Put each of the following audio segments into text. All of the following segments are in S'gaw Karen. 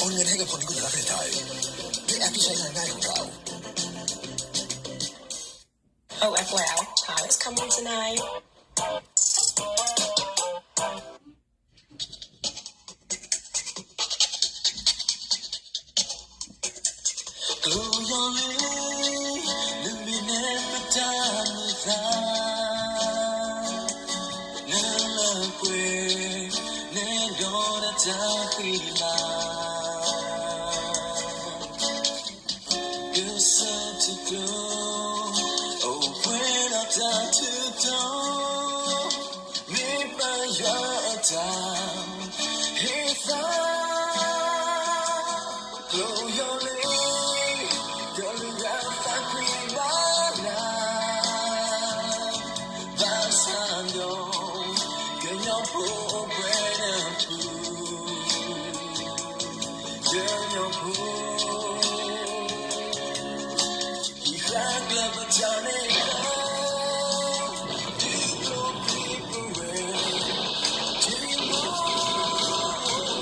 Online ให้กับคนที่คุณรักในไทย ด้วยแอปที่ใช้งานง่ายของเรา Oh, F Y I, Paris coming tonight. ကစၢ်တကျိၤ အိၣ်ပှဲၤဒီးတၢ်ထူးတီၤ, မ့ၢ်ပၢ်ယွၤအတၢ်ဟ့ၣ်သါ, ကျိယီၤလ့, ကလုၢ်အသးကွံဘၣ်နၤ, ဘၣ်ဆၣ်ဒီး ကညီဖိအိၣ်ပှဲၤနၢ်ပူၤ ကညီဖိ ဟံးဃာ်ကျၢၢ်ပတၢ်န့ၣ် ဂီၤန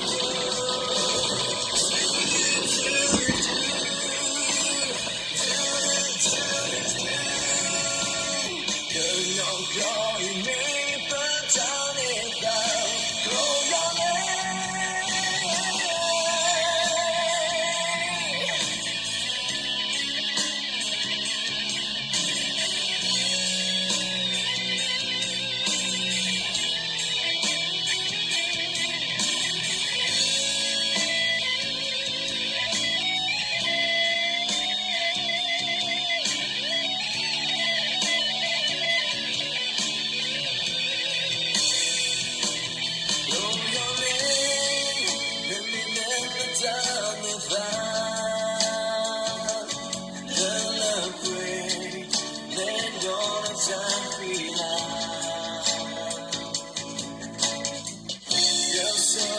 ံၤဟါလၢအဂ့ၤ, အိၣ်ဆူၣ်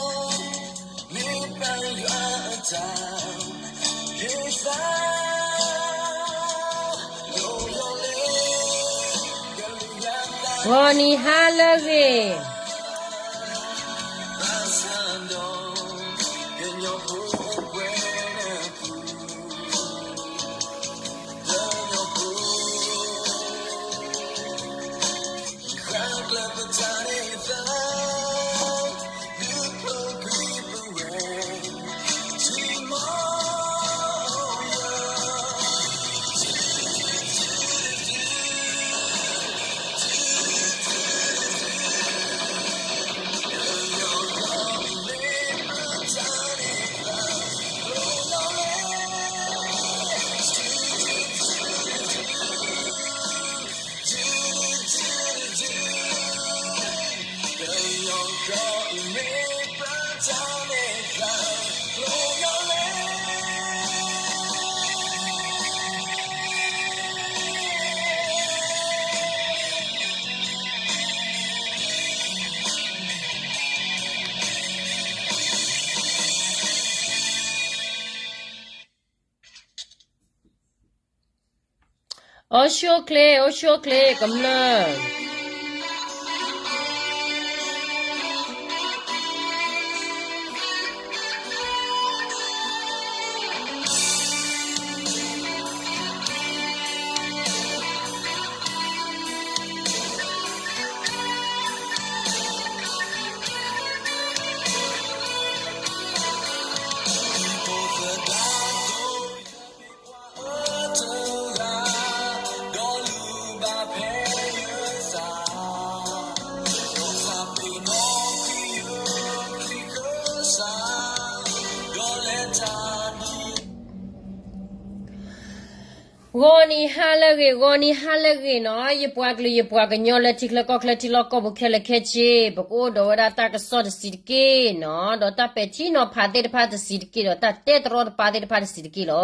အိၣ်ချ့ အိၣ်ဆူၣ်အိၣ်ချ့ ကမျၢၢ် ဂီၤနံၤဟါလၢအဂ့ၤ ဂီၤနံၤဟါလၢအဂ့ၤနီၤ, ယပှၤကလုာ် ယပှၤကညီလၢထံချၢကီၢ်ချၢ ထံလီၢ်ကီၢ်ပူၤခဲလၢာ်ခဲဆ့, ပကအိၣ်ဒီးဝဲဒၣ်တၢ်ကစီၣ်တဆံးတက့ၢ်နီၤ, ဒီးတၢ်ပဲာ်ထံနီၤဖးသ့ၣ်တဖၣ်တဆံးတက့ၢ်, ဒီးတၢ်တဲတရီတပါသ့ၣ်တဖၣ်တဆံးတက့ၢ်လီၤ.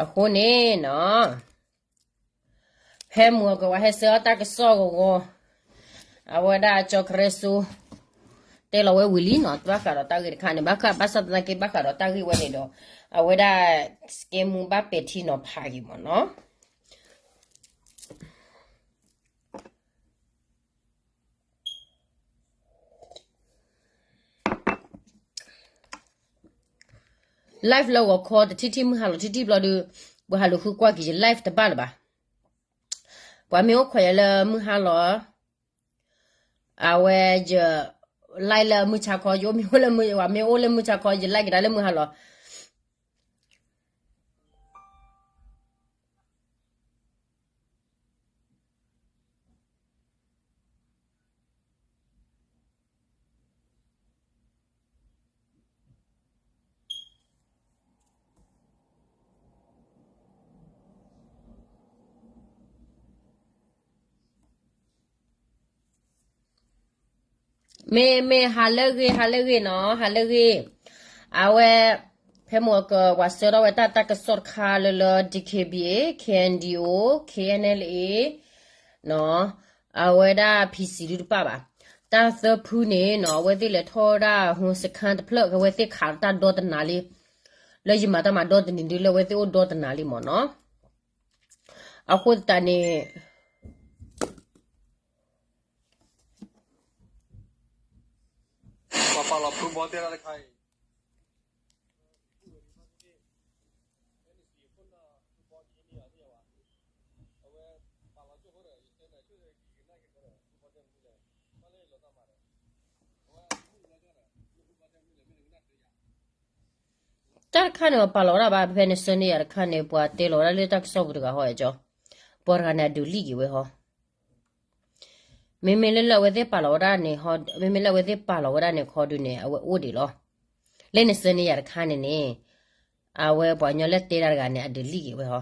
အဃိန့ၣ်နီၤ ဖဲမုၢ်ဂီၤကဝါဟဲဆှၢအီၣ်တၢ်ကစီၣ်ဂီၤဂီၤ, အဝဲဒၣ်ကၠီကရၢစိ တဲလီၤဝဲဝံၤလံနီၤ, ဘၣ်ဃးဒီးတၢ်ဂ့ၢ်တခါန့ၣ် ဘၣ်ဃး ဘၣ်ဆၣ်သနာ်က့ ဘၣ်ဃးဒီးတၢ်ဂ့ၢ်ဝဲန့ၣ်ဒီး အဝဲဒၣ် စကဲမူ ဘၣ်ပဲာ်ထံနီၤဖးက့ၤမ့ၢ်နီၤ. live လၢဂီၤခီတထံၣ်ထံၣ် မုၢ်ဟါလီၤထံၣ်ထံၣ်ဘျီဒီး ပှၤဟးလူၤဃုကွၢ်က့ၤယ live တဘၣ်လၢၤဘၣ်. ပှၤမ့ၢ်အိၣ်ခိးယၤလၢမုၢ်ဟါလီၤ အဝဲယ like လၢမုၢ်ဆါခီ ယအိၣ်မ့ၢ်အိၣ်လၢမုၢ် ပှၤမ့ၢ်အိၣ်လၢမုၢ်ဆါခီ ယ like က့ၤဒၣ်လၢမုၢ်ဟါလီၤ. မ့ၢ် မ့ၢ်ဟါလၢအဂ့ၤ ဟါလၢအဂ့ၤနီၤ ဟါလၢအဂ့ၤ. အဝဲ ဖဲမိၢ်က ပှၤဆှၢထီၣ်ဝဲတၢ် တၢ်ကစီၣ်တခါလၢလၢ D K B A, K N D O, K N L A နီၤ အဝဲဒၣ် P C ဒုတပၣ်ဘၣ်. တၢ်သၢဖုန့ၣ်နီၤ အဝဲသ့ၣ်လဲၤထီၣ်ဝဲဒၣ် ဟိစခန်းတဖျၢၣ် ကဝဲသ့ၣ်ခးတၢ်ဒီတနၤလံ လၢယမၤတၢ်မၤဒီတနံၤဒု လၢအဝဲသ့ၣ်အိၣ်ဒီတနၤလံမ့ၢ်နီၤ. အဃိသတးန့ၣ် ပှၤပာ်လီၤဖုဘီတဲတၢ်တခါအံၤ တၢ်တခါန့ၣ် ပှၤပာ်လီၤဝဲဒၣ်ဘၣ် ဖဲန့ၣ်ဆၢန့ၢ်ယၤတခါန့ၣ် ပှၤတဲလီၤဝဲဒၣ်လၢတၢ်ကစီၣ်ပူၤတဂၤဟီဧါကၠီ, ပှၤတဂၤန့ၣ် အဒုးလံၣ်က့ၤဝဲဟီ. မ့မ့ၢ်လၢလၢအဝဲသ့ၣ်ပာ်လီၤဝဲဒၣ်န့ၣ်ဟီ, မ့မ့ၢ်လၢအဝဲသ့ၣ်ပာ်လီၤဝဲဒၣ်န့ၣ်ခီဒုန့ၣ် အဝဲအိၣ်ဒံးလီၤ. လၢန့ၣ်ဆၢန့ၢ်ယၤတခါန့ၣ်န့ၣ်, အဝဲပှၤကညီလၢတဲတၢ်တဂၤန့ၣ် အဒုးလံၣ်က့ၤဝဲဟီ.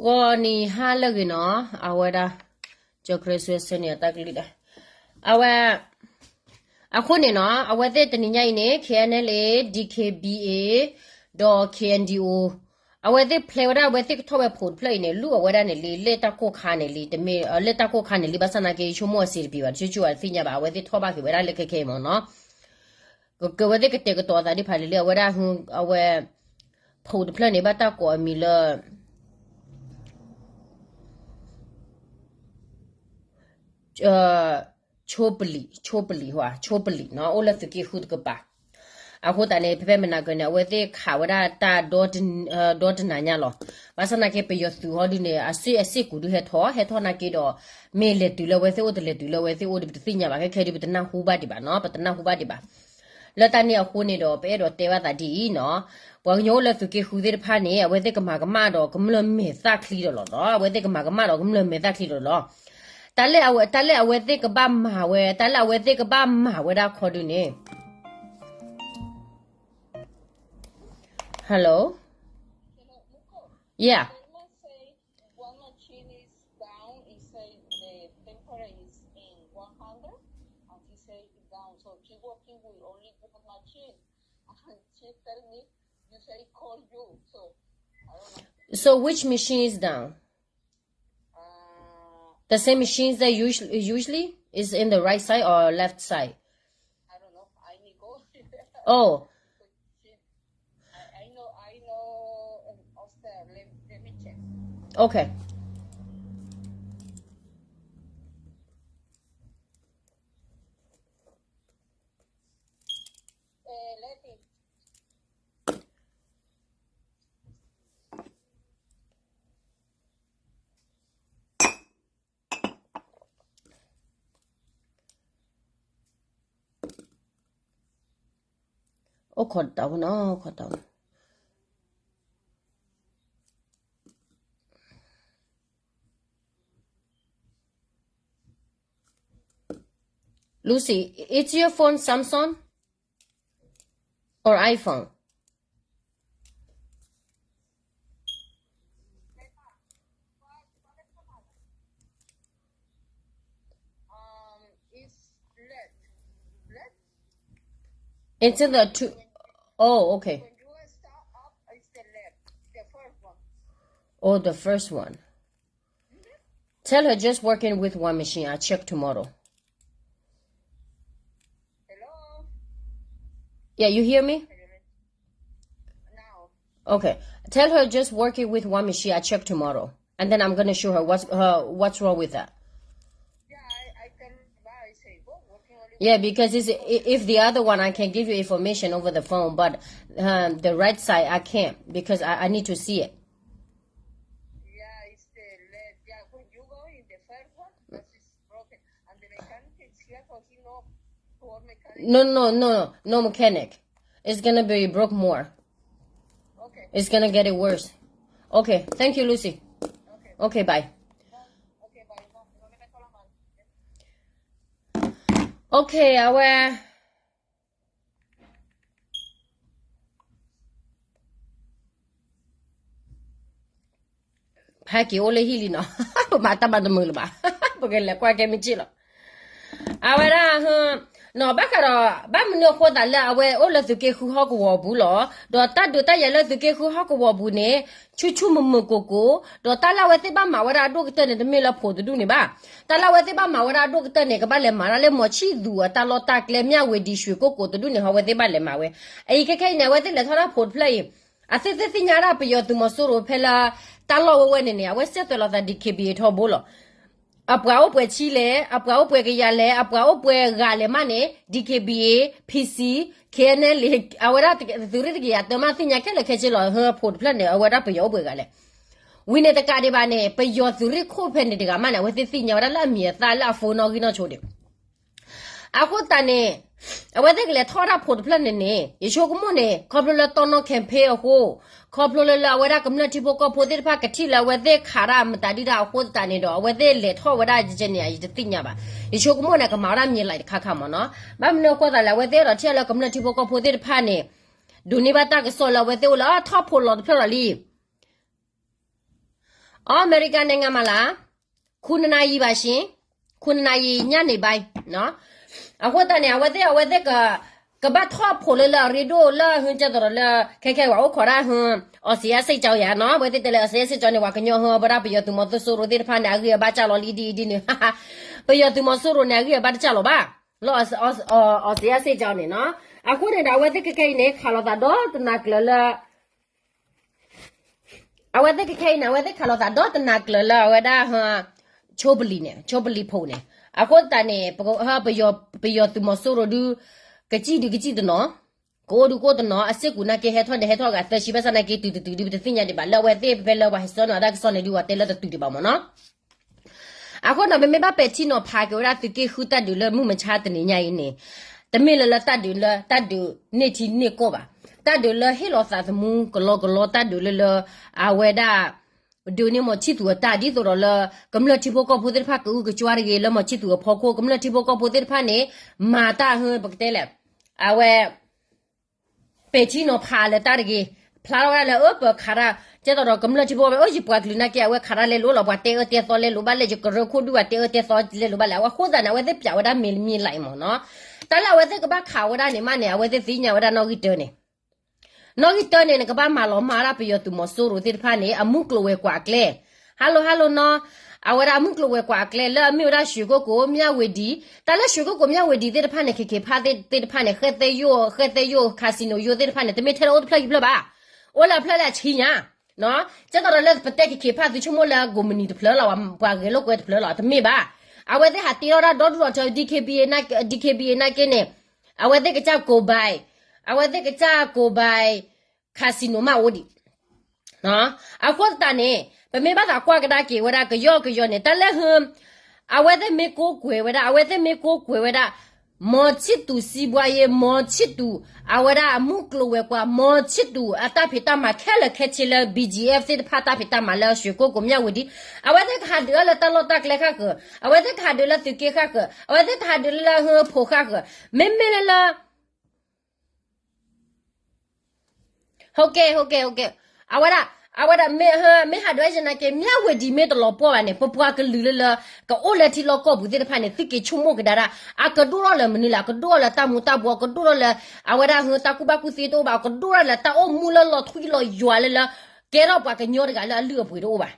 ဂီၤနံၤဟါလၢအဂ့ၤနီၤ, အဝဲဒၣ် ကၠီခရံာ်ဆၢဆၢန့ၣ် အတၢ်ကလုၢ်ဒၣ်, အဝဲ အဃိန့ၣ်နီၤ, အဝဲသ့ၣ်တနံၤညါအံၤန့ၣ် K N L A, D K B A ဒီး K N D O အဝဲသ့ၣ်ဖျဲဝဲဒၣ် အဝဲသ့ၣ်ကထီၣ်ဝဲဖိးတဖျၢၣ်အံၤန့ၣ် လူၢ်အဝဲဒၣ်န့ၣ်လံ လၢတၢ်ကိၢ်ခါန့ၣ်လံ, တမ့ၢ် လၢတၢ်ကိၢ်ခါန့ၣ်လံ ဘၣ်ဆၣ်နာ်က့ ဆိကမိၣ်အစ့တပံၤဘၣ် တဆိဆိအသ့ၣ်ညါဘၣ် အဝဲသ့ၣ်ထီၣ်ဘၣ်က့ၤဝဲဒၣ်လၢခဲခဲအံၤမ့ၢ်နီၤ, ကဝဲသ့ၣ်ကတဲာ်ကတီၤအသးဒ်ဖးလံလံ အဝဲဒၣ် အဝဲ ဖိးတဖျၢၣ်န့ၣ် ဘၣ်တၢ်ကိးအမံၤလၢ ဆိပလံၤ, ဆိပလံၤ, ဆိပလံၤနီၤ, အိၣ်လၢသုးက့ဃုတကပၤ. အဃိသတးန့ၣ် ဖဲဖဲမနၤကၢန့ၣ် အဝဲသ့ၣ်ခးဝဲဒၣ်တၢ်ဒီတနၤညါလီၤ. ဘၣ်ဆၣ်နာ်က့ ပယီၤသုးဟီဒုန့ၣ် အစ့ၢ်အစ့ၢ်ကူးဒုဟဲထီၣ် ဟဲထီၣ်နာ်က့ဒီး မ့ၢ်လဲၤတုၤလၢအဝဲသ့ၣ်အိၣ်တလဲၤတုၤလၢအဝဲသ့ၣ်အိၣ်ဒီး ပတသ့ၣ်ညါဘၣ် ခဲခဲဒု ပတနၢ်ဟူဘၣ်ဒံးဘၣ်နီၤ, ပတနၢ်ဟူဘၣ်ဒံးဘၣ်. လၢတၢ်န့ၣ်အဃိန့ၣ်ဒီး ပအဲၣ်ဒိးတဲဘၣ်သးဒ်အံၤနီၤ, ပှၤကညီအိၣ်လၢသုးက့ဃုသ့ၣ်တဖၣ်န့ၣ် အဝဲသ့ၣ်ကမၤကမၣ်ဒီးကမျၢၢ်မဲာ်သၣ်ချံဒီးလီၤနီၤ, အဝဲသ့ၣ်ကမၤကမၣ်ဒီးကမျၢၢ်မဲာ်သၣ်ချံဒီးလီၤ. တၢ်လၢအဝဲ, တၢ်လၢအဝဲသ့ၣ်ကဘၣ်မၤဝဲ, တၢ်လၢအဝဲသ့ၣ်ကဘၣ်မၤဝဲဒၣ်ခီဒုန့ၣ် Hello? Yeah. So which machine is down? The same machines that usually, usually is in the right side or left side? Oh. Okay. အိၣ်ခိးတၢ်ဝဲနီၤ, ခိးတၢ်ဝဲ. Lucy, is your phone Samsung or iPhone? It's in the two. Oh, okay. Oh, the first one. Tell her just working with one machine. I'll check tomorrow. Yeah, you hear me? Okay. Tell her just work it with one machine. I check tomorrow. And then I'm going to show her what's, uh, what's wrong with that. Yeah, because it's, i- if the other one, I can give you information over the phone, but um, the right side, I can't because I, I need to see it. No, no, no, no mechanic. It's gonna be broke more. It's gonna get it worse. Okay, thank you, Lucy. Okay, bye. Okay, အဝဲ ဖဲက့ၤအိၣ်လၢဟံၣ်လံနီၤ, ပမၤတၢ်မၤတမုာ်လၢၤဘၣ်, ပကလဲၤကွၢ်ကဲမ့ၢ်က့ၢ်လီၤ. အဝဲဒၣ် နီၤ ဘၣ်ဃးဒီး ဘၣ်မနုၤအဃိသတးလၢအဝဲအိၣ်လၢသုးက့ဃုဟီၣ်ကဝီၤပူၤလီၤ. ဒီးတၢ်ဒုးတၢ်ယၤလၢသုးက့ဃုဟီၣ်ကဝီၤပူၤန့ၣ် ဆူၣ်ဆူၣ်မုာ်မုာ်ကိၢ်ကိၢ်, ဒီးတၢ်လၢအဝဲသ့ၣ်ဘၣ်မၤဝဲဒၣ်အဒိၣ်ကတၢၢ်န့ၣ် တမ့ၢ်လၢဖိးတဒူၣ်န့ၣ်ဘၣ်. တၢ်လၢအဝဲသ့ၣ်ဘၣ်မၤဝဲဒၣ်အဒိၣ်ကတၢၢ်န့ၣ် ကဘၣ်လဲၤမၤတၢ်လၢမီၤဆံၣ်သူၤအတၢ်လီၢ်တၢ်ကျဲ မၠၣ်ဝ့ၤဒံး ရွှေကုက္ကို တဒူၣ်န့ၣ် ဟီဝဲသ့ၣ်ဘၣ်လဲၤမၤဝဲ. အအံၤခဲခဲအံၤန့ၣ် အဝဲသ့ၣ်လဲၤထီၣ်တၢ်ဖိးတဖျၢၣ်အံၤ အဝဲသ့ၣ်သ့ၣ်ညါဒၣ်ပယီၤသုးမီၤစိရိၤဖဲလၢ တၢ်လီၢ်ဝဲဝဲန့ၣ်န့ၣ် အဝဲစဲသွဲးလိာ်သး D K B A ထီဘိလီၤ. အပှၤအိၣ်ပှဲၤဆံလဲၣ်, အပှၤအိၣ်ပှဲၤကယၤလဲၣ်, အပှၤအိၣ်ပှဲၤဂၤလဲၣ်မးန့ၣ် D K B A, P C, K N L A အဝဲဒၣ်သုးရ့ၣ်တကယၤတၢမး သ့ၣ်ညါခဲလၢာ်ခဲဆ့လီၤ. ဟၢဖိးတဖျၢၣ်န့ၣ် အဝဲဒၣ်ပယီၤအိၣ်ပှဲၤဂၤလဲၣ်. ဝံၤန့ၣ်တကးဒံးဘၣ်န့ၣ် ပယီၤသုးရ့ၣ်ခိၣ်ဖဲန့ၣ်တဂၤမးန့ၣ် အဝဲသ့ၣ်သ့ၣ်ညါဝဲဒၣ်လၢအမံၤအသၣ်လၢအ phone နီၣ်ဂံၢ်နီၣ်ဆိဒံး အဃိသတးန့ၣ် အဝဲသ့ၣ်ကလဲၤထီၣ်တၢ်ဖိးတဖျၢၣ်န့ၣ်န့ၣ် ယဆိကမိၣ်န့ၣ် ခီဖျိလၢတီနီၣ် campaign အဃိ, ခီဖျိလၢလၢအဝဲဒၣ်ကမျၢၢ်ထံဖိကီၢ်ဖိသ့ၣ်တဖၣ်ကထံၣ်လၢအဝဲသ့ၣ်ခးတၢ်မတၤဒုတၢ်အဃိသတးန့ၣ်ဒီး အဝဲသ့ၣ်လဲၤထီၣ်ဝဲဒၣ်ယဲန့ၣ် ယတသ့ၣ်ညါဘၣ်. ယဆိကမိၣ်န့ၣ် ကမၤဝဲဒၣ်မံၤလံတခါခါမ့ၢ်နီၤ. ဘၣ်မနုၤအဃိသတးလဲၣ် အဝဲသ့ၣ်အဲၣ်ဒိးထံၣ်လၢကမျၢၢ်ထံဖိကီၢ်ဖိသ့ၣ်တဖၣ်န့ၣ် ဒိးန့ၢ်ဘၣ်တၢ်ကစီၣ်လၢအဝဲသ့ၣ်အိၣ်လၢအထီၣ်ဖိးလီၤတဖျၢၣ်လီၤလံ အမဲရကၤ နိုင်ငံမှာလား ခုနှစ်နာရီပါရှင်, ခုနှစ်နာရီ ညနေပိုင်း. အဃိသတးန့ၣ် အဝဲသ့ၣ် အဝဲသ့ၣ် ကဘၣ်ထီၣ်ဖိးလၢလၢအရ့ဒိၣ်လၢဟဲကဲသိးဒီးလၢ ခဲခဲဝဲအိၣ်ခိးဒၣ်ဟဲ အီစံအါစ့ၣ်ကၠီယၤနီၤ, အဝဲသ့ၣ်တဲလၢအီစံအါစ့ၣ်ကၠီန့ၣ် ပှၤကညီဟဲဝဲဒၣ်ပယီၤသုးမီၤစိရိၤသ့ၣ်တဖၣ်န့ၣ် အဂံၢ်အဘါစၢ်လီၤလံဒ်အံၤဒ်န့ၣ်, ပယီၤသုးမီၤစိရိၤန့ၣ် အဂံၢ်အဘါတစၢ်လီၤဘၣ် လၢအီစံအါစ့ၣ်ကၠီန့ၣ်နီၤ. အဃိန့ၣ်ဒီး အဝဲသ့ၣ်ခဲခဲအံၤန့ၣ် ခးလိာ်သးဒီတနၤကျၢၤလၢ အဝဲသ့ၣ်ခဲခဲအံၤန့ၣ် အဝဲသ့ၣ်ခးလိာ်သးဒီတနၤကျၢၤလၢအဝဲဒၣ် ဆိပလံၤန့ၣ် ဆိပလံၤဖိးန့ၣ်. အဃိသတးန့ၣ် ပယီၤသုးမီၤစိရိၤဒုး ကစံၣ်ဒုးကစံၣ်တနီၤ, ကအိၣ်ဒုးကအိၣ်တနီၤ, အစ့ၢ်ကီးနာ်က့ဟဲထီၣ်န့ၣ် ဟဲထီၣ်ဂၤသၢဆံဘၣ်ဆၣ်နာ်က့ တုၤတတုၤဒုး ပတသ့ၣ်ညါဒံးဘၣ် လၢအဝဲသ့ၣ်ဖဲလၢပှၤဟဲဆှၢနီၤတၢ်ကစီၣ်န့ၣ်ဒုး ပှၤတဲလၢတတုၤဒံးဘၣ်မ့ၢ်နီၤ. အဃိန့ၣ် ပမ့ၢ်ဘၣ်ပဲာ်ထံနီၤဖးက့ၤဝဲဒၣ်သုးက့ဃုတၢ်ဒုးလၢမုၢ်မဆါတနံၤညါအံၤန့ၣ်, တမ့ၢ်လၢလၢတၢ်ဒုးလၢ တၢ်ဒုးန့ၢ်ထံန့ၢ်ကီၢ်ဘၣ်, တၢ်ဒုးလၢဟ့ၣ်လီၤသးသမူကလီကလီ တၢ်ဒုးလၢလၢ အဝဲဒၣ် ဒုးန့ၢ်မီၤဆံၣ်သူၤအတၢ် ဒ်သိးဒီးလၢ ကမျၢၢ်ထံဖိကီၢ်ဖိသ့ၣ်တဖၣ်ကအုကကွၢ်တဂ့ၤ လၢမီၤဆံၣ်သူၤအဖီခိၣ် ကမျၢၢ်ထံဖိကီၢ်ဖိသ့ၣ်တဖၣ်န့ၣ် မၤတၢ်ဟဲ ပကတဲလဲၣ် အဝဲ ပဲာ်ထံနီၤဖးလၢတၢ်တဂ့ၤ, ဖျါထီၣ်ဝဲဒၣ်လၢအပၢၤခးတၢ် ကဲသိးဒီးကမျၢၢ်ထံဖိကီၢ်ဖိ အိၣ်ယပှၤကလုာ်နာ်က့ အဝဲခးတၢ်လဲလိာ်လီၤ ပှၤတဲအၢတဲသီလဲလိာ်ဘၣ်လဲၣ် ယကရၢခိၣ်ဒုး ပှၤတဲအၢတဲသီလဲလိာ်ဘၣ်လဲၣ် အဝဲအဃိသတးန့ၣ် အဝဲသ့ၣ်ပျးဝဲဒၣ်မ့ၢ်လၢမ့ၢ်လၢအံၤမ့ၢ်နီၤ. တၢ်လၢအဝဲသ့ၣ်ကဘၣ်ခးဝဲဒၣ်န့ၣ်မးန့ၣ် အဝဲသ့ၣ်သ့ၣ်ညါဝဲဒၣ်နီၣ်ဂံၢ်တၢန့ၣ် နီၣ်ဂံၢ်တၢန့ၣ် နကဘၣ်မၤလီၤမၢ်ဒၣ်ပယီၤသုးမီၤစိရိၤသ့ၣ်တဖၣ်န့ၣ် အမုၢ်ကျိၤဝဲၤကွာ်အကျဲ, hello hello နီၤ, အဝဲဒၣ်အမုၢ်ကျိၤဝဲၤကွာ်အကျဲ လၢအမ့ၢ်ဝဲဒၣ်ရွှေကုက္ကို မြဝတီ, တၢ်လၢရွှေကုက္ကို မြဝတီသ့ၣ်တဖၣ်န့ၣ် ခဲခဲဖးသ့ၣ်တဖၣ်န့ၣ် ဃဲသဲယိၣ် ဃဲသဲယိၣ် casino ယိၣ်သ့ၣ်တဖၣ်န့ၣ် တမ့ၢ်ထဲလၢအိၣ်တဖျၢၣ်ခံဖျၢၣ်ဘၣ်, အိၣ်လၢအဖျၢၣ်လၢအဆံညါ ကဲသိးဒီးလၢပတဲခဲခဲဖးသုဆိကမိၣ်လၢအကိးမုၢ်နံၤတဖျၢၣ်လီၤ ပှၤဂဲၤလိာ်ကွဲတဖျၢၣ်လီၤ တမ့ၢ်ဘၣ်, အဝဲသ့ၣ်ဟးတ့ထီၣ်ဒၣ်ဒီဒူၣ်ဒီထၢ D K B A နာ်က့န့ၣ်, အဝဲသ့ၣ်ကစၢ်ကိးဘၣ်, အဝဲသ့ၣ်ကစၢ်ကိးဘၣ် casino မးအိၣ်ဒံး အဃိသတးန့ၣ် ပမ့ၢ်ဘၣ်သးကွၢ်ကဒါက့ၤဝဲဒၣ်ကယီကယီန့ၣ် တၢ်လၢဟ အဝဲသ့ၣ်မ့ၢ်ကိးကွဲးဝဲဒၣ် အဝဲသ့ၣ်မ့ၢ်ကိးကွဲးဝဲဒၣ် မီၤဆံၣ်သူၤ စံးဘွါယ့ မီၤဆံၣ်သူၤ အဝဲဒၣ်အမုၢ်ကျိၤဝဲၤကွာ် မီၤဆံၣ်သူၤ အတၢ်ဖံးတၢ်မၤခဲလၢာ်ခဲဆ့လၢ B G F သ့ၣ်တဖၣ်တၢ်ဖံးတၢ်မၤလၢရွှေကုက္ကို မြဝတီ အဝဲသ့ၣ်ကဟးဒုးအီၤလၢတၢ်လီၢ်တၢ်ကျဲဃၣ်ဃၢၤ အဝဲသ့ၣ်ကဟးဒုးလၢသုးက့ဃၣ်ဃၢၤ အဝဲသ့ၣ်ကဟးဒုးလၢလၢဟၢဖိဃၣ်ဃၢၤ မ့မ့ၢ်လၢလၢ ဟုတ်ကဲ့ ဟုတ်ကဲ့ ဟုတ်ကဲ့ အဝဲဒၣ် အဝဲဒၣ် မ့ၢ်ဟးဒုးယနာ်က့ မြဝတီ မ့ၢ်တလီၤပှီၢ်ဘၣ်န့ၣ် ပပှၤကလုာ်လၢလၢ ကအိၣ်လၢထံလီၢ်ကီၢ်ပူၤသ့ၣ်တဖၣ်န့ၣ် သုက့ၤဆိကမိၣ်ကဒါဒၣ် အကဒိၣ်ထီၣ်လၢမနုၤလဲၣ် အကဒိၣ်ထီၣ်လၢတၢ်မူၤတၢ်ဘှီး အကဒိၣ်ထီၣ်လၢ အဝဲဒၣ်ဟၢတၢ်ကူၣ်ဘၣ်ကူၣ်သ့တအိၣ်ဘၣ် အကဒိၣ်ထီၣ်လၢတၢ်အိၣ်မူလၢလီၤထွံလီၤယွၤလၢလၢ ကဲထီၣ်ပှၤကညီတဂၤလၢအလုၢ်အပှ့ၤတအိၣ်ဘၣ်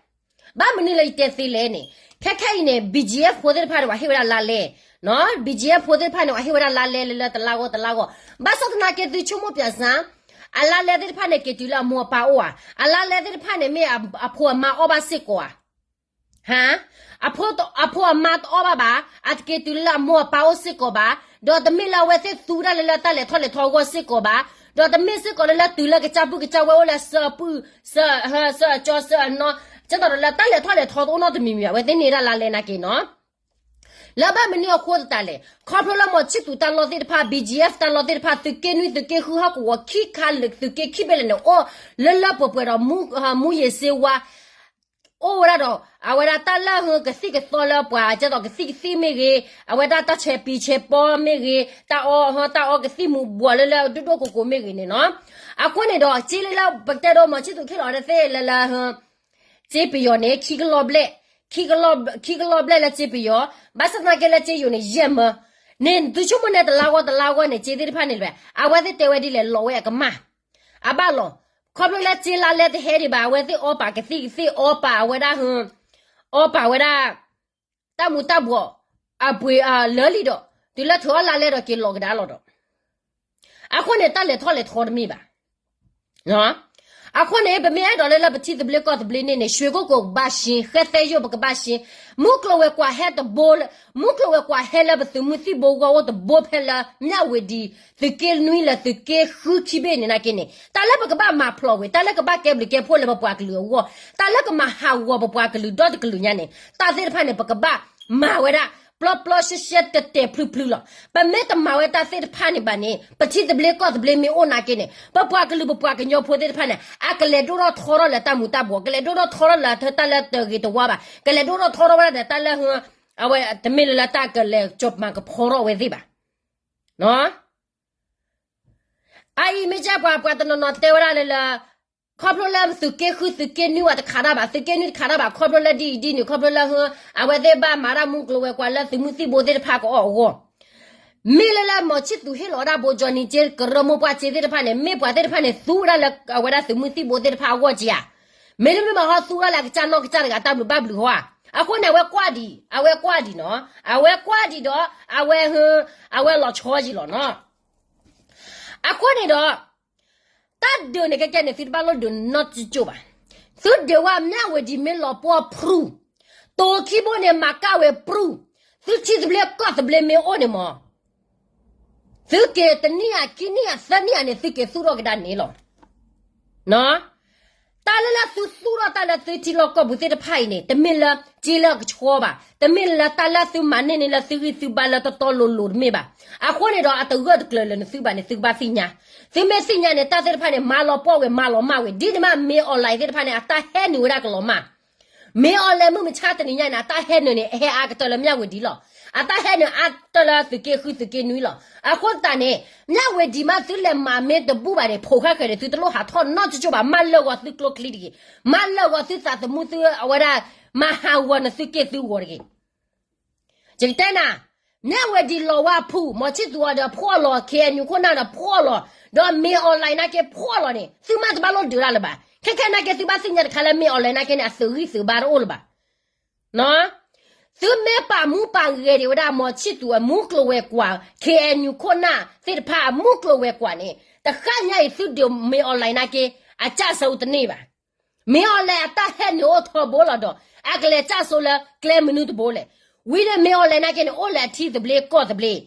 ဘၣ်မနုၤလၢယတဲသ့လဲၣ်န့ၣ် ခဲခဲအံၤန့ၣ် B G F ဖိသ့ၣ်တဖၣ်န့ၣ် ပှၤဟ့ၣ်ဝဲဒၣ်လါလဲ ဘံၣ်ကၠံဖိသ့ၣ်တဖၣ်န့ၣ် အဟ့ၣ်ဝဲဒၣ်လါလဲလၢလၢတလါဂီၢ်တလါဂီၢ်, ဘၣ်ဆၣ်သနာ်က့သုဆိကမိၣ်ပၠးစၢ်, အလါလဲသ့ၣ်တဖၣ်န့ၣ် က့ၤတုၤလၢအမိၢ်အပၢ်အိၣ်ဧါ, အလါလဲသ့ၣ်တဖၣ်န့ၣ်မ့ၢ်အဖိအမါအီၣ်ဘၣ်စ့ၢ်ကီးဧါ. ဟါ, အဖိအမါတအီၣ်ဘၣ်ဘၣ်, အတက့ၤတုၤလၢအမိၢ်အပၢ်အိၣ်စ့ၢ်ကီးဘၣ်, ဒီးတမ့ၢ်လၢအဝဲသ့ၣ်သူဒၣ်လဲာ်လၢတၢ်လဲၤထီၣ်လဲၤထီအဂီၢ်စ့ၢ်ကီးဘၣ်, ဒီးတမ့ၢ်စ့ၢ်ကီးလၢလၢတုၤလၢကစၢ်ပုၢ်ကစၢ်ဝဲၢ်အိၣ်လၢအစၢၤအပုၢ်, စၢၤ, စၢၤအကၠီစၢၤအနီၢ်, ကသိးဒီးလၢတၢ်လဲၤထီၣ်လဲၤထီတအိၣ်နီတမံၤမံၤဘၣ်, အဝဲသ့ၣ်န့ၢ်ဒၣ်လါလဲနာ်က့နီၤ. လၢဘၣ်မနုၤအဃိသတးလဲၣ်, ခီဖျိလၢမီၤဆံၣ်သူးတၢ်လီၢ်သ့ၣ်တဖၣ်, BGF တၢ်လီၢ်သ့ၣ်တဖၣ်, သုးက့နွံ, သုးက့ဃု, ဟီၣ်ကဝီၤခံခါလၢာ်, သုးက့ခံဘ့ၣ်လဲၣ်န့ၣ် အိၣ်လၢလၢပှဲၤပှဲၤဒီး မူယ့ၤစ့ဝါ, အိၣ်ဝဲဒၣ်ဒီး အဝဲဒၣ်တၢ်လၢဟကသံၣ်ကသီလၢပှၤကဲသိးကသံၣ်ကသံၣ်မ့ၢ်ဂ့ၤ, အဝဲဒၣ်တၢ်ဆဲးပံၤဆဲးပီမ့ၢ်ဂ့ၤ, တၢ်အီ, တၢ်အီကသံၣ်မူၤဘှီးလၢလၢဒိၣ်ဒိၣ်ကိးကိးမ့ၢ်ဂ့ၤန့ၣ်နီၤ. အဃိန့ၣ်ဒီး စ့လၢလၢပတဲဒီးမီၤဆံၣ်သူးခ့ၣ်လီၤဝဲဒၣ်သ့ၣ်လၢလၢ စ့ပယီၤန့ၣ် ခံကလီၢ်ဘျဲၣ်, ခံကလီၢ်ဘျဲၣ်လၢစ့ပယီၤ, ဘၣ်ဆၣ်သနာ်က့လၢစ့ယိၤန့ၣ် ယဲၢ်မၢ, န့ၣ်သုဆိကမိၣ်န့ၣ်တလါဂီၢ်တလါဂီၢ်န့ၣ် စ့သ့ၣ်တဖၣ်န့ၣ်လၢ အဝဲသ့ၣ်တဲဝဲဒ်လဲၣ် လီၤဝဲအကမၢ်, အဘၣ်လီၤ, ခီဖျိလၢစ့လါလဲတဟဲဒံးဘၣ်, အဝဲသ့ၣ်အီပာ်ကသံၣ်ကသ့ၣ်, အီပာ်ဝဲဒၣ်ဟ, အီပာ်ဝဲဒၣ် တၢ်မူၤတၢ်ဘှီး အပှ့ၤအလၢာ်လံဒီး တုၤလၢထုးအီၣ်လါလဲဒီးက့ၤလီၤကဒါလီၤဒီး အဃိန့ၣ် တၢ်လဲၤထီၣ်လဲၤထီတမ့ၢ်ဘၣ်. အဃိန့ၣ် ပမ့ၢ်အဲၣ်ဒိးလၢလၢပထံသဘျ့ကီၢ်သဘျ့န့ၣ်န့ၣ် ရွှေကုက္ကို ကဘၣ်ရှင်း, ဃဲသဲယိၣ်ပကဘၣ်ရှင်း, မူကျိၤဝဲၤကွာ်ဟဲတဘိလၢ, မူကျိၤဝဲၤကွာ်ဟဲလၢပသုးမုၢ်သံၣ်ဘိဂီၢ်အိၣ်တဘိဖဲလၢ မြဝတီ သုးက့နွံလၢသုးက့ဃုခံဘ့ၣ်န့ၣ်နာ်က့န့ၣ် တၢ်လၢပကဘၣ်မၤဖျိးဝဲ, တၢ်လၢကဘၣ်ကဲဘျုးကဲဖှိၣ်လၢပပှၤကလုာ်အဂီၢ်, တၢ်လၢကမၤဟးဂီၤပပှၤကလုာ်ဒီတကလုာ်ညါန့ၣ် တၢ်သ့ၣ်တဖၣ်န့ၣ် ပကဘၣ်မၤဝဲဒၣ် ပျီပျီရှဲရှဲတဲာ်တဲာ်ဖျုဖျုလီၤ. ပမ့ၢ်တမၤဝဲတၢ်သ့ၣ်တဖၣ်န့ၣ်ဘၣ်န့ၣ် ပထံသဘျ့ကီၢ်သဘျ့မ့ၢ်အိၣ်နာ်က့န့ၣ် ပပှၤကလုာ်ပပှၤကညီဖိသ့ၣ်တဖၣ်န့ၣ် အကလဲၤဒိၣ်ထီၣ်ထီထီၣ်လၢတၢ်မူၤတၢ်ဘှီး, ကလဲၤဒိၣ်ထီၣ်ထီထီၣ်လၢတၢ်လၢတဂ့ၤတဝါဘၣ်, ကလဲၤဒိၣ်ထီၣ်ထီထီၣ်ဝဲဒၣ်ဒီးတၢ်လၢ အဝဲတမ့ၢ်လၢလၢတၢ်ကလဲၤကၠီၤမၤကဖီထီၣ်ဝဲသ့ၣ်ဘၣ်. အအံၤမ့ၢ်ကဲပှၤ ပှၤတနီၤနီၤတဲဝဲဒၣ်လၢလၢ ခီဖျိလၢသုးက့ဃုသုးက့နွံဝဲတခးတၢ်ဘၣ်, သုးက့နွံတခးတၢ်ဘၣ်, ခီဖျိလၢဒ်အံၤဒ်နုၤ, ခီဖျိလၢဟ, အဝဲသ့ၣ်ဘၣ်မၤတၢ်မူကျိၤဝဲၤကွာ်လၢသုးမုၢ်သံၣ်ဘိသ့ၣ်တဖၣ်ကအီၣ်အဂီၢ်, မ့ၢ်လၢလၢမီၤဆံၣ်သူးဟ့ၣ်လီၤဝဲဒၣ်ဘိကၠီနံၤက့ ကရၢမိၢ်ပှၢ်က့သ့ၣ်တဖၣ်န့ၣ် မ့ၢ်ပှၤသ့ၣ်တဖၣ်န့ၣ် သူဝဲဒၣ်လၢအဝဲဒၣ်သုးမုၢ်သံၣ်ဘိသ့ၣ်တဖၣ်အဂီၢ်က့ဧါ. မ့တမ့ၢ်ဘၣ်ဟီသူဝဲဒၣ်လၢအကစၢ်နီၢ်ကစၢ်တဂၤတၢ်ဘျုးဘၣ်ဘျုးဟီဧါ. အဃိန့ၣ် အဝဲကွၢ်ဒံး, အဝဲကွၢ်ဒံးနီၤ, အဝဲကွၢ်ဒံးဒီး အဝဲဟ, အဝဲလီၤဆီယံာ်လီၤနီၤ. အဃိန့ၣ်ဒီး တၢ်ဒုးန့ၣ် ကဲကဲန့ၣ် သုတဘၣ်လိၣ်ဒုးနီတကၠိၢ်ဘၣ်. သုဒုးဝဲ မြဝတီ မ့ၢ်လီၤပှီၢ်ပြူၢ်, တိၤခံဘိန့ၣ် မၤကၣ်ဝဲပြူၢ်, သုထံသဘျ့ကီၢ်သဘျ့မ့ၢ်အိၣ်န့ၣ်မး သုက့ၤတနံၣ်ဧါ ခံနံၣ်ဧါ သၢနံၣ်ဧါန့ၣ် သုက့ၤသူၣ်ထီၣ်ကဒါန့ၣ်လီၤ. တၢ်လၢလၢသုသူၣ်ထီၣ်တၢ်လၢသုထံလီၢ်ကီၢ်ပူၤသ့ၣ်တဖၣ်အံၤန့ၣ် တမ့ၢ်လၢက့လၢကဆှီဘၣ်, တမ့ၢ်လၢတၢ်လၢသုမၤန့ၢ်န့ၢ်လၢသုဂံၢ်သုဘါလၢတတီလိၤလိၤတမ့ၢ်ဘၣ်. အဃိန့ၣ်ဒီး အတဂၢၢ်တကျၢၤလၢနသုဘၣ်န့ၣ် သုကဘၣ်သ့ၣ်ညါ. သုမ့ၢ်သ့ၣ်ညါန့ၣ် တၢ်သ့ၣ်တဖၣ်န့ၣ် မၤလီၤပှီၢ်ဝဲ မၤလီၤမၢ်ဝဲ ဒ်န့ၣ်မး မ့ၢ် online သ့ၣ်တဖၣ်န့ၣ် အတၢ်ဟဲနုာ်ဝဲဒၣ်ကလီၤမၢ် မ့ၢ် online မုၢ်မဆါတနံၤညါန့ၣ် အတၢ်ဟဲနုာ်န့ၣ် ဟဲအါကတၢၢ်လၢ မြဝတီ လီၤ. အတၢ်ဟဲနုာ်အါကတၢၢ်လၢသုးက့ဃုသုးက့နွံလီၤ. အဃိသတးန့ၣ် မြဝတီ မး သုလဲၤမၤမ့ၢ်တဘူၣ်ဘၣ်န့ၣ် ဖိးဃဲဃဲန့ၣ် သုတလိၣ်ဟးထီၣ်နီတကၠိၢ်ဘၣ်, မၤလၢာ်ဂီၤသုကျိချံတဂ့ၤ, မၤလၢာ်ဂီၤသုသးသမူသုအဝဲဒၣ်, မၤဟးဂီၤနသုက့သုဂီၤတဂ့ၤ. ယကတဲနၤ, မြဝတီ လီၤဝဲအဖုၣ် မီၤဆံၣ်သူးအီၤဒီးဖှီၣ်လီၤ, KNU ခိၣ်နၢ်ဒီးဖှီၣ်လီၤ, ဒီးမ့ၢ် online နာ်က့ဖှီၣ်လီၤန့ၣ် သုမးတဘၣ်လိၣ်ဒုးတၢ်လၢၤဘၣ်. ခဲခဲနာ်က့သုဘၣ်သ့ၣ်ညါတခါလၢမ့ၢ် online နာ်က့န့ၣ် အသုးဂံၢ်သုဘါတအိၣ်လၢၤဘၣ်. သုမ့ၢ်ပာ်မူပာ်ဂဲၤဒံးဝဲဒၣ် မီၤဆံၣ်သူးအမူကျိၤဝဲၤကွာ်, KNU ခိၣ်နၢ်သ့ၣ်တဖၣ်အမူကျိၤဝဲၤကွာ်န့ၣ် တဃၣ်ညါအံၤသုဒုးမ့ၢ် online နာ်က့ အကၠၢ်စိတန့ၢ်ဘၣ်. မ့ၢ် online အတၢ်ဟဲနုာ်အိၣ်ထီဘိလီၤဒီး အကလဲၤကၠၢ်စိလၢကျဲမနုၤတဘိလဲၣ်. ဝံၤန့ၣ်မ့ၢ် online နာ်က့န့ၣ် အိၣ်လၢအထံသဘျ့ကီၢ်သဘျ့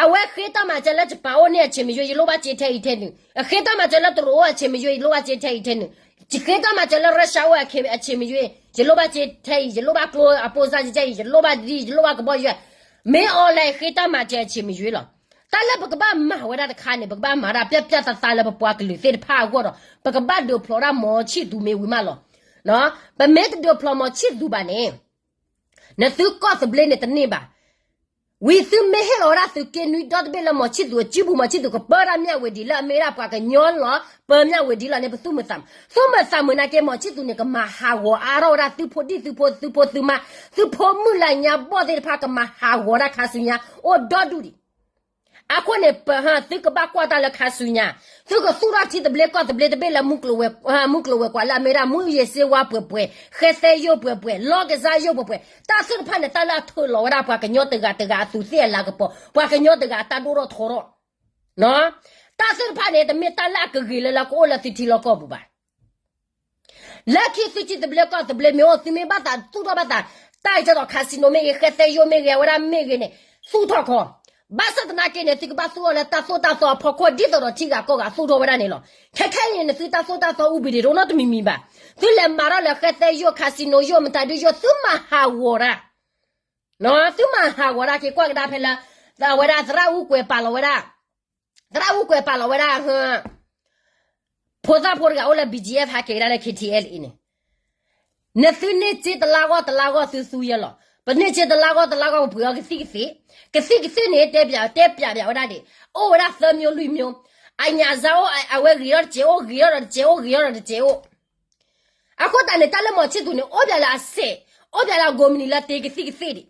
အဝဲဃ့တၢ်မၤစၢၤလၢ Japan အိၣ်န့ၣ်အဆံးမယွ့ ယလိၣ်ဘၣ်စ့ထဲအံၤထဲနုၤ, ဃ့တၢ်မၤစၢၤလၢတရူးအိၣ်အဆံးမယွ့ ယလိၣ်ဘၣ်စ့ထဲအံၤထဲနုၤ, ဃ့တၢ်မၤစၢၤလၢ Russia အိၣ်အဆံးမယွ့ ယလိၣ်ဘၣ်စ့ထဲအံၤ, ယလိၣ်ဘၣ်ကျိအပိစါယဲအံၤ, ယလိၣ်ဘၣ်ဒ်, ယလိၣ်ဘၣ်ကဘီယူၤ, မ့ၢ် online ဃ့တၢ်မၤစၢၤအဆံးမယွ့လီၤ. တၢ်လၢပကဘၣ်မၤဝဲဒၣ်တခါန့ၣ် ပကဘၣ်မၤတၢ်ပျၢ်ပျၢ်သးသးလၢပပှၤကလုာ်သ့ၣ်တဖၣ်အဂီၢ်ဒီး ပကဘၣ်ဒုးဖျိးဒၣ်မီၤဆံၣ်သူးမ့ၢ်ဝံၤမးလီၤ. ပမ့ၢ်တဒုးဖျိးမီၤဆံၣ်သူးဘၣ်န့ၣ် နသုကီၢ်သဘျ့န့ၣ်တန့ၢ်ဘၣ်. ဝံၤသုမ့ၢ်ဟ့ၣ်လီၤဝဲဒၣ်သုးက့နွံဒီတဘ့ၣ်လၢမီၤဆံၣ်သူးအစုပူၤ, မီၤဆံၣ်သူးကပၢဒၣ်မြဝတီလၢအမ့ၢ်ဒၣ်ပှၤကညီလီၤ, ပၢမြဝတီလီၤန့ၣ် ပသူၣ်မုာ်သးမုာ်, သူၣ်မုာ်သးမုာ်နာ်က့ မီၤဆံၣ်သူးန့ၣ် ကမၤဟးဂီၤအါထီၣ်ဝဲဒၣ်သုဖိဒံၣ်သုဖိ, သုဖိသုမါ, သုဖိမုၣ်လၢညါဘီၣ်သ့ၣ်တဖၣ် ကမၤဟးဂီၤဒၣ်ခါဆူညါ အိၣ်ဒီဒူၣ်ဒံး. အဃိန့ၣ် ပဟ သုကဘၣ်ကွၢ်တၢ်လၢခါဆူညါ, သုကသူၣ်ထီၣ်ထံသဘျ့ကီၢ်သဘျ့တဘ့ၣ်လၢ မူကျိၤဝဲၤကွာ်လၢအမ့ၢ်ဝဲဒၣ် မူးယစ်ဆေးဝါးပှဲၤပှဲၤ, ဃဲသဲယိၣ်ပှဲၤပှဲၤ, လောင်းကစားရုံပှဲၤပှဲၤ, တၢ်သ့ၣ်တဖၣ်န့ၣ် တၢ်လၢအထုးလီၤဝဲဒၣ်ပှၤကညီတဂၤတဂၤအသူးသ့ၣ်အလၤကပီၤ, ပှၤကညီတဂၤအတၢ်ဒိၣ်ထီၣ်ထီထီၣ် တၢ်သ့ၣ်တဖၣ်န့ၣ် တမ့ၢ်တၢ်လၢအကဂ့ၤလၢလၢကအိၣ်လၢသုထံလီၢ်ကီၢ်ပူၤဘၣ်. လၢခံသုထံသဘျ့ကီၢ်သဘျ့မ့ၢ်အိၣ် သုမ့ၢ်ဘၣ်သးသူၣ်ထီၣ်ဘၣ်သး တၢ်အံၤကဲသိး casino မ့ၢ်ဂ့ၤ, ဃဲသဲယိၣ်မ့ၢ်ဂ့ၤ, အဝဲဒၣ်မ့ၢ်ဂ့ၤန့ၣ် သူၣ်ထီၣ်ခီ. ဘၣ်ဆၣ်သနာ်က့န့ၣ် သုကဘၣ်သူၣ်ထီၣ်လၢတၢ်သိၣ်တၢ်သီအဖီခိၣ် ဒ်သိးဒီးထံဂၤကီၢ်ဂၤသူၣ်ထီၣ်ဝဲဒၣ်န့ၣ်လီၤ. ခဲခဲအံၤန့ၣ် နသုတၢ်သိၣ်တၢ်သီအူပံၤဒံးတအိၣ်နီတမံၤမံၤဘၣ်. သုလဲၤမၤထီၣ်လၢဃဲသဲယိၣ်, casino ယိၣ်, မတၤဒုယိၣ်, သုမၤဟးဂီၤတၢ် သုမၤဟးဂီၤတၢ်က့ၤကွၢ်ကဒါဖဲလၢ အဝဲဒၣ်သရၣ်အူကွဲၤပာ်လီၤဝဲဒၣ်, သရၣ်အူကွဲၤပာ်လီၤဝဲဒၣ် ဖိသၣ်ဖိတဂၤအိၣ်လၢ B G F ဟးက့ၤကဒါလၢ K T L A အံၤန့ၣ်, နသုန့ၢ်စ့တလါဂီၢ်တလါဂီၢ်သုသူယဲလီၤ. ပန့ၢ်စ့တလါဂီၢ်တလါဂီၢ် ပပှ့ၤအီၤကသံၣ်ကသ့ၣ်, ကသံၣ်ကသ့ၣ်န့ၣ် တဲပၠး တဲပၠးပၠးဝဲဒၣ်ဒံး, အိၣ်ဝဲဒၣ်သၢမျိုးလွံၢ်မျိုး, အညၣ်စၢ်အိၣ်, အဝဲဂ့ၤထီၣ်တစဲးအိၣ်, ဂ့ၤထီၣ်ဒီးတစဲးအိၣ်, ဂ့ၤထီၣ်ဒီးတစဲးအိၣ်. အဃိသတးန့ၣ် တၢ်လၢမီၤဆံၣ်သူးန့ၣ် အိၣ်ပၠးလၢအစဲး, အိၣ်ပၠးလၢအကိးမုၢ်နံၤလၢတ့ကသံၣ်ကသ့ၣ်ဒံး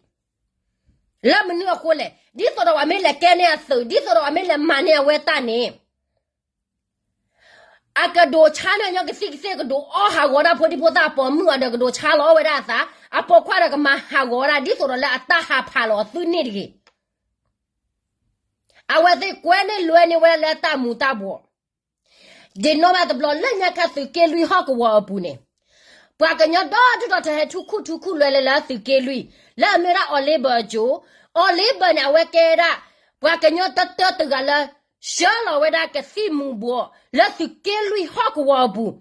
လၢမနုၤအဃိလဲၣ်, ဒ်သိးဒီးပှၤမ့ၢ်လဲၤကဲန့ၢ်အသုး, ဒ်သိးဒီးပှၤမ့ၢ်လဲၤမၤန့ၢ်အဝဲတၢ်န့ၣ်, အကဒိးဆါန့ၢ်အညီကသံၣ်ကသ့ၣ်, ကဒိးအီၣ်ဟးဂီၤဒၣ်ဖိဒံဖိသၣ်အပိာ်မုၣ်အဒီး ကဒိးဆါလီၤအီၣ်ဝဲဒၣ်အသး, အပိာ်ခွါဒီးကမၤဟးဂီၤဝဲဒၣ် ဒ်သိးဒီးလၢအတၢ်ဟးဖးလီၤအသုန့ၣ်တဂ့ၤ. အဝဲသ့ၣ်ကွဲန့ၢ်လွဲန့ၢ်ဝဲဒၣ်လၢတၢ်မူၤတၢ်ဘှီး ဒ်နီၢ်ဘၣ်တဘျီလၢညါခါသုးက့လွံၢ်ဟီၣ်ကဝီၤအပူၤန့ၣ်, ပှၤကညီဒီဒူၣ်ဒီထၢဟဲထူခူၣ်ထူခူၣ်လွဲလၢလၢသုးက့လွံၢ်, လၢအမ့ၢ်ဝဲဒၣ် Oliver အစိၤ, Oliver န့ၣ် အဝဲကဲဝဲဒၣ် ပှၤကညီတၢတၢတဂၤလၢ ဆှၢလီၤဝဲဒၣ်ကသံၣ်မူၤဘှီး လၢသုးက့လွံၢ်ဟီၣ်ကဝီၤအပူၤ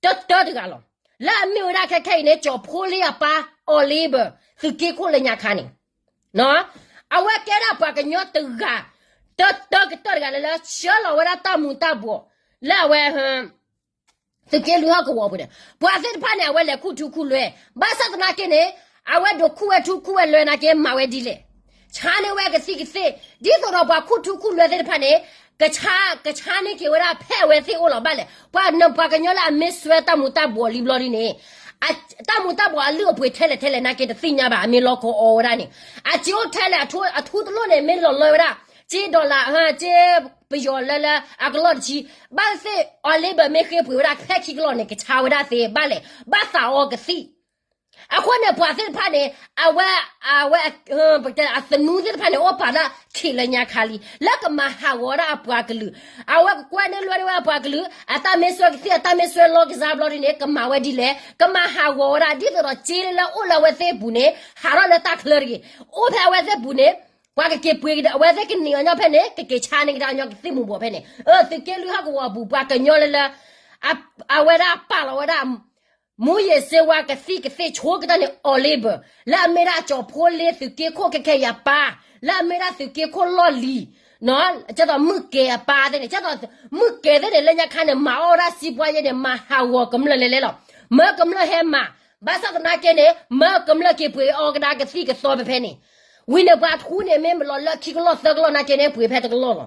တၢတၢတဂၤလီၤ. လၢအမ့ၢ်ဝဲဒၣ်ခဲခဲအံၤန့ၣ် ကၠီၤဖိလ့အပၢ် Oliver သုးက့ခိၣ်လၢညါခါန့ၣ် အဝဲကဲဒၣ်ပှၤကညီတဂၤ တၢတၢကတၢၢ်တဂၤလၢ လၢဆှၢလီၤဝဲဒၣ်တၢ်မူၤတၢ်ဘှီး လၢအဝဲ သုးက့လွံၢ်ဟီၣ်ကဝီၤပူၤန့ၣ်, ပှၤသ့ၣ်တဖၣ်န့ၣ် အဝဲလဲၤခူၣ်ထူခူၣ်လွဲ, ဘၣ်ဆၣ်သနာ်က့န့ၣ် အဝဲဒိးခူၣ်ဝဲထူခူၣ်ဝဲလွဲနာ်က့ မၤဝဲဒ်လဲၣ်, ဆါန့ၢ်ဝဲကသံၣ်ကသ့ၣ်, ဒ်သိးဒီးပှၤခူၣ်ထူခူၣ်လွဲသ့ၣ်တဖၣ်န့ၣ် ကဆါ, ကဆါန့ၢ်က့ၤဝဲဒၣ်ဖဲအဝဲသ့ၣ်အိၣ်လီၤဘၣ်လဲၣ်. ပှၤကညီလၢအမ့ၢ်စွဲတၢ်မူၤတၢ်ဘှီးလံဘျီဒ်န့ၣ် တၢ်မူၤတၢ်ဘှီးအလုၢ်အပှ့ၤထဲလဲၣ်ထဲလဲၣ်နာ်က့ တသ့ၣ်ညါဘၣ်, အမ့ၢ်လီၤကီအီဝဲဒၣ်န့ၣ် အစ့အိၣ်ထဲလဲၣ်, အထူတလိၣ်န့ၣ် မ့ၢ်လီၤလၢဝဲဒၣ် စ့ဒီလၣ်, စ့ပယီၤလၢလၢအကလီၢ်တဆံ, ဘၣ်သ့ၣ် Oliver မ့ၢ်ဃ့ပှ့ၤဝဲဒၣ်ဖဲခံကလီၢ်န့ၣ် ကဆါဝဲဒၣ်သ့ဘၣ်လဲၣ်, ဘၣ်သးအီကသံၣ်. အဃိန့ၣ် ပှၤသ့ၣ်တဖၣ်န့ၣ် အဝဲ, အဝဲ, အသနူသ့ၣ်တဖၣ်န့ၣ် အိၣ်ပာ်လၢခံလၢညါခါလံ လၢကမၤဟးဂီၤဒၣ်အပှၤကလုာ်, အဝဲကကွဲန့ၢ်လွဲန့ၢ်ဝဲအပှၤကလုာ်, အတၢ်မ့ၢ်စွဲကသံၣ် အတၢ်မ့ၢ်စွဲလီၤကစၢ်ဘျီဒ်န့ၣ် ကမၤဝဲဒ်လဲၣ်, ကမၤဟးဂီၤဝဲဒၣ် ဒ်သိးဒီးစ့လၢလၢအိၣ်လၢအဝဲသ့ၣ်အပူၤန့ၣ် ဟးထီၣ်လၢတၢ်ချၢတဂ့ၤ, အိၣ်ဖဲအဝဲသ့ၣ်အပူၤန့ၣ် ပှၤကက့ၤပှ့ၤကဒီး အဝဲသ့ၣ်ကန့ၢ်အီၤညီဖဲန့ၣ် ကက့ၤဆါန့ၢ်ကဒါညီကသံၣ်မူၤဘှီးဖဲန့ၣ်, သုးက့လွံၢ်ဟီၣ်ကဝီၤအပူၤ ပှၤကညီလၢလၢ အဝဲဒၣ်ပာ်လီၤဝဲဒၣ် မူးယစ်ဆေးဝါးကသံၣ်ကသ့ၣ်ဆိကတၢၢ်န့ၣ် Oliver လၢအမ့ၢ်ဒၣ်ကၠီၤဖိလ့သုးက့ခိၣ်ခဲခဲအံၤအပၢ်, လၢအမ့ၢ်ဒၣ်သုးက့ခိၣ်လီၢ်လံၤ, ကဲသိးမုၢ်ကဲၤအပၢ်သ့ၣ်န့ၣ်, ကဲသိးမုၢ်ကဲၤသ့ၣ်န့ၣ် လၢညါခါန့ၣ် မၤအီၣ်ဝဲဒၣ်စံးပှၤယဲၢ်န့ၣ် မၤဟးဂီၤကမျၢၢ်လဲၤလဲၤလီၤ. မၢကမျၢၢ်ဟဲမၤ, ဘၣ်ဆၣ်သနာ်က့န့ၣ် မၢကမျၢၢ်က့ၤပှ့ၤအီကဒါကသံၣ်ကသီဖဲဖဲန့ၣ်, ဝံၤန့ၣ်ပှၤထူန့ၣ် မ့ၢ်မ့ၢ်လီၤလၢခံကလီၢ်သၢကလီၢ်နာ်က့န့ၣ် ပှ့ၤဖဲတကလီၢ်လီၤ.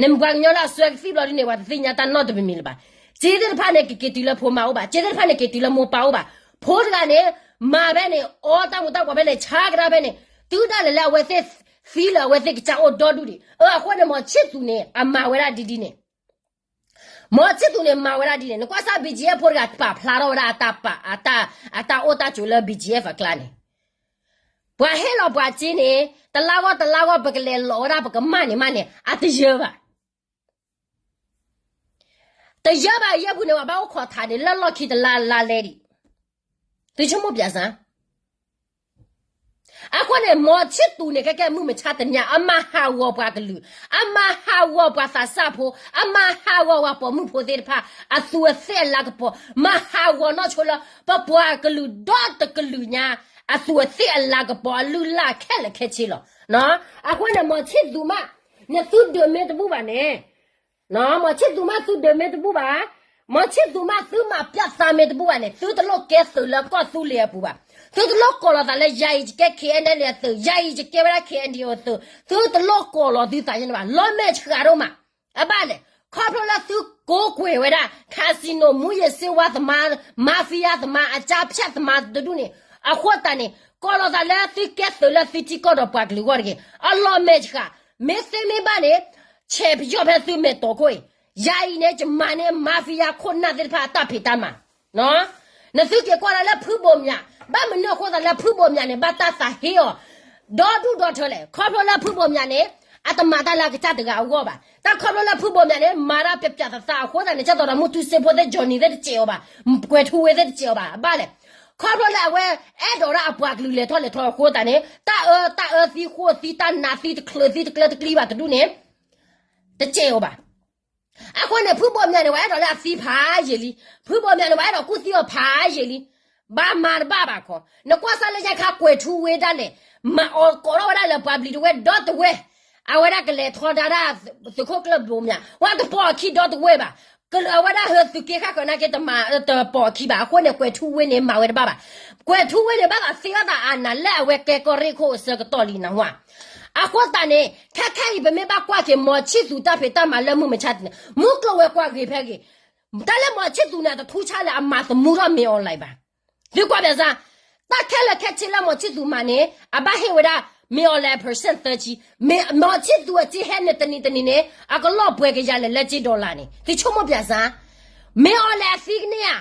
နမ့ၢ်ပှၤကညီလၢအစွဲကသံၣ်ဘျီဒ်န့ၣ် ပှၤတသ့ၣ်ညါတၢ်နီတမံၤမံၤလၢၤဘၣ်. စ့သ့ၣ်တဖၣ်န့ၣ် ကက့ၤတုၤလၢဖိမါအိၣ်ဘၣ်, စ့သ့ၣ်တဖၣ်န့ၣ် က့ၤတုၤလၢမိၢ်ပၢ်အိၣ်ဘၣ်. ဖိတဂၤန့ၣ် မၤဖဲန့ၣ် အီတၢ်မူၤတၢ်ဘှီးဖဲန့ၣ် ဆါကဒါဖဲန့ၣ်, တုၤဒၣ်လဲာ်လၢအဝဲသ့ၣ်သံလၢအဝဲသ့ၣ်ကစၢ်အိၣ်ဒီဒူၣ်ဒံး. အဃိန့ၣ် မီၤဆံၣ်သူးန့ၣ် အမၤဝဲဒၣ်ဒ်ဒ်န့ၣ် မီၤဆံၣ်သူးန့ၣ် မၤဝဲဒၣ်ဒ်န့ၣ်, နကွၢ်စၢ် B G F ဖိတဂၤ ပာ်ဖျါထီၣ်ဝဲဒၣ်အတၢ်အိၣ်တၢ်ဆိးလၢ B G F အကျါန့ၣ်, ပှၤဟ့ၣ်လီၤပှၤစ့န့ၣ် တလါဂီၢ်တလါဂီၢ် ပကလဲၤလီၤဝဲဒၣ် ပကမၣ်န့ၣ်မၣ်န့ၣ် အတယၢဘၣ်. တယၢဘၣ်ယဲၢ်ပူၤန့ၣ် ပှၤဘၣ်အိၣ်ခိးထးန့ၣ် လၢလီၢ်ခံတလါလါလဲဒံး. သုဆိကမိၣ်ပၠးစၢ် အဃိန့ၣ် မီၤဆံၣ်သူးန့ၣ် ခဲကဲမုၢ်မဆါတနံၤ အမၤဟးဂီၤပှၤကလုာ်, အမၤဟးဂီၤပှၤသးစၢ်ဖိ, အမၤဟးဂီၤပှၤပိာ်မုၣ်ဖိသ့ၣ်တဖၣ် အသူးအသ့ၣ်အလၤကပီၤ, မၤဟးဂီၤနီၢ်ဆိလၢ ပပှၤကလုာ်ဒီတကလုာ်ညါ အသူးအသ့ၣ်အလၤကပီၤအလုၢ်အလၢ်ခဲလၢာ်ခဲဆ့လီၤ. အဃိန့ၣ် မီၤဆံၣ်သူးမး, နသုဒုးမ့ၢ်တဘူၣ်ဘၣ်န့ၣ် မီၤဆံၣ်သူးမး သုဒုးမ့ၢ်တဘူၣ်ဘၣ်, မီၤဆံၣ်သူးမး သုမၤပျဲသးမ့ၢ်တဘူၣ်ဘၣ်န့ၣ် သုတလိၣ်ကဲသုးလၢကီၢ်သူလ့ၤအပူၤဘၣ်. သုတလိၣ်ကိးလီၤသးလၢ ယၤအံၤယကဲ K N L A အသုး, ယၤအံၤယကဲဝဲဒၣ် K N D O အသုး, သုတလိၣ်ကိးလီၤသုသးယဲန့ၣ်ဘၣ်. လီၤမဲာ်ဆှးဒိၣ်မး, အဘၣ်လဲၣ်, ခီဖျိလၢသုကိးကွဲၤဝဲဒၣ် casino မူးယစ်ဆေးဝါးသမား, mafia သမား, အကြမ်းဖက်သမားတဒူၣ်န့ၣ်, အဃိသတးန့ၣ် ကိးလီၤသးလၢသုကဲသုးလၢသုထံကီၢ်ဒီးပှၤကလုာ်အဂီၢ်တဂ့ၤ. အလီၤမဲာ်ဆှး မ့ၢ်သ့မ့ၢ်ဘၣ်န့ၣ် ဆဲးပယီၢ်ဖဲသုမဲာ်တီၤခိၣ်အံၤ, ယၤအံၤန့ၣ် ယမၤန့ၢ် mafia ခိၣ်နၢ်သ့ၣ်တဖၣ်အတၢ်ဖံးတၢ်မၤ, နသုက့ၤကွၢ်ဒၣ်လၢဖုဘိးမၠး, ဘၣ်မနုၤအဃိသတးလၢဖုဘိးမၠးန့ၣ် ဘၣ်တၢ်သးဟ့အီၤ ဒီဒူၣ်ဒီထၢလဲၣ်, ခီဖျိလၢဖုဘိးမၠးန့ၣ် အတမၤတၢ်လၢအကစၢ်တဂၤအဂီၢ်ဘၣ်, တၢ်ခီဖျိလၢဖုဘိးမၠးန့ၣ် မၤတၢ်ပျးပျးသးသးအဃိသတးန့ၣ် ကၠၢ်သီဒီးမုၢ်ထူစ့ဖိသ့ၣ် Johnny သ့ၣ်တစဲးအီၤဘၣ်, ကွဲၤထူဝ့သ့ၣ်တစဲးအီၤဘၣ်, ဘၣ်လဲၣ်, ခီဖျိလၢအဝဲအဲၣ်ဒိးဒၣ်အပှၤကလုာ်လဲၤထီၣ်လဲၤထီအဃိသတးန့ၣ် တၢ်အၢ တၢ်အၢသံဃိသံ တၢ်နးသံတချုးသံတကျၢတကျံဘၣ်တဒူၣ်န့ၣ် တစဲးအီၤဘၣ်. အဃိန့ၣ် ဖုဘိးမၠးန့ၣ် ပှၤအဲၣ်ဒိးလၢအသံဖးယံာ်လံ, ဖုဘိးမၠးန့ၣ် ပှၤအဲၣ်ဒိးကူၣ်သံအီၤဖးယံာ်လံ, ဘၣ်မၤတဘၣ်ဘၣ်ခီ, နကွၢ်စၢ်လၢညါခါကွဲၤထူဝ့ဒၣ်လဲာ်, မၤအီၤကိးထီၣ်ဝဲဒၣ်လၢပှၤဘျံးတဝဲၢ်ဒီတဝဲၢ်, အဝဲဒၣ်ကလဲၤထီဒါဒၣ် သုးခိၣ်ကျၢၢ်ဘိးမၠး ပှၤတပိာ်အခံဒီတဝဲၢ်ဘၣ်, အဝဲဒၣ်ဟၢသုးက့ဃၣ်ဃၢၤနာ်က့ တပိာ်အခံဘၣ်, အဃိန့ၣ် ကွဲၤထူဝ့န့ၣ် မၤဝဲတဘၣ်ဘၣ်, ကွဲၤထူဝ့န့ၣ် ဘၣ်သးသ့ဘၣ်သးအနးလၢအဝဲကဲကီၢ်ရ့ၣ်ခိၣ်အဆၢကတီၢ်လံနဝၤ, အဃိသတးန့ၣ် ခဲခဲအံၤ ပမ့ၢ်ဘၣ်ကွၢ်က့ၤ မီၤဆံၣ်သူးတၢ်ဖံးတၢ်မၤလၢမုၢ်မဆါတနံၤ မုၢ်ကျိၤဝဲၤကွာ်ဂ့ၤဖဲဂ့ၤ, တၢ်လၢမီၤဆံၣ်သူးန့ၣ် တထူဆါလၢအမၤသမူထီၣ်မ့ၢ်အီၤလဲၣ်ဘၣ်, သုကွၢ်ဘၣ်စၢ်, တၢ်ခဲလၢာ်ခဲဆ့လၢမီၤဆံၣ်သူးမၤန့ၣ် အဘၣ်ဟ့ၣ်ဝဲဒၣ် မ့ၢ်အီၤလဲၣ် percent သၢဆံ, မီၤဆံၣ်သူးအစ့ဟဲနုာ်တနံၤတနံၤန့ၣ် အကလီၢ်ပှဲၤကယၤလဲၣ်လၢစ့ dollar န့ၣ် သုဆိကမိၣ်ဘၣ်စၢ်, မ့ၢ်အီၤလဲၣ်အသံကန့ၢ်ဧါ,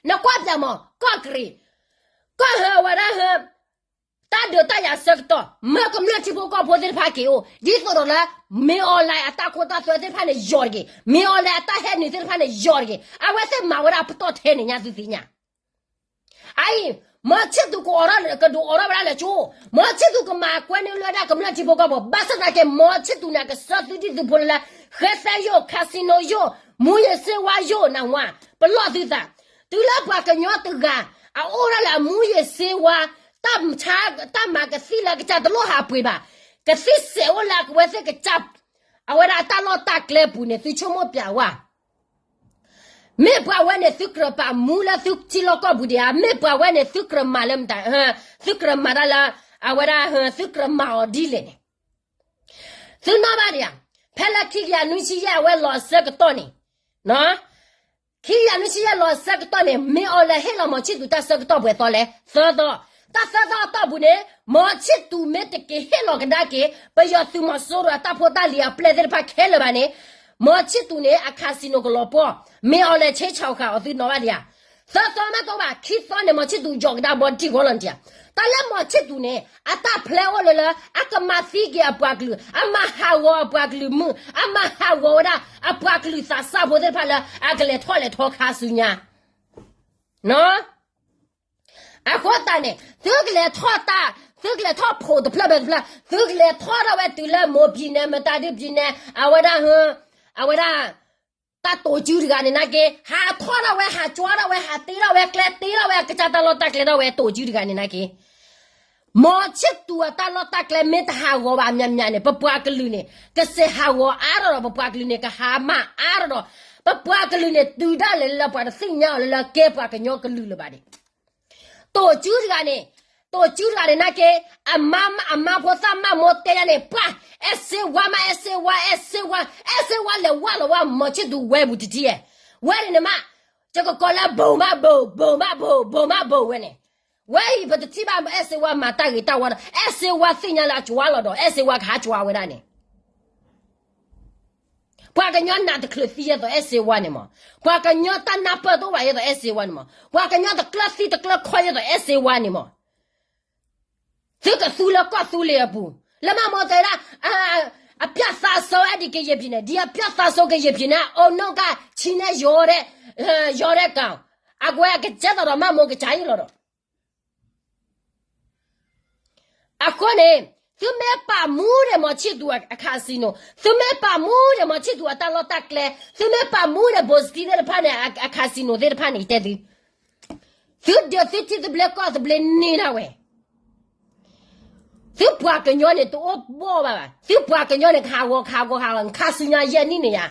နကွၢ်ဘၣ်မး ကီၢ်ကရံၤ, ကီၢ်ဟၢဝဲဒၣ်ဟၢ တၢ်ဒုးတၢ်ယၤဆၢကတီၢ် မၢကမျၢၢ်ထံဖိကီၢ်ဖိသ့ၣ်တဖၣ်က့ၤအိၣ် ဒ်သိးဒီးလၢ မ့ၢ်အီၤလဲၣ်အတၢ်ခိတၢ်သွဲသ့ၣ်တဖၣ်န့ၣ်ယီၤတဂ့ၤ, မ့ၢ်အီၤလဲၣ်အတၢ်ဟဲနုာ်သ့ၣ်တဖၣ်န့ၣ်ယီၤတဂ့ၤ, အဝဲသ့ၣ်မၤဝဲဒၣ်ပတီၢ်ထဲန့ၣ်ညါသုသ့ၣ်ညါ အအံၤ မီၤဆံၣ်သူးကအိးထီၣ်ကဒုးအိးထီၣ်ဝဲဒၣ်လၢကၠိ, မီၤဆံၣ်သူးကမၤကွဲန့ၢ်လၢဒၣ်ကမျၢၢ်ထံဖိကီၢ်ဖိ ဘၣ်ဆၣ်သနာ်က့ မီၤဆံၣ်သူးန့ၣ် ကစၢၢ်သုဒံၣ်သုဖိလၢ ဃဲသဲယိၣ် casino ယိၣ် မူယ့ၤစ့ဝါယိၣ် နဝၤ, ပလီၢ်သုသး, တုၤလၢပှၤကညီတဂၤ အအိၣ်ဒၣ်လၢအမူယ့ၤစ့ဝါ တၢ်မၤကသံၣ်လၢကစၢ်တလိၣ်ဟးပှ့ၤဘၣ်, ကသံၣ်စဲးအိၣ်လၢအဝဲသ့ၣ်ကစၢ် အဝဲဒၣ်အတၢ်လီၢ်တၢ်ကျဲပူၤန့ၣ် သုဆိကမိၣ်ပျးဝဲ မ့ၢ်ပှၤဝဲန့ၣ် သုကြၢးပာ်မူလၢသုထံလီၢ်ကီၢ်ပူၤဒံးဧါ, မ့ၢ်ပှၤဝဲန့ၣ် သုကြၢးမၤလၢမတၤ, သုကြၢးမၤတၢ်လၢ အဝဲဒၣ် သုကြၢးမၤအီၤဒ်လဲၣ်န့ၣ်, သုနီၣ်ဘၣ်ဒံးဧါ, ဖဲလၢခံကယၤနွံဆံယဲၢ်အဝဲလီၤအဆၢကတီၢ်န့ၣ်, ခံကယၤနွံဆံယဲၢ်လီၤအဆၢကတီၢ်န့ၣ် မ့ၢ်အီၤလဲၣ်ဟ့ၣ်လီၤမီၤဆံၣ်သူးတၢ်ဆၢကတီၢ်ပှဲၤသီလဲၣ်, သၢသီ, တၢ်သၢသီအတီၢ်ပူၤန့ၣ် မီၤဆံၣ်သူးမ့ၢ်တက့ၤဟ့ၣ်လီၤကဒါက့ၤ ပယီၤသုးမီၤစိရိၤအတၢ်ဖိတၢ်လံၤအပျဲၢ်သ့ၣ်တဖၣ်ခဲလၢာ်ဘၣ်န့ၣ်, မီၤဆံၣ်သူးန့ၣ် အcasinoကလီၤပှီၢ်, မ့ၢ်အီၤလဲၣ်ဆ့ဆၣ်ဃာ်အီၤသုနီၣ်ဘၣ်ဒံးဧါ, သၢသီမ့ၢ်တအိၣ်ဘၣ် ခံသီန့ၣ် မီၤဆံၣ်သူးယီၤကဒါဘီဒံၣ်ဝီလီၤဒံးဧါ, တၢ်လၢမီၤဆံၣ်သူးန့ၣ် အတၢ်ဖျဲအိၣ်လၢလၢ အကမၤသံက့ၤအပှၤကလုာ်, အမၤဟးဂီၤအပှၤကလုာ်မုၣ်, အမၤဟးဂီၤဝဲဒၣ် အပှၤကလုာ်သးစၢ်ဖိသ့ၣ်တဖၣ်လၢအကလဲၤထီၣ်လဲၤထီခါဆူညါ အဃိသတးန့ၣ် သုကလဲၤထီၣ်တၢ်, သုကလဲၤထီၣ်ဖိးတဖျၢၣ်ဘဲတဖျၢၣ်, သုကလဲၤထီၣ်ထီၣ်ဝဲတုၤလၢမိၢ်ဖံးနဲ မတၤဒုးဖံးနဲ အဝဲဒၣ်, အဝဲဒၣ်, တၢ်တိာ်စုတဂၤန့ၣ်နာ်က့, ဟးထီၣ်ထီၣ်ဝဲ ဟးကွၢ်ထီၣ်ဝဲ ဟးတ့ထီၣ်ဝဲ ကျဲတ့ထီၣ်ဝဲ အကစၢ်တၢ်လီၢ်တၢ်ကျဲထီၣ်ဝဲတိာ်စုတဂၤန့ၣ်နာ်က့ မီၤဆံၣ်သူးအတၢ်လီၢ်တၢ်ကျဲမ့ၢ်တဟးဂီၤဘၣ်အမၠးမၠးန့ၣ် ပပှၤကလုာ်န့ၣ် ကစဲးဟးဂီၤအါထီၣ်ဒီး ပပှၤကလုာ်န့ၣ် ကဟးမၢ်အါထီၣ်ဒီး ပပှၤကလုာ်န့ၣ် တုၤဒၣ်လဲာ်လၢပှၤတသ့ၣ်ညါအီၤလၢလၢကဲပှၤကညီကလုာ်လၢၤဘၣ်န့ၣ် တိာ်စုတဂၤန့ၣ်, တိာ်စုတဂၤန့ၣ်နာ်က့, အမါ, အမါဖိသၣ်မၢ်မိၢ်တဲညါန့ၣ် ပှၤ, အဲၣ်စ့ဝါမး အဲၣ်စ့ဝါ အဲၣ်စ့ဝါ, အဲၣ်စ့ဝါလဲၤဝါလီၤဝဲ မီၤဆံၣ်သူးဝဲပူၤတထံၣ်, ဝဲန့ၣ်န့ၣ်မး, ယကကိးလၢ ဘိးမးဘိး, ဘိးမးဘိး, ဘိးမးဘိးဝဲန့ၣ်, ဝဲအံၤပတထံၣ်ဘၣ် အဲၣ်စ့ဝါမၤတၢ်ဂ့ၤတၢ်ဝါဒီး အဲၣ်စ့ဝါသ့ၣ်ညါလၢအကွၢ်လီၤဒီး အဲၣ်စ့ဝါကဟးကွၢ်ဝဲဒၣ်န့ၣ် ပှၤကညီနးတချုးသံယဲသိးအဲၣ်စ့ဝါန့ၣ်မး, ပှၤကညီတၢ်နၢ်ပၢၢ်တအိၣ်ဘၣ်ယဲသိးအဲၣ်စ့ဝါန့ၣ်မး, ပှၤကညီတကျၢၤသံတကျၢၤခီယဲသိးအဲၣ်စ့ဝါန့ၣ်မး, သုကသူလၢကီၢ်သူလ့ၤအပူၤ, လၢမၢ်မိၢ်တဲဒၣ်, အပျၢ်သးစိ အဲၣ်ဒိးကယဲၢ်ဖံးန့ၣ်, ဒ်အပျၢ်သးစိကယဲၢ်ဖံးန့ၣ် အိၣ်နီၢ်ကၢ်ဆံးန့ၢ်ယီၤဒဲး, ယီၤဒဲးကၢ်, အကွဲးအကစဲးသိးဒီးမၢ်မိၢ်ကစၢ်ယံၤလီၤဒီး အဃိန့ၣ်, သုမ့ၢ်ပာ်မူဒီးမီၤဆံၣ်သူးအ casino, သုမ့ၢ်ပာ်မူဒီးမီၤဆံၣ်သူးအတၢ်လီၢ်တၢ်ကျဲ, သုမ့ၢ်ပာ်မူဒီး ဘိၣ်စတံသ့ၣ်တဖၣ်န့ၣ် အ casino သ့ၣ်တဖၣ်န့ၣ် ယတဲသု, သုဒုးသုထံသဘျ့ကီၢ်သဘျ့န့ၢ်ဒၣ်ဝဲ သုပှၤကညီန့ၣ်တအိၣ်ဘီၣ်ဘၣ်ဘၣ်, သုပှၤကညီန့ၣ် ကဟးဂီၤကဟးဂီၤဟးဂီၤ ခါဆူညါယဲၢ်နံၣ်န့ၣ်ယါ,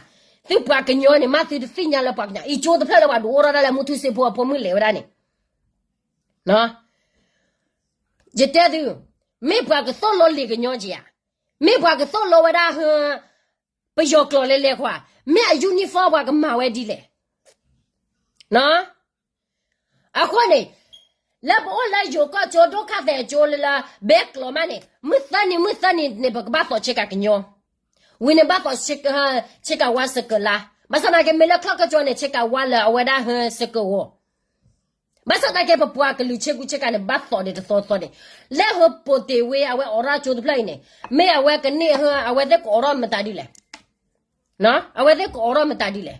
သုပှၤကညီန့ၣ် မ့ၢ်သုတသ့ၣ်ညါလၢပှၤကညီ အံၤကၠိတဖျၢၣ်လၢပှၤဒုးအိၣ်ထီၣ်ဒၣ်လၢမုၢ်ထူၣ်စ့ဖိအဖိမုၣ်လဲၤဝဲဒၣ်န့ၣ် ယတဲသု, မ့ၢ်ပှၤကသိၣ်လိလံာ်ကညီက့ဧါ, မ့ၢ်ပှၤကသိၣ်လိဝဲဒၣ်ဟၢ, ပယီၤကျိာ်လဲၤလဲၤခွါ, မ့ၢ်အ uniform ပှၤကမၤဝဲဒ်လဲၣ်. အဃိန့ၣ်, လၢပအိၣ်လၢယိၤကီၢ်ကၠိ ဒိၣ်ခၣ်သဲးကၠိလၢလၢ ဘဲကျိၤမးန့ၣ် မုၢ်သၢနံၤ မုၢ်သၢနံၤန့ၣ် ပကဘၣ်သိးဆ့ကၤကညီ, ဝံၤန့ၣ်ဘၣ်သိး ဆ့ကၤဝါစကၢၤလါ, ဘၣ်ဆၣ်သနာ်က့ မ့ၢ်လၢချီၣ်ကၠိန့ၣ် ဆ့ကၤဝါလၢအဝဲဒၣ်ဟဲစကၢၤဂီၤ, ဘၣ်ဆၣ်သနာ်က့ ပပှၤကလုာ်ဆ့ကူဆ့ကၤန့ၣ် ဘၣ်သိးဒံးတသီသီန့ၣ်, လၢဟိပိာ်တ့ၢ်ဝ့ အဝဲအိးထီၣ်ကၠိတဖျၢၣ်အံၤန့ၣ် မ့ၢ်အဝဲကန့ၢ် အဝဲသ့ၣ်ကအိးထီၣ်မတၤဒ်လဲၣ်, အဝဲသ့ၣ်ကအိးထီၣ်မတၤဒ်လဲၣ်.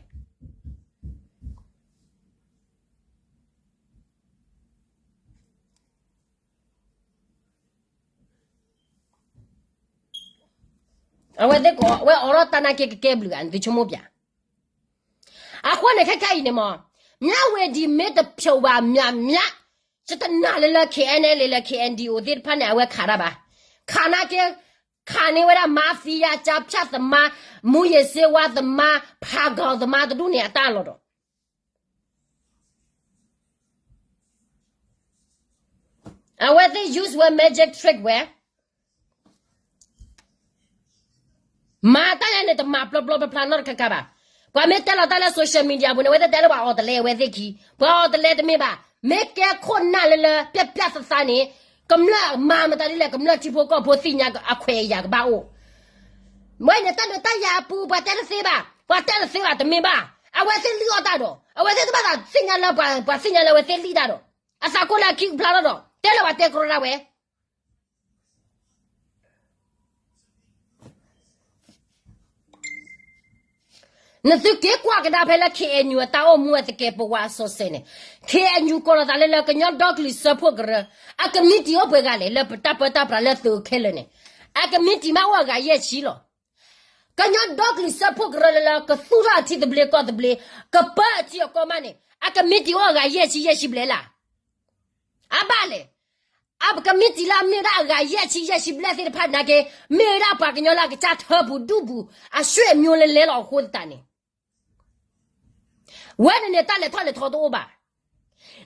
အဝဲသ့ၣ်ကအိးထီၣ်တၢ်နာ်က့ ကကဲဘျုးဂၤန့ၣ် သုဆိကမိၣ်ပျဲ, အဃိန့ၣ် ခဲခဲအံၤန့ၣ်မး မြဝတီ မ့ၢ်တဖြုတ်ဘၣ် မးမး, ယတနာ်လၢလၢ KNLA လၢ KNDO သ့ၣ်တဖၣ်န့ၣ် အဝဲခးတၢ်ဘၣ်, ခးနာ်က့ ခးန့ၢ်ဝဲဒၣ် mafia ကၠါဖၠၣ်သမား, မူးယစ်ဆေးဝါးသမား, ဖးကီၤသမားတဒူၣ်န့ၣ် အတၢ်လီၢ်ဒီး အဝဲသ့ၣ် use ဝဲ magic trick ဝဲ, မၤတၢ်ညါန့ၣ် တမၤပျီပျီဖျါဖျါနီတခါခါဘၣ်. ပှၤမ့ၢ်တဲလီၤတၢ်လၢ social media ပူၤန့ၣ် အဝဲသ့ၣ်တဲလၢပှၤအီၣ်တလဲအဝဲသ့ၣ်ခံ, ပှၤအီၣ်တလဲတမ့ၢ်ဘၣ်, မ့ၢ်ကဲခိၣ်နၢ်လၢလၢ ပျၢ်ပျၢ်သးသးန့ၣ် ကမျၢၢ်မၤမတၤဒ်လဲၣ် ကမျၢၢ်ထံဖိကီၢ်ဖိသ့ၣ်ညါအခွဲးအယာ်ကဘၣ်အိၣ်. မ့ၢ်န့ၣ် တၢ်ဒုးတၢ်ယၤအပူၤ ပှၤတဲတသ့ဘၣ်, ပှၤတဲတသ့ဘၣ်တမ့ၢ်ဘၣ်, အဝဲသ့ၣ်လံၣ်အီၣ်တၢ်ဒီး အဝဲသ့ၣ်တဘၣ်သးသ့ၣ်ညါလၢ ပှၤသ့ၣ်ညါလၢအဝဲသ့ၣ်လံၣ်တၢ်ဒီး အသးကိၢ်လၢအခံကဖျါထီၣ်ဒီး တဲလၢပှၤတဲကရီတၢ်ဝဲ နသုက့ၤကွၢ်ကဒါဖဲလၢ KNU အတၢ်အိၣ်မူအသကဲးပဝးအစီဆဲးန့ၣ်, KNU ကိးလီၤသးလၢလၢကညီဒီကလုာ်စၢဖှိၣ်ကရၢ, အကမံးတံာ်အိၣ်ပှဲၤဂၤလဲၣ် လၢပတၢ်ပၢတၢ်ပြးလၢသုးခဲလၢာ်န့ၣ်, အကမံးတံာ်မးအိၣ်အဂၤယဲၢ်ဆံလီၤ. ကညီဒီကလုာ်စၢဖှိၣ်ကရၢလၢလၢ ကသူၣ်ထီၣ်အထံသဘျ့ကီၢ်သဘျ့, ကပၢအထံအကီၢ်မးန့ၣ် အကမံးတံာ်အိၣ်အဂၤယဲၢ်ဆံယဲၢ်ဆံဘျဲၣ်လၢ် အဘၣ်လဲၣ်. အကမံးတံာ်လၢအမ့ၢ်ဝဲဒၣ်အဂၤယဲၢ်ဆံယဲၢ်ဆံဘျဲၣ်သ့ၣ်တဖၣ်နာ်က့, မ့ၢ်ဝဲဒၣ်ပှၤကညီလၢအကစၢ်ထၢပူၤဒူၣ်ပူၤ အဆွေမျိုးလဲၤလဲၤလီၤအဃိသတးန့ၣ်, ဝဲန့ၣ်န့ၣ် တၢ်လဲၤထီၣ်လဲၤထီတအိၣ်ဘၣ်.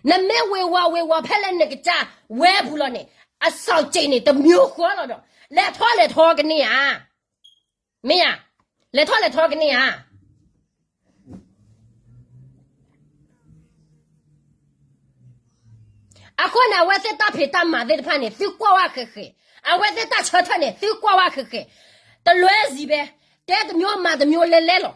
နမ့ၢ်ဝ့ၤဝီၤဝ့ၤဝီၤဖဲလၢနကစၢ်ဝဲပူၤလီၤန့ၣ်, အစီၣ်စ့ၣ်န့ၣ် တမံၤဃီလီၤဒီး လဲၤထီၣ်လဲၤထီကန့ၢ်ဧါ. မ့ၢ်ဧါ, လဲၤထီၣ်လဲၤထီကန့ၢ်ဧါ. အဃိန့ၣ် အဝဲသ့ၣ်တၢ်ဖံးတၢ်မၤသ့ၣ်တဖၣ်န့ၣ် သုကွၢ်ဝဲဃဲးဃဲး, အဝဲသ့ၣ်တၢ်ဆၢထၢၣ်န့ၣ် သုကွၢ်ဝဲဃဲးဃဲး, တလွဲစံးဘဲ, တဲတမျိုးမၤတမျိုးလဲၤလဲၤလီၤ.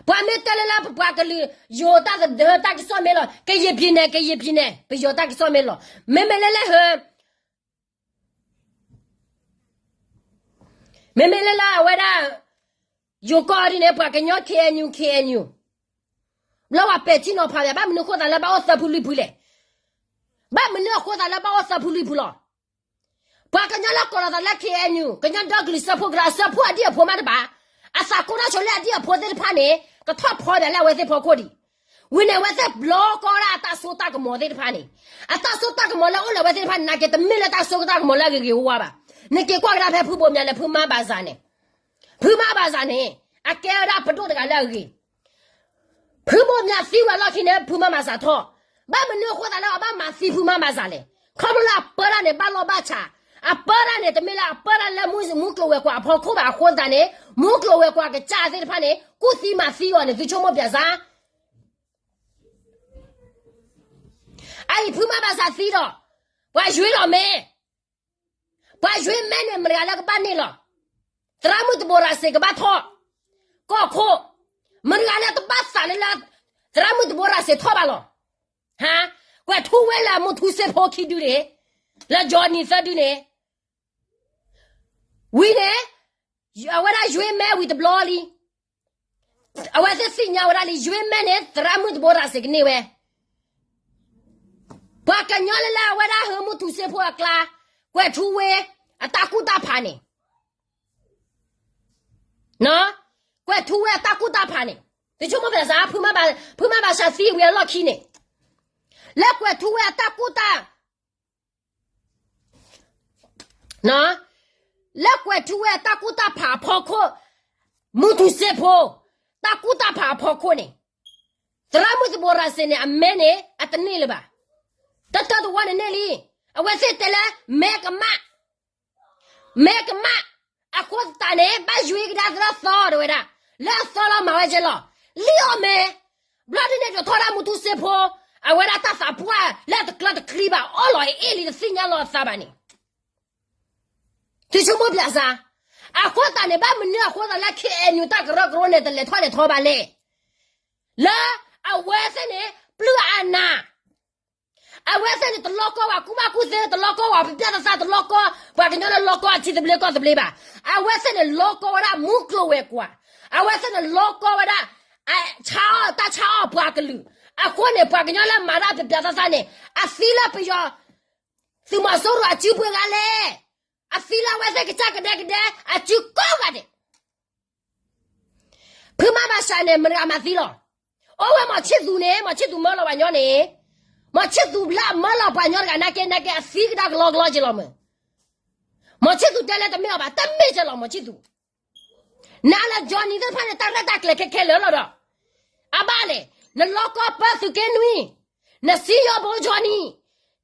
ပှၤမ့ၢ်တဲလၢလၢပပှၤကလုာ် ယိၤတၢ်ကစီၣ်မ့ၢ်လီၤ, ကရင်ပြည်နယ်, ကရင်ပြည်နယ်, ပယီၤတၢ်ကစီၣ်မ့ၢ်လီၤ. မ့မ့ၢ်လၢလၢဟၢ မ့မ့ၢ်လၢလၢအဝဲဒၣ် ယိၤကီၢ်ဒ်န့ၣ် ပှၤကညီ KNU, KNU လၢပှၤပဲာ်ထံနီၤဖးယၤ ဘၣ်မနုၤအဃိသးလၢဘၣ်အိၣ်သၢဖုလွံၢ်ဖုလဲၣ်. ဘၣ်မနုၤအဃိသးလၢဘၣ်အိၣ်သၢဖုလွံၢ်ဖုလီၤ. ပှၤကညီလၢကိးလီၤသးလၢ KNU ကညီဒီကလုာ်စၢဖှိၣ်ကရၢ အစၢဖှိၣ်အဒံၣ်အဖိမးတဘၣ်, အသးကိးတၢ်ဆိလၢအဒံၣ်အဖိသ့ၣ်တဖၣ်န့ၣ် ကထီၣ်ဖီဒၣ်လၢအဝဲသ့ၣ်ဖီခိၣ်ဒံး. ဝံၤန့ၣ် အဝဲသ့ၣ်ဘျီကီဝဲဒၣ်အတၢ်စိတၢ်ကမီၤသ့ၣ်တဖၣ်န့ၣ်, အတၢ်စိတၢ်ကမီၤလၢအိၣ်လၢအဝဲသ့ၣ်တဖၣ်န့ၣ် နာ်က့ တမ့ၢ်လၢတၢ်စိကတၢ်ကမီၤလၢအဂ့ၤဂ့ၤဝါဝါဘၣ်. နက့ၤကွၢ်ကဒါဖဲဖုဘိးမၠးလၢဖုမါဘၣ်စၢ်န့ၣ်, ဖုမါဘၣ်စၢ်န့ၣ် အကဲဝဲဒၣ်ပဒိၣ်တဂၤလၢအဂ့ၤ ဖုဘိးမၠးသံဝဲအလီၢ်ခံန့ၣ် ဖုမါဘၣ်စၢ်ထီၣ်, ဘၣ်မနုၤအဃိသတးလၢအဘၣ်မၤသံဖုမါဘၣ်စၢ်လဲၣ်. ခီဖျိလၢအပၢတၢ်န့ၣ် ဘၣ်လီၢ်ဘၣ်ဆၣ်, အပၢတၢ်န့ၣ် တမ့ၢ်လၢအပၢတၢ်လၢမူကျိၤဝဲၤကွာ်အဖီခိၣ်ဘၣ်အဃိသတးန့ၣ် မူကျိၤဝဲၤကွာ်ကစၢ်သ့ၣ်တဖၣ်န့ၣ် ကူၣ်သံမၤသံအီၤန့ၣ် သုဆိကမိၣ်ပျဲစါ အအံၤဖုမါဘၣ်စၢ်သံဒီး ပှၤယွ့လီၤမ့ၢ် ပှၤယွ့မဲန့ၣ် မတၤတဂၤလၢကဘၣ်န့ၢ်လီၤ. သရၣ်မုၣ်တဘိရၤစ့ကဘၣ်ထီၣ် ကီၢ်ခိၣ်, မတၤတဂၤလၢတဘၣ်သးလၢလၢ သရၣ်မုၣ်တဘိရၤစ့ထီၣ်ဘၣ်လီၤ. ဟါ, ကွဲးထူဝဲလၢမူထူစ့ဖိခံဒုန့ၣ်, လၢ Johnny သၢဒုန့ၣ် ဝံၤန့ၣ် အဝဲဒၣ်ယွ့မဲဝံၤတဘျီလံ. အဝဲသ့ၣ်သ့ၣ်ညါဝဲဒၣ်လံ ယွ့မဲန့ၣ် သရၣ်မုၣ်တဘိရၤစ့ကန့ၢ်ဝဲ ပှၤကညီလၢလၢအဝဲဒၣ်ဟၢမူထူစ့ဖိအကျါ, ကွဲးထူဝဲအတၢ်ကူၣ်တၢ်ဖးန့ၣ်, ကွဲးထူဝဲအတၢ်ကူၣ်တၢ်ဖးန့ၣ်, သုဆိကမိၣ်ပျဲစါ ဖုမါဘၣ်စၢ်သံဝံၤအလီၢ်ခံန့ၣ်, လၢကွဲးထူဝဲအတၢ်ကူၣ်တၢ် လၢကွဲးထူဝဲအတၢ်ကူၣ်တၢ်ဖးအဖီခိၣ်, မူထူစ့ဖိ တၢ်ကူၣ်တၢ်ဖးအဖီခိၣ်န့ၣ်, သရၣ်မုၣ်တဘိရၤစ့န့ၣ် အမဲန့ၣ် အတန့ၢ်လၢၤဘၣ်. တၢ်တၢ်တဝီန့ၣ်န့ၢ်လံ. အဝဲသ့ၣ်တဲလၢ မဲကမၣ်, မဲကမၣ်, အဃိသတးန့ၣ် ဘၣ်ယွ့ကဒါသရၣ်သီတဝဲဒၣ်, လၢအသီလီၤမၤဝဲကဲလီၤ, လံၣ်အီၣ်မဲ, ဘျီဒ်န့ၣ်ဒိးထီၣ်ဒၣ်မူထူစ့ဖိ, အဝဲဒၣ်တၢ်သးပှၢ်လၢအတကျၢတချံဘၣ် အီၣ်လီၤအအ့ၣ်လံ တသ့ၣ်ညါလီၤအသးဘၣ်န့ၣ် သုဆိကမိၣ်ပျးစါ, အဃိသတးန့ၣ် ဘၣ်မနုၤအဃိသတးလၢ ခ့ၣ်အဲၣ်ယူၣ် တၢ်ကရၢကရိန့ၣ် တလဲၤထီၣ်လဲၤထီဘၣ်လဲၣ်. လၢအဝဲသ့ၣ်န့ၣ် ပျုၢ်အနး, အဝဲသ့ၣ်န့ၣ် တလီကီဝဲ ကူၣ်ဘၣ်ကူၣ်သ့ တလီကီဝဲ ပျၢ်သးသး တလီကီ, ပှၤကညီလၢလီကီအထံသဘျ့ကီၢ်သဘျ့ဘၣ်. အဝဲသ့ၣ်န့ၣ် လီကီဝဲဒၣ်မူကျိၤဝဲၤကွာ်, အဝဲသ့ၣ်န့ၣ် လီကီဝဲဒၣ် ဆါအီၣ်တၢ်ဆါအီၣ်ပှၤကလုာ်. အဃိန့ၣ် ပှၤကညီလၢမၤတၢ်ပျၢ်ပျၢ်သးသးန့ၣ် အသံလၢပယီၤ သုးမီၤစိရိၤအစုပှဲၤဂၤလဲၣ်. အသံလၢအဝဲသ့ၣ်ကစၢ်ကဒဲကဒဲ အစုကိးဂၤဒဲး. ဖုမၤဘၣ်ဆၣ်န့ၣ် မတၤတဂၤမၤသံလီၤ. အိၣ်ဝဲမီၤဆံၣ်သူန့ၣ် မီၤဆံၣ်သူမၢလီၤပှၤညီန့ၣ်, မီၤဆံၣ်သူလၢအမၢလီၤပှၤညီတဂၤနာ်က့ နာ်က့ အသံကဒါကလီကလီက့ၤလီၤမၢ်. မီၤဆံၣ်သူတဲလၢတမ့ၢ်အီၤဘၣ်, တမ့ၢ်က့ၤလီၤ မီၤဆံၣ်သူ. နၤလၢ Johnny သ့ၣ်တဖၣ်န့ၣ် တၢ်ရဲၣ်တၢ်ကျဲၤခဲခဲလၢာ်လီၤဒီး အဘၣ်လဲၣ်, နလီကီပၢသုးက့နွံ, နစံယိၤဘိ Johnny,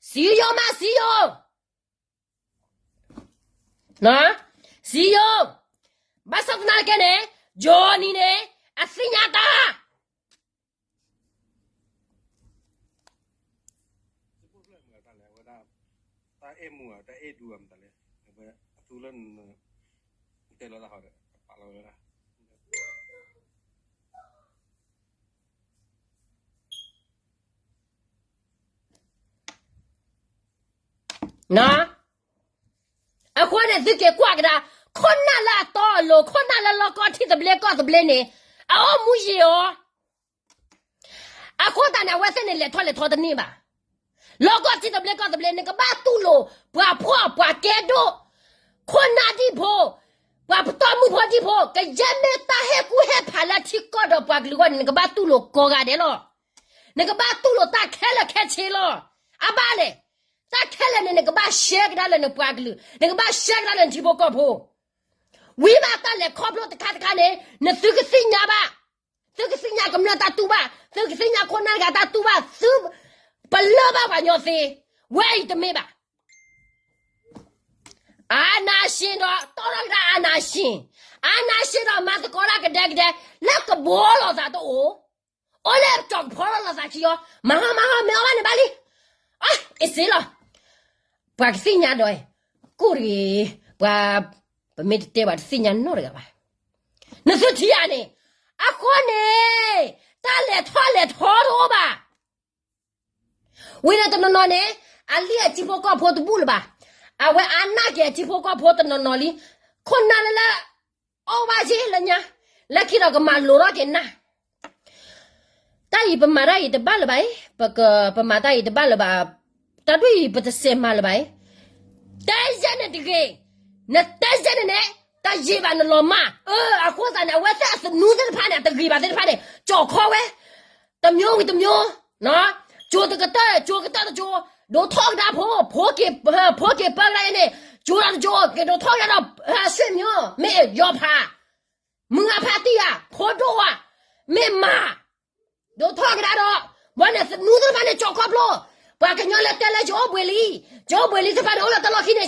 စံယိၤမး စံယိၤ စံယိၤ, ဘၣ်ဆၣ်သနာ်က့န့ၣ် Johnny န့ၣ် အသ့ၣ်ညါတၢ် တၢ်အဲၣ်မူတၢ်အဲၣ်ဒူမတၤလဲၣ်, အသူလၢ တဲလီၤတၢ်ဟီဒီး ပာ်လီၤဝဲဒၣ် အဃိန့ၣ် သုက့ၤကွၢ်ကဒါ, ခိၣ်နၢ်လၢအတီအလိၤ ခိၣ်နၢ်လၢလီကီထံသဘျ့ကီၢ်သဘျ့န့ၣ် အအိၣ်မူယံာ်အီၤ. အဃိသတးန့ၣ် အဝဲသ့ၣ်န့ၣ် လဲၤထီၣ်လဲၤထီတန့ၢ်ဘၣ်. လီကီထံသဘျ့ကီၢ်သဘျ့ နကဘၣ်တူၢ်လိာ်ပှၤဖှီၣ်ပှၤကဲဒိၣ်, ခိၣ်နၢ်ဒံၣ်ဖိ, ပှၤပတီၢ်မုၢ်ဖိဒံၣ်ဖိ, ကယဲၢ်မ့ၢ်တၢ်ဟ့ၣ်ကူၣ်ဟ့ၣ်ဖးလၢထံကီၢ်ဒီးပှၤကလုာ်အဂီၢ်န့ၣ် နကဘၣ်တူၢ်လိာ်ကိးဂၤဒဲးလီၤ. နကဘၣ်တူၢ်လိာ်တၢ်ခဲလၢာ်ခဲဆ့လီၤ. အဘၣ်လဲၣ်, တၢ်ခဲလၢာ်န့ၣ် နကဘၣ်ရှဲကဒါလၢနပှၤကလုာ်, နကဘၣ်ရှဲကဒါလၢနထံဖိကီၢ်ဖိ ဝံၤဘၣ်တၢ်လဲၤခီဖျိတခါတခါန့ၣ် နသုကသ့ၣ်ညါဘၣ်, သုကသ့ၣ်ညါကမျၢၢ်တၢ်တူၢ်ဘၣ်, သုကသ့ၣ်ညါခိၣ်နၢ်တဂၤတၢ်တူၢ်ဘၣ်, သုပလၢၢ်ဘၣ်ပှၤညီသ့, ဝဲအံၤတမ့ၢ်ဘၣ်. အာဏာရှင်ဒီး တီၢ်ထီၣ်ကဒါ အာဏာရှင်, အာဏာရှင်ဒီး မၤသကိးတၢ်ကဒဲကဒဲ, လၢကဘီလိာ်သးတအိၣ်, အိၣ်လၢကတီၢ်ကဖီထီၣ်လိာ်သးခံအီၤ, မၤဟီမၤဟီ မ့ၢ်အီၣ်ဘၣ်န့ၣ်ဘၣ်လံ, အ့ၣ်စ့လီၤ. ပှၤကသ့ၣ်ညါဒီး ကိၣ်တဂ့ၤ, ပှၤ ပမ့ၢ်တတဲဘၣ်တသ့ၣ်ညါနီတဂၤဘၣ်. နသုထံၣ်ဧါန့ၣ်, အဃိန့ၣ် တၢ်လဲၤထီၣ်လဲၤထီတအိၣ်ဘၣ်. ဝံၤန့ၣ်တနီၤနီၤန့ၣ် အလံၣ်အထံဖိကီၢ်ဖိတဘူၣ်လၢၤဘၣ်, အဝဲအါနာ်က့ၤအထံဖိကီၢ်ဖိတနီၤနီၤလံ, ခိၣ်နၢ်လၢလၢ အီၣ်ဘၣ်ယ့ၢ်လၢညါ, လၢခံဒီးကမၤလိၤထီၣ်က့ၤနၢ် တၢ်အံၤပမၤတၢ်အံၤတဘၣ်လၢၤဘၣ်အံၤ, ပက ပမၤတၢ်အံၤတဘၣ်လၢၤဘၣ်, တၢ်ဒ်အံၤပတစဲးမၤလၢၤဘၣ်အံၤ, တဲယဲန့ၣ်တဂ့ၤ, နတဲယဲန့ၣ်န့ၣ် တယံာ်ဘၣ်နလီၤမၢ်, အဃိသတးန့ၣ် အဝဲသ့ၣ်အသနူသ့ၣ်တဖၣ်န့ၣ် အတဂ့ၤဘၣ်သ့ၣ်တဖၣ်န့ၣ် ကၠီၣ်ခီဝဲ, တမျိုးဝံၤတမျိုး, ကၠိတကတၢၢ် ကၠိကတၢၢ်တကၠိ, ဒိးထီၣ်ကဒါဖိ, ဖိက့ၤ, ဖိက့ၤပၢကဒါအံၤန့ၣ် ကၠိဒီးတကၠိ, က့ၤဒိးထီၣ်ကဒါဒီး ဆွေမျိုး, မ့ၢ်ယီၤဖး မုၢ်အဖါတံၢ်ဧါ, ဖိဒိၣ်ဧါ, မ့ၢ်မၤ, ဒိးထီၣ်ကဒါဒီး, ဘၣ်န့ၣ်သနူသ့ၣ်တဖၣ်န့ၣ် ကၠီၣ်ခီဖျိ, ပှၤကညီလၢတဲလၢယအိၣ်ဘှံးလံ, ယအိၣ်ဘှံးလံသ့ၣ်တဖၣ်န့ၣ် အိၣ်လၢတၢ်လီၢ်ခံန့ၣ်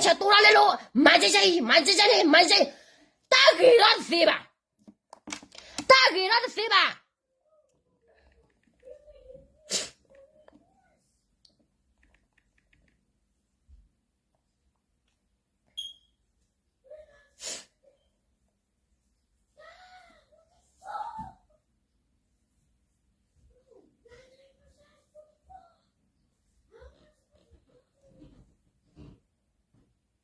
ဆဲးတိၢ်လီၤလဲလိာ်, မၤကဲကဲအံၤ, မၤကဲကဲန့ၣ်, မၤကဲ, တၢ်ဂ့ၤထီၣ်တသ့ဘၣ်, တၢ်ဂ့ၤ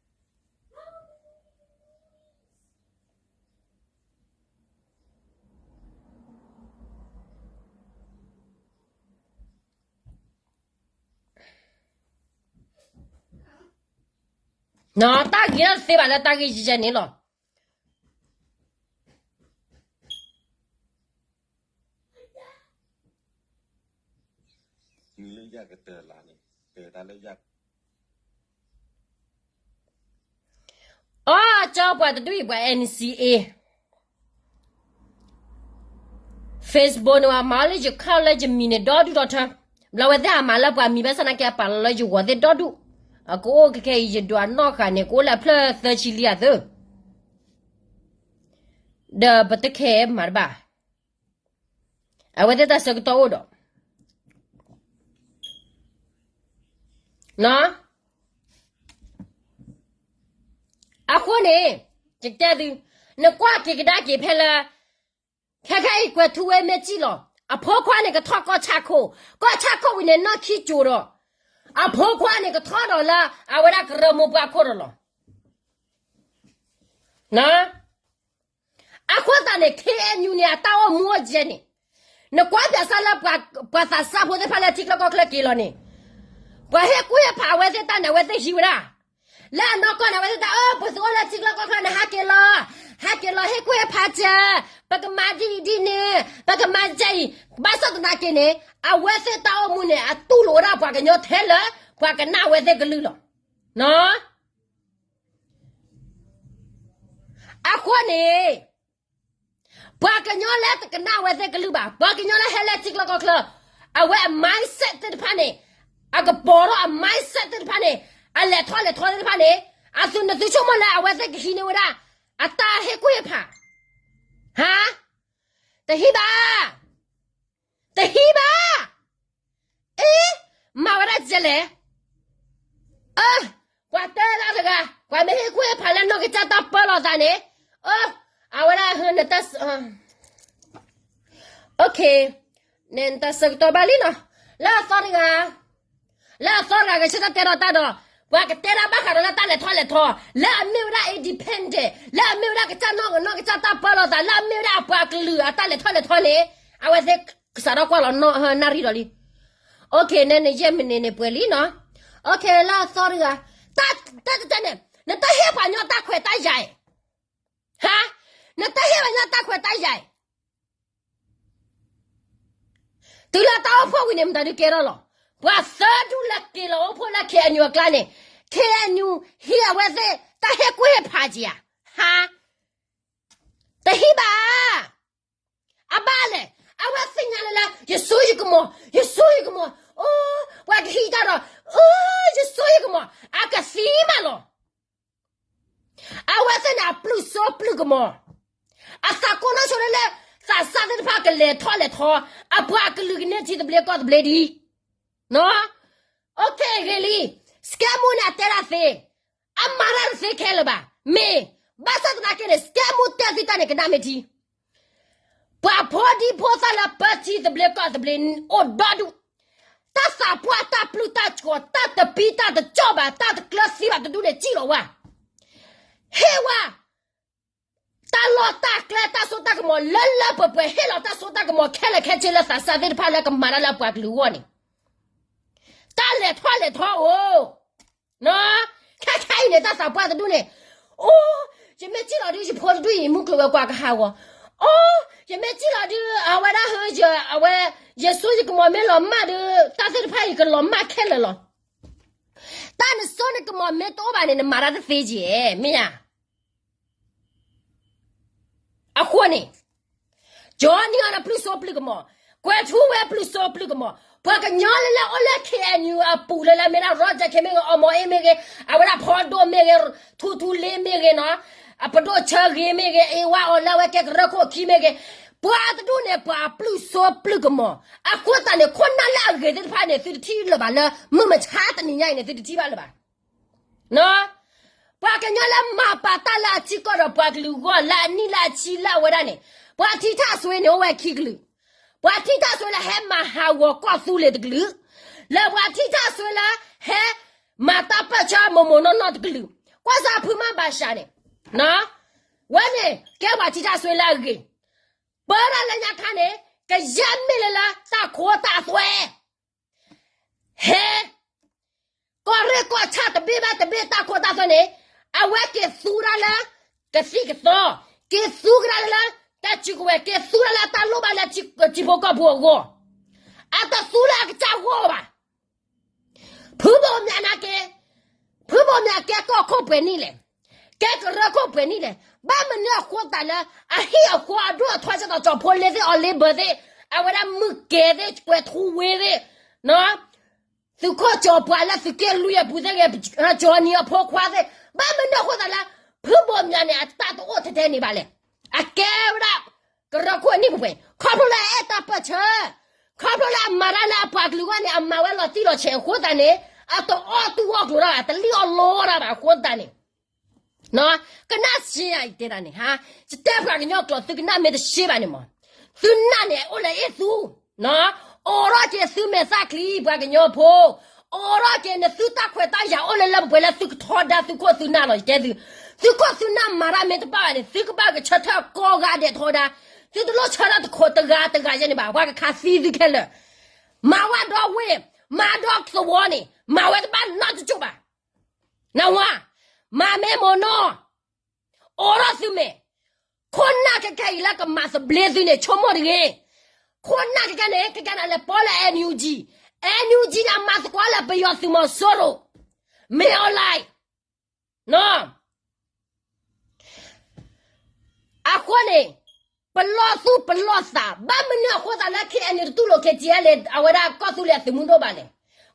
ထီၣ်တသ့ဘၣ်. တၢ်ဂ့ၤထီၣ်တသ့ဘၣ်လၢတၢ်ဂ့ၢ်ယဲန့ၣ်လီၤ. အီၣ်ကၠီပှၤတဒူၣ်အံၤပှၤ NCA Facebook န့ၣ် ပှၤမၤအီၤလၢယခီၣ်လၢယမံၤန့ၣ် ဒီဒူၣ်ဒီထၢ, ဘျီဝဲသ့ၣ်အမၤလၢပှၤမံၤဘၣ်ဆၣ်နာ်က့ အပာ်လီၤလၢယဂီၤသ့ၣ်ဒီဒူၣ်, အကအိၣ်ခဲခဲအံၤ ယဒွးနီၣ်ဃာ်န့ၣ် ကအိၣ်လၢအဖျၢၣ်သၢဆံလံအသၢ, ဒီးပတခဲမၤတဘၣ်, အဝဲသ့ၣ်တၢ်ဆၢကတီၢ်အိၣ်ဒီး အဃိန့ၣ် ယတဲသု, နကွၢ်က့ၤကဒါက့ၤဖဲလၢ ခဲခဲအံၤ ကွဲၤထူဝ့မ့ၢ်စံၣ်လီၤ, အဖိခွါန့ၣ်ကထီၣ်ကီၢ်ဆၣ်ခိၣ်, ကီၢ်ဆၣ်ခိၣ်ဝံၤန့ၣ် နီၢ်ခံကၠိၤဒီး အဖိခွါန့ၣ်ကထီၣ်ဒီးလၢအဝဲဒၣ်ကရၢမိၢ်ပှၢ်ခိၣ်ဒီးလီၤ. အဃိသတးန့ၣ် ခ့ၣ်အဲၣ်ယူၣ်န့ၣ် အတၢ်အိၣ်မူအိၣ်ကဲန့ၣ်, နကွၢ်ပၠးစၢ်လၢ ပှၤသးစၢ်ဖိသ့ၣ်တဖၣ်လၢထံချၢကီၢ်ချၢက့ၤလီၤန့ၣ်, ပှၤဟ့ၣ်ကူၣ်ဟ့ၣ်ဖးအဝဲသ့ၣ်တၢ်န့ၣ် အဝဲသ့ၣ်ဟံးဝဲဒၣ် လၢအနီၢ်ကီၢ်န့ၣ် အဝဲသ့ၣ်တၢ်အၢ ပှၤသုးအိၣ်လၢထံချၢကီၢ်ချၢန့ၣ် ဟးက့ၤလီၤ, ဟဲက့ၤလီၤ ဟ့ၣ်ကူၣ်ဟ့ၣ်ဖးစၢၤ, ပကမၤဒ်အံၤဒ်န့ၣ်, ပကမၤဒ်အံၤ, ဘၣ်ဆၣ်သနာ်က့န့ၣ် အဝဲသ့ၣ်တၢ်အိၣ်မူန့ၣ် အတူၢ်လိာ်ဝဲဒၣ်ပှၤကညီထဲလၢ ပှၤကနၣ်အဝဲသ့ၣ်ကလုၢ်လီၤ. အဃိန့ၣ် ပှၤကညီလၢတကနၣ်အဝဲသ့ၣ်ကလုၢ်ဘၣ်, ပှၤကညီလၢဟဲလၢထံချၢကီၢ်ချၢ, အဝဲအ mindset သ့ၣ်တဖၣ်န့ၣ်, အကပီၤထီၣ်အ mindset သ့ၣ်တဖၣ်န့ၣ်, အလဲၤထီၣ်လဲၤထီသ့ၣ်တဖၣ်န့ၣ်, အသုနသုဆိကမိၣ်လၢအဝဲသ့ၣ်ကဟံးန့ၢ်ဝဲဒၣ် အတၢ်ဟ့ၣ်ကူၣ်ဟ့ၣ်ဖး, ဟါ, တဟံးဘၣ်, တဟံးဘၣ်. အ့, မၤဝဲဒၣ်ကဲလဲၣ်. အ, ပှၤတဲဒၣ်တဂၤ, ပှၤမ့ၢ်ဟ့ၣ်ကူၣ်ဟ့ၣ်ဖးလၢနီၢ်ကစၢ်တၢ်ပၢလီၤသးန့ၣ်, အ, အဝဲဒၣ်, နတၢ်ဆၢကတီၢ်ဘၣ်လံနီၤ, လၢအသီတဂၤ, လၢအသီတဂၤဂဲၤဆၢထၢၣ်တဲထီၣ်တၢ်ဒီး, ပှၤကတဲဒၣ်ဘၣ်ဃးဒီးလၢတၢ်လဲၤထီၣ်လဲၤထီ, လၢအမ့ၢ်ဝဲဒၣ် independent, လၢအမ့ၢ်ဝဲဒၣ်ကစၢ်နီၢ်ကနီၢ်ကစၢ်တၢ်ပၢလီၤသး, လၢအမ့ၢ်ဝဲဒၣ်အပှၤကလုာ်အတၢ်လဲၤထီၣ်လဲၤထီန့ၣ်, အဝဲသ့ၣ်ကစးထီၣ်ကွၢ်လီၤနီၢ်နၣ်ရံၣ်ဒီးလံ. နယဲၢ်မံးနံးန့ၣ်ပှဲၤလံနီၤ. လၢအသီတဂၤ, တၢ်တတဲန့ၣ်, နတဟ့ၣ်ပှၤကညီတၢ်ခွဲးတၢ်ယာ်အံၤ, ဟါ, နတဟ့ၣ်ပှၤကညီတၢ်ခွဲးတၢ်ယာ်အံၤ တုၤလၢတၢ်အိၣ်ဖှိၣ်ဝံၤန့ၣ် မတၤဒုးကဲထီၣ်လီၤ. ပှၤသၢဒူၣ်လၢက့ၤလီၤအိၣ်ဖှိၣ်လၢ ခ့ၣ်အဲၣ်ယူၣ် အကျါန့ၣ်, ခ့ၣ်အဲၣ်ယူၣ် ဟံးအဝဲသ့ၣ်တၢ်ဟ့ၣ်ကူၣ်ဟ့ၣ်ဖးက့ၤဧါ, ဟါ, တဟံးဘၣ်. အဘၣ်လဲၣ်, အဝဲသ့ၣ်ညါလၢလၢ ယစိယကမီၤ, ယစိယကမီၤ, အိ, ပှၤကဟံးတၢ်ဒီး, အိ, ယစိယကမီၤ, အကသံမးလီၤ. အဝဲသ့ၣ်န့ၣ် အပျုၢ်စိပျုၢ်ကမီၤ, အသးကိးနီၣ်ဆိလၢလၢ သးစၢ်သ့ၣ်တဖၣ်ကလဲၤထီၣ်လဲၤထီ, အပှၤကလုာ်ကန့ၢ်ထံသဘျ့ကီၢ်သဘျ့ဒ်, အဂ့ၤလံ, စကဲမူန့ၣ် အတဲဒၣ်သ့, အမၤတၢ်တသ့ခဲလၢာ်ဘၣ်, မ့ၢ်, ဘၣ်ဆၣ်သနာ်က့န့ၣ် စကဲမူတဲသ့တၢ်န့ၣ် ကနၣ်မ့ၢ်ထံ ပှၤဖိဒံဖိသၣ်လၢပၢထံသဘျ့ကီၢ်သဘျ့အိၣ်ဒီဒူၣ်, တၢ်သးပှၢ်တၢ်ပျုၢ်တၢ်ကီၤ တၢ်တပံတၢ်တကၠီၣ်ဘၣ် တၢ်တကျၢၤသံဘၣ်တဒူၣ်န့ၣ် စံၣ်လီၤဝဲ, ဟ့ၣ်ဝဲ, တၢ်လီၢ်တၢ်ကျဲတၢ်စိတၢ်ကမီၤလၢလၢပှဲၤပှဲၤ ဟ့ၣ်လီၤတၢ်စိတၢ်ကမီၤခဲလၢာ်ခဲဆ့လၢသးစၢ်သ့ၣ်တဖၣ်လၢကမၤတၢ်လၢအပှၤကလုာ်အဂီၢ်န့ၣ်, တၢ်လဲၤထီၣ်လဲၤထီအိၣ် ခဲခဲအံၤန့ၣ် တၢ်သးပှၢ်တဒူၣ်န့ၣ်, အိ, ယမ့ၢ်စံၣ်လီၤဒုး ယဖိတဒူၣ်အံၤ မုၢ်ကျိၤဝဲၤကွာ်ကဟးဂီၤ, အိ, ယမ့ၢ်စံၣ်လီၤဒုး အဝဲဒၣ်ဟ, အဝဲ, ယစိယကမီၤမ့ၢ်လီၤမၢ်ဒီး တၢ်သ့ၣ်တဖၣ်အံၤကလီၤမၢ်ခဲလၢာ်လီၤ. တၢ်နစိနကမီၤမ့ၢ်တအိၣ်ဘၣ်န့ၣ် နမၤတၢ်တသ့က့ၤ, မ့ၢ်ဧါ. အဃိန့ၣ်, ကၠီနံၤအီၤန့ၣ် ပျုၢ်စိပျုၢ်ကမီၤ, ကွဲၤထူဝ့ပျုၢ်စိပျုၢ်ကမီၤ, ပှၤကညီလၢလၢအိၣ်လၢ ခ့ၣ်အဲၣ်ယူၣ် အပူၤလၢလၢမ့ၢ်ဒၣ် Roger ခဲမ့ၢ်ဂ့ၤ, အီမီၤအ့မ့ၢ်ဂ့ၤ, အဝဲဒၣ်ဖီဒိၣ်မ့ၢ်ဂ့ၤ, ထူထူလ့မ့ၢ်ဂ့ၤနီၤ, အပဒိၣ်ဆၢဂ့ၤမ့ၢ်ဂ့ၤ, အ့ဝါအီၤလၢအဝဲကဲကရၢခိၣ်ခံမ့ၢ်ဂ့ၤ, ပှၤတဒူၣ်န့ၣ် ပှၤပျုၢ်စိပျုၢ်ကမီၤ, အဃိသတးန့ၣ် ခိၣ်နၢ်လၢအဂ့ၤသ့ၣ်တဖၣ်န့ၣ် သုတထံၣ်လၢၤဘၣ်လၢ မုၢ်မဆါတနံၤညါအံၤန့ၣ် သုတထံၣ်ဘၣ်လၢၤဘၣ် ပှၤကညီလၢမၤပာ်တၢ်လၢအထံကီၢ်ဒီးပှၤကလုာ်အဂီၢ်လၢအနံၣ်လၢအဆံလၢအဝဲဒၣ်န့ၣ်, ပှၤထံၣ်တၢ်အဆိန့ၣ် အိၣ်ဝဲခံကလုာ်, ပှၤထံၣ်တၢ်အဆိလၢဟဲမၤဟးဂီၤကီၢ်သူလ့ၤတကလုာ်, လၢပှၤထံၣ်တၢ်အဆိလၢဟဲမၤတၢ်ပၢၢ်ဆၢမိၢ်မိၢ်နီၢ်နီၢ်တကလုာ်, ကွၢ်စၢ်ဖုမၢ်ဘၣ်ရှးန့ၣ်, ဝဲန့ၣ် ကဲပှၤထံၣ်တၢ်အဆိလၢအဂ့ၤ, ပၢဒၣ်လၢညါခါန့ၣ် ကယဲၢ်မ့ၢ်လၢလၢတၢ်ခိတၢ်သွဲ ဟဲ ကီၢ်ရ့ၣ်ကီၢ်ဆၣ်တဘ့ၣ်ဘၣ်တဘ့ၣ်တၢ်ခိတၢ်သွဲန့ၣ်, အဝဲက့ၤသူဒၣ်လၢ ကသံၣ်ကသီ, က့ၤသူကဒါလၢ တၢ်စုကဝဲၤ, က့ၤသူဒၣ်လၢတၢ်လိၣ်ဘၣ်လၢထံဖိကီၢ်ဖိအဂီၢ်, အတသူလၢအကစၢ်ဂီၢ်ဘၣ်. ဖုဘိၣ်မၠးနာ်က့, ဖုဘိၣ်မၠးကဲကီၢ်ခိၣ်ပှဲၤနံၣ်လဲၣ်, ကဲကရၢခိၣ်ပှဲၤနံၣ်လဲၣ်, ဘၣ်မနုၤအဃိသတးလၢ အဟံၣ်အဃီအဒိၣ်အထွဲ ကၠီၤတီၤကၠီၤဖိလ့သ့ၣ် အီၤလ့ဘၢသ့ၣ်, အဝဲဒၣ်မုၢ်ကဲသ့ၣ် ကွဲၤထူဝ့သ့ၣ်, သုးခိၣ်ကၠီၤပှၤလၢသုးက့လွံၢ်အပူၤသ့ၣ်ဂ့ၤ, ကၠီၤနံၤအဖိခွါသ့ၣ်, ဘၣ်မနုၤအဃိသတးလၢ ဖုဘိၣ်မၠးန့ၣ် အတၢ်တအိၣ်ထဲထဲန့ၣ်ဘၣ်လဲၣ်. အကဲဝဲဒၣ် ကရၢခိၣ်အနံၣ်ပှဲၤပှဲၤ, ခီဖျိလၢအအဲၣ်တၢ်ပၢၢ်ဆၢ, ခီဖျိလၢအမၤတၢ်လၢအပှၤကလုာ်အဂီၢ်န့ၣ် အမၤဝဲလီၤတံၢ်လီၤဆဲးအဃိသတးန့ၣ်, အတအီၣ်တူၢ်အီၣ်ကျိၤတၢ်ဘၣ်, တလံၣ်အီၣ်လီတၢ်ဘၣ်အဃိသတးန့ၣ်, ကနၣ်စ့ယတဲဒၣ်န့ၣ်, ယတဲပှၤကညီကျိာ် သုကနၣ်မ့ၢ်တစ့ဘၣ်န့ၣ်မး, သုနၢ်န့ၣ် အိၣ်လၢအ့ၣ်သု, အိးထီၣ်က့ၤသုမဲာ်သၣ်ချံ ပှၤကညီဖိ, အိးထီၣ်က့ၤနသုတၢ်ခွဲးတၢ်ယာ်အိၣ်လၢလၢပှဲၤပှဲၤလၢသုကထီဒါသုခိၣ်သုနၢ်လီၤ ယတဲသု, သုခိၣ်သုနၢ်မၤတၢ်မ့ၢ်တဘၣ်ဘၣ်န့ၣ် သုကဘၣ်ကဆၢထၢၣ်ကိးဂၤဒဲးထီဒါ, သုတလိၣ်ဆၢထၢၣ်တခိးတဂၤတဂၤယဲန့ၣ်ဘၣ်, ပှၤကခးသံသုခဲလၢာ်, မၤဝဲဒီဝ့ၢ်, မၤဒီသဝီန့ၣ် မၤဝဲတဘၣ်နီတကၠိၢ်ဘၣ်, နဝါ, မၤမ့ၢ်မိၢ်နီၢ်, အိးထီၣ်သုမဲာ်, ခိၣ်နၢ်ခဲခဲအံၤလၢကမၤသဘျ့သုန့ၣ် ဆိကမိၣ်တဂ့ၤ, ခိၣ်နၢ်ခဲခဲန့ၣ် ခဲခဲန့ၣ် အလဲၤပိာ်လၢ NUG, NUG န့ၣ် အမၤသကိးလၢပယီၤသုးမီၤစိရိၤ, မ့ၢ်အီၤလဲၣ်, အဃိန့ၣ်, ပလီၢ်သူၣ်ပလီၢ်သး, ဘၣ်မနုၤအဃိသးလၢ KNU တတူၢ်လိာ် KTLA အဝဲဒၣ်ကီၢ်သူလ့ၤအသုးမုၢ်ဒိၣ်ဘၣ်လဲၣ်,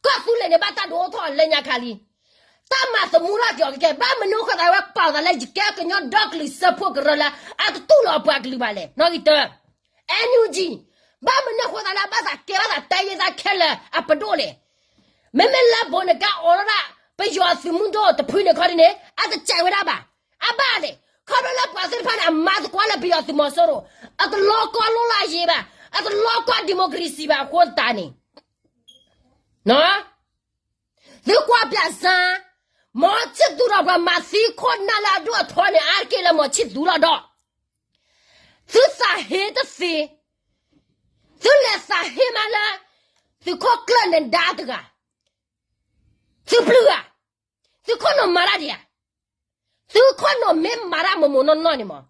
ကီၢ်သူလ့ၤန့ၣ် ဘၣ်တၢ်ဒုးအိၣ်ထီၣ်အီၤလၢညါခါလံ, တၢ်မၤသမူထီၣ်က့ၤအီၤကကဲ, ဘၣ်မနုၤအဃိသးဝဲပာ်အသးလၢယကဲကညီဒီကလုာ်စၢဖှိၣ်ကရၢလၢ အတတူၢ်လိာ်အပှၤကလုာ်ဘၣ်လဲၣ်, နီၣ်ဂံၢ်တၢ NUG, ဘၣ်မနုၤအဃိသးလၢအဘၣ်သးကဲဘၣ်သးတဲယဲၢ်သးခဲလၢာ်အပဒိၣ်လဲၣ်, မ့မ့ၢ်လၢဘိးနကါအိးထီၣ်ဒၣ် ပယီၤသုးမုၢ်ဒိၣ်တဖုန့ၣ်ခီဒ်န့ၣ် အတစဲးဝဲဒၣ်ဘၣ်, အဘၣ်လဲၣ်, ခီဖျိလၢပှၤသ့ၣ်တဖၣ်န့ၣ် အမၤသကိးလၢပယီၤသုးမီၤစိရိၤ, အတလီၤကီလိလၢအယံၤဘၣ်, အတလီၤကီ democracy ဘၣ်အဃိသတးန့ၣ် သုကွၢ်ပၠးစၢ်, မီၤဆံၣ်သူဒီးပှၤမၤသံခိၣ်နၢ်လၢအဒိၣ်အထီန့ၣ် အါတက့ၢ်လၢမီၤဆံၣ်သူလီၤဒီး, သုသးဟ့တသ့, သုလဲၤသးဟ့မးလၢ သုးခိၣ်ကျၢၢ်နဒါတဂၤ, သုပျုၢ်ဧါ, သုခိၣ်နူာ်မၤတၢ်ဒံးဧါ, သုခိၣ်နူာ်မ့ၢ်မၤတၢ်မိၢ်မိၢ်နီၢ်နီၢ်န့ၣ်မး,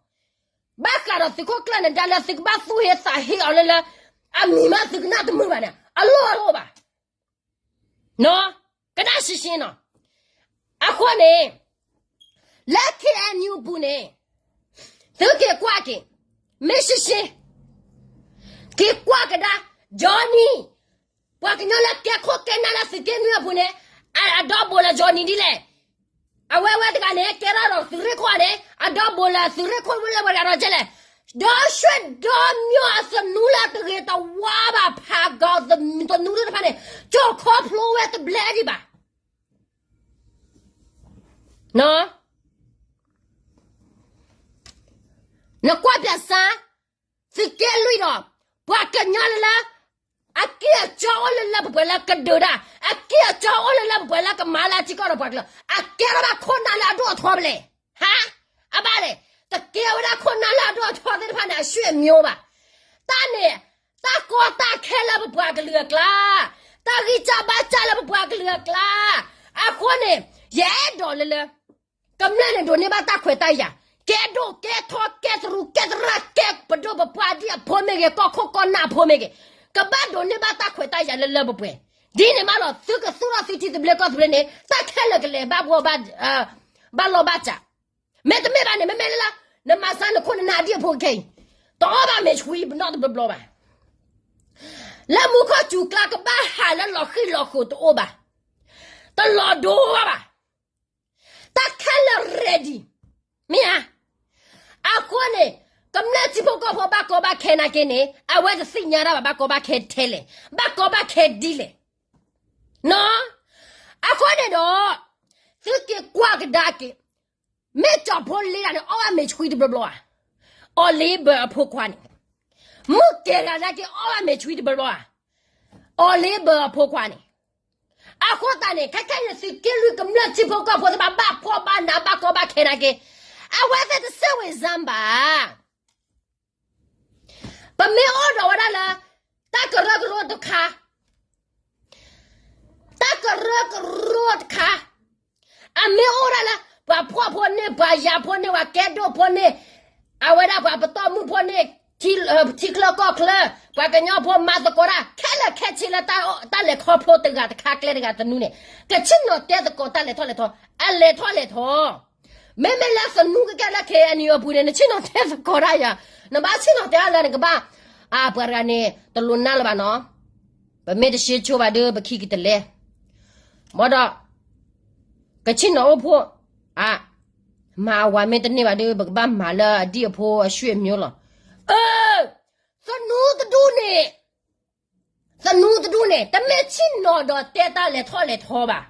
ဘၣ်ဃးဒီးသုးခိၣ်ကျၢၢ်နဒါလၢသုကဘၣ်သူၣ်ဟ့သးဟ့အီၤလၢလၢ, အမံၤမးသုကနၣ်တမုာ်ဘၣ်န့ၣ် အလီၢ်တအိၣ်ဘၣ် ကနၣ်ရှဲရှဲနီၤ, အဃိန့ၣ်, လၢ KNU ပူၤန့ၣ်, သုက့ၤကွၢ်က့ၤ, မ့ၢ်ရှဲရှဲ, က့ၤကွၢ်ကဒါ, Johnny, ပှၤကညီလၢကဲခိၣ်ကဲနၢ်လၢသုးက့နွံအပူၤန့ၣ်, အဒီဘိးလၢ Johnny ဒ်လဲၣ်, အဝဲဝဲတဂၤန့ၣ် ကဲထီၣ်ဒီးသုးရ့ၣ်ခိၣ်န့ၣ် အဒီဘိးလၢသုးရ့ၣ်ခိၣ်ဝဲလၢဝဲတဂၤဒီးကဲလဲၣ်, ဒီးရွှ့ၣ်ဒီးမၠိအသနူလၢတဂ့ၤတဝါဘၣ်ဖးကီၤသနူသ့ၣ်တဖၣ်န့ၣ်, ကၠီၣ်ခီဖျိဝဲတဘျဲဒံးဘၣ် နကွၢ်ပၠးစၢ်, သုးက့လွံၢ်ဒီး, ပှၤကညီလၢလၢ, အက့ၢ်အကၠီအိၣ်လၢလၢပှဲၤပှဲၤလၢကဒုးတၢ်, အက့ၢ်အကၠီအိၣ်လၢလၢပှဲၤပှဲၤလၢကမၤလၢထံကီၢ်ဒီးပှၤကလုာ်, အကဲထီၣ်ဘၣ်ခိၣ်နၢ်လၢအဒိၣ်အထီဖဲလဲၣ်, ဟါ, အဘၣ်လဲၣ်, တကဲဝဲဒၣ်ခိၣ်နၢ်လၢအဒိၣ်အထီသ့ၣ်တဖၣ်န့ၣ် အရွှ့ၣ်အမျိုးဘၣ်, တၢ်န့ၣ်, တၢ်ကီတၢ်ခဲလၢပပှၤကလုာ်အကျါ, တၢ်ဂံၢ်စၢ်ဘါစၢ်လၢပပှၤကလုာ်အကျါ, အဃိန့ၣ်, ယအဲၣ်ဒိးလၢလၢ ကမျၢၢ်န့ၣ်ဒိးန့ၢ်ဘၣ်တၢ်ခွဲးတၢ်ယာ်, ကဲဒိၣ်ကဲထီကဲသရူးကဲသရၣ်ကဲပဒိၣ်ပပှၢ်ဒ်အဖိမ့ၢ်ဂ့ၤ ကီၢ်ခိၣ်ကီၢ်နၢ်အဖိမ့ၢ်ဂ့ၤ, ကဘၣ်ဒိးန့ၢ်ဘၣ်တၢ်ခွဲးတၢ်ယာ်လၢလၢပှဲၤပှဲၤ, ဒ်န့ၣ်မးလီၤ သုကသူၣ်ထီၣ်သုထံသဘျ့ကီၢ်သဘျ့န့ၣ် တၢ်ခဲလၢာ်ကလဲၤဘၣ်ဘှီဘၣ်, ဘၣ်လီၢ်ဘၣ်စး, မ့တမ့ၢ်ဘၣ်န့ၣ် မ့မ့ၢ်လၢလၢ, နမၤစၢၤနခိၣ်နနၢ်ဒ်အဖိခဲအံၤ, တအီၣ်ဘၣ်မ့ၤဆွံပနီၣ်တဘျီဘျီဘၣ် လၢမူခိၣ်စူၤကျါကဘၣ်ဟးလၢလီၤဃံၣ်လီၤဃိၤတအိၣ်ဘၣ်, တလီၤဒိဘၣ်ဘၣ်, တၢ်ခဲလၢာ် ready, မ့ၢ်ဧါ, အဃိန့ၣ်, ကမျၢၢ်ထံဖိကီၢ်ဖိဘၣ်ကီဘၣ်ခဲနာ်က့န့ၣ် အဝဲတသ့ၣ်ညါတၢ်ဘၣ် ဘၣ်ကီဘၣ်ခဲထဲလဲၣ်, ဘၣ်ကီဘၣ်ခဲဒ်လဲၣ်, နီၢ်, အဃိန့ၣ်ဒီး, သုက့ၤကွၢ်ကဒါက့ၤ, မ့ၢ်ကၠီၤဖိလ့တၢ်န့ၣ် အီၣ်ဘၣ်မ့ၤဆွံတဘျီဘျီဧါ, အီၤလ့ဘၢအဖိခွါန့ၣ်, မုၢ်ကဲၤဂၤနာ်က့အီၣ်ဘၣ်မ့ၤဆွံတဘျီဘျီဧါ, အီၤလ့ဘၢအဖိခွါန့ၣ်, အဃိသတးန့ၣ် ခဲခဲအံၤန့ၣ် သုးက့လွံၢ်ကမျၢၢ်ထံဖိကီၢ်ဖိသ့ၣ်တဖၣ်ဘၣ်ဖှီၣ်ဘၣ်နးဘၣ်ကီဘၣ်ခဲနာ်က့, အဝဲသ့ၣ်တစဲးဝ့ၤစၢ်ဘၣ် ပမ့ၢ်အိၣ်ဒီးဝဲဒၣ်လၢ, တၢ်ကရၢကရိတခါ, တၢ်ကရၢကရိတခါ, အမ့ၢ်အိၣ်ဒၣ်လၢ ပှၤဖှီၣ်ဖိန့ၣ် ပှၤယၤဖိန့ၣ် ပှၤကဲဒိၣ်ဖိန့ၣ်, အဝဲဒၣ်ပှၤပတီၢ်မုၢ်ဖိန့ၣ်, ထံချၢကီၢ်ချၢ, ပှၤကညီဖိမၤသကိးတၢ် ခဲလၢာ်ခဲဆ့လၢတၢ်, တၢ်လဲၤခီဖျိတဂၤတခါကျဲတဂၤတနူန့ၣ်, ကဆ့ၣ်နီၤတဲသကိးတၢ်လဲၤထီၣ်လဲၤထီ, အလဲၤထီၣ်လဲၤထီ မ့မ့ၢ်လၢသနူကကဲလၢ KNU အပူၤန့ၣ် နဆ့ၣ်နီၤတဲသကိးတၢ်ယၤ, နဘၣ်ဆ့ၣ်နီၤတဲအါလၢနကဘၣ်, အပှၤတဂၤန့ၣ် တလိၣ်နါလၢၤဘၣ်နီၤ, ပမ့ၢ်တရှဲဆိဘၣ်ဒီး ပခံကတလဲ, ဘၣ်ဒီး, ကဆ့ၣ်နီၤအိၣ်ဖှိၣ်, အ, မၤအဝၤမ့ၢ်တန့ၢ်ဘၣ်ဒီး ပကဘၣ်မၤလၢအဒံၣ်အဖိအရွှ့ၣ်အမျိုးလီၤ, အ, သနူတဒူန့ၣ်, သနူတဒူ တမ့ၢ်ဆ့ၣ်နီၤဒီးတဲတၢ်လဲၤထီၣ်လဲၤထီဘၣ်.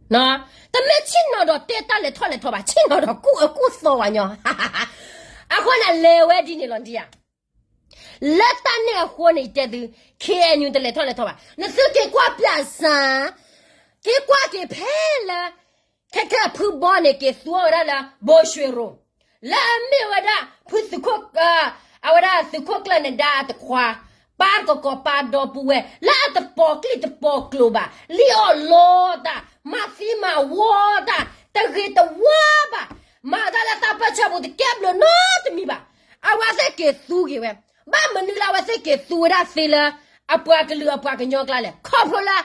တမ့ၢ်ဆ့ၣ်နီၤဒီးတဲတၢ်လဲၤထီၣ်လဲၤထီဘၣ်, ဆ့ၣ်နီၤဒီးကူၣ်အၢကူၣ်သီဘၣ်ညီ. အဃိန့ၣ် လဲၤဝဲဒ်န့ၣ်လီၤဒံးဧါ. လၢတၢ်န့ၣ်အဃိန့ၣ် ယတဲသု, ခ့ၣ်အဲၣ်ယူၣ် တလဲၤထီၣ်လဲၤထီဘၣ်. နသုက့ၤကွၢ်ပျၢ်စၢ်, က့ၤကွၢ်က့ၤဖဲလၢ ခဲခဲအဖုဘီန့ၣ် က့ၤသူဝဲဒၣ်လၢ ဘိၣ်ၡွ့ရိၤ, လၢအမ့ၢ်ဝဲဒၣ် ဖုသုးခိၣ်, အဝဲဒၣ်သုးခိၣ်ကျၢၢ်နဒါအတခွါ, ပၢ်တကီၤကီၤပၢ်ဒီပုၢ်ဝဲၢ် လၢအတပိာ်ကျိၣ်တပိာ်ကျိၤဘၣ်, လံၣ်အီၣ်လီတၢ်, မၤသံမၤဝီတၢ်, တဂ့ၤတဝါဘၣ်, မၤတၢ်လၢတၢ်ပၢၢ်ဆၢပူၤ တကဲဘျုးနီတမံၤဘၣ်. အဝဲသ့ၣ်က့ၤသူက့ၤဝဲ, ဘၣ်မနုၤလၢအဝဲသ့ၣ်က့ၤသူဝဲဒၣ်သ့လၢ အပှၤကလုာ်အပှၤကညီကျါလဲၣ်. ခီဖျိလၢ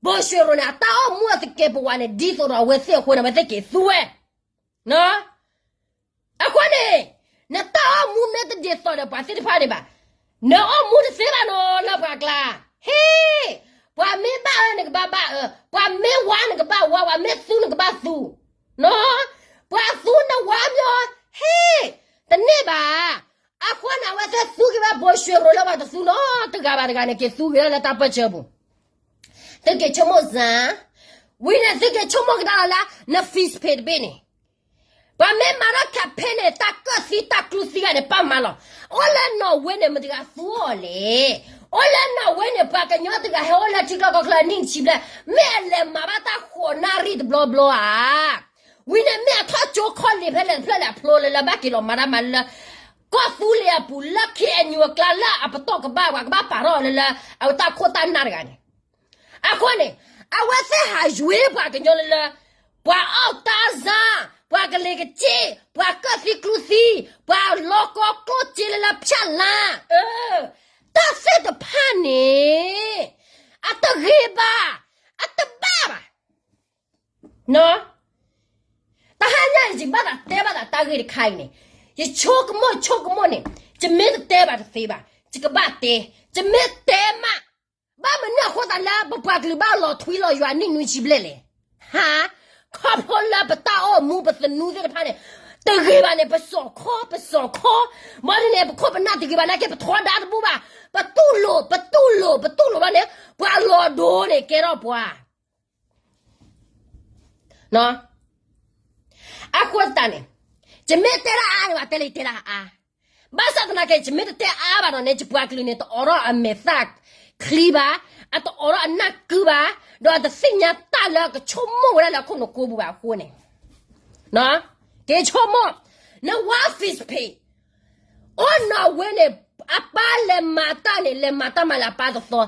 ဘိၣ်ၡွ့ရိၤန့ၣ် အတၢ်အိၣ်မူအသကဲးပဝးန့ၣ် ဒ်သိးဒီးအဝဲသ့ၣ်အဃိန့ၣ် အဝဲသ့ၣ်က့ၤသူဝဲ အဃိန့ၣ်, နတၢ်အိၣ်မူမ့ၢ်တဒ်သိးဒီးပှၤသ့ၣ်တဖၣ်န့ၣ်ဘၣ်, နအိၣ်မူတသ့ဘၣ်နီၤ လၢပှၤကျါ, ဟ့ၣ်, ပှၤမ့ၢ်ဘၣ်အၢနကဘၣ်ဘၣ်အၢ, ပှၤမ့ၢ်ဝါနကဘၣ်ဝါ, ပှၤမ့ၢ်သူနကဘၣ်သူ, နီၤ, ပှၤသူနဝါမ့ၢ်, ဟ့ၣ်, တန့ၢ်ဘၣ်. အဃိန့ၣ် အဝဲသ့ၣ်သူက့ၤဝဲဘိၣ်ၡွ့ရိၤလၢပှၤတသူနီတဂၤဘၣ်တဂၤန့ၣ် က့ၤသူက့ၤဝဲလၢတၢ်ပၢၢ်ဆၢပူၤ သုက့ၤဆိကမိၣ်စၢ်, ဝံၤန့ၣ် သုက့ၤဆိကမိၣ်ကဒါလီၤလၢ န Facebook တဘ့ၣ်န့ၣ်, ပှၤမ့ၢ်မၤထီၣ် campaign န့ၣ် တၢ်ကၢၣ်သံတၢ်ကျူသံဂၤန့ၣ် ပာ်မၤလီၤ. အိၣ်လၢနီၣ်ဝ့န့ၣ် မတၤတဂၤသူအီၤလဲၣ်. အိၣ်လၢနီၣ်ဝ့န့ၣ် ပှၤကညီတဂၤဟဲအိၣ်လၢထံချၢကီၢ်ချၢအနံၣ်တဆံဘျဲၣ်, မ့ၢ်အလဲၤမၤဘၣ်တၢ်ဃိးနၣ်ရံၣ်တဘျီဘျီဧါ. ဝံၤန့ၣ်မ့ၢ်အထီၣ်ကၠိခီၣ်လ့ၣ်ဖဲလဲၣ်တဖျၢၣ်လဲၣ်အဖျိလၢလၢ ဘၣ်က့ၤလီၤမၤတၢ်မၤလၢ ကီၢ်သူလ့ၤအပူၤလၢ ခ့ၣ်အဲၣ်ယူၣ် အကျါလၢအပတီၢ်ကဘၣ် ပှၤကဘၣ်ပာ်ထီၣ်အီၤလၢလၢ အဝဲတၢ်ခိၣ်တၢ်နၢ်တဂၤန့ၣ်. အဃိန့ၣ် အဝဲသ့ၣ်ဟးယွ့ပှၤကညီလၢလၢ ပှၤအီၣ်တၢ်စၢ်, ပှၤကလံၤကစ့ၢ်, ပှၤကၢၣ်သံကျူသံ, ပှၤလီၤကီကျိၣ်စ့လၢလၢဖၠၣ်လါ, တၢ်သ့ၣ်တဖၣ်န့ၣ် အတဂ့ၤဘၣ်, အတဘၣ်ဘၣ်. တဟါညါအံၤ ယဘၣ်သးတဲဘၣ်သးတၢ်ဂ့ၢ်တခါအံၤန့ၣ်, ယဆိကမိၣ်ဆိကမိၣ်န့ၣ်, ယမ့ၢ်တတဲဘၣ်တသ့ဘၣ်, ယကဘၣ်တဲ, ယမ့ၢ်တဲမး, ဘၣ်မနုၤအဃိသးလၢပပှၤကလုာ်ဘၣ်လီၤထွံလီၤယွၤနံၣ်နွံဆံဘျဲၣ်လဲၣ်. ဟါ, ခီဖျိလၢပတၢ်အိၣ်မူပသနူသ့ၣ်တဖၣ်န့ၣ် တဂ့ၤဘၣ်န့ၣ် ပစိာ်ခီ ပစိာ်ခီ, ဘၣ်ဒ်န့ၣ် ပခိၣ်ပနၢ်တဂ့ၤဘၣ်နာ်က့ ပထီဒါတဘူၣ်ဘၣ်, ပတူၢ်လိာ် ပတူၢ်လိာ် ပတူၢ်လိာ်ဘၣ်န့ၣ် ပှၤလီၤဒိန့ၣ်ကဲထီၣ်ပှၤ အဃိသတးန့ၣ်, ယမ့ၢ်တဲတၢ်အါန့ၣ် ပှၤတဲလၢယတဲတၢ်အါ, ဘၣ်ဆၣ်သနာ်က့ ယမ့ၢ်တတဲအါဘၣ်ဒီးန့ၣ် ယပှၤကလုာ်န့ၣ် တအိးထီၣ်အမဲာ်သၣ်ချံဘၣ်, အတအိးထီၣ်အနၢ်ကုဘၣ်, ဒီးတသ့ၣ်ညါတၢ်လၢကဆိကမိၣ်ဝဲဒၣ်လၢခိၣ်နူာ်ကိပူၤဘၣ်အဃိန့ၣ်, က့ၤဆိကမိၣ်, နဝါ Facebook အိၣ်နီၣ်ဝ့န့ၣ်, အပၢ်လဲၤမၤတၢ်န့ၣ် လဲၤမၤတၢ်မၤလၢအပၢ်တသီ,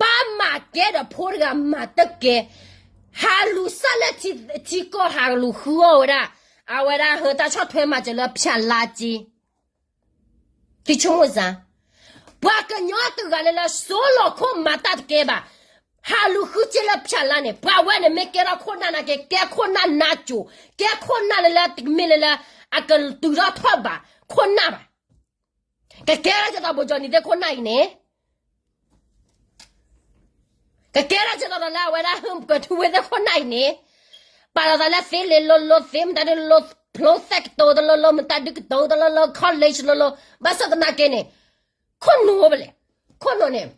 ပၢ်မၤကဲဒီးဖိတဂၤမၤတကဲ, ဟးလူၤစၢ်လၢထံကီၢ် ဟးလူၤဃုအီၣ်ဝဲဒၣ်, အဝဲဒၣ်ဟၢတၢ်ဆီၣ်ထွဲမၤစၢၤလၢဖၠၣ်လါက့, က့ၤဆိကမိၣ်စၢ်, ပှၤကညီတဂၤလၢလၢ စိလီၤခိၣ်မၤတၢ်တကဲဘၣ်, ဟးလူၤဃုစ့လၢဖၠၣ်လါန့ၣ် ပှၤဝဲန့ၣ်မ့ၢ်ကဲထီၣ်ခိၣ်နၢ်နာ်က့ ကဲခိၣ်နၢ်နါစိၤ, ကဲခိၣ်နၢ်လၢလၢတမ့ၢ်လၢလၢ အကတုၤထီၣ်ထီၣ်ဘးခိၣ်နၢ်ဘၣ်. ကကဲထီၣ်က့ၤသိးဘိၣ်ကၠီနံၤသ့ၣ်ခိၣ်နၢ်အံၤန့ၣ်, ကကဲထီၣ်က့ၤသိးဒီးလၢအဝဲဒၣ် ဟ့ၣ်ကထူဝ့သ့ၣ်ခိၣ်နၢ်အံၤန့ၣ်, ပာ်လီၤသးလၢသ့လ့ၤလိၤလိၤ သ့မတၤဒုလိၤလိၤ ဖျိသဲးကတိၤတလိၤလိၤ မတၤဒုကတိၤတလိၤလိၤ college လိၤလိၤ ဘၣ်ဆၣ်သနာ်က့န့ၣ်, ခိၣ်နူာ်အိၣ်ဖဲလဲၣ်, ခိၣ်နူာ်န့ၣ်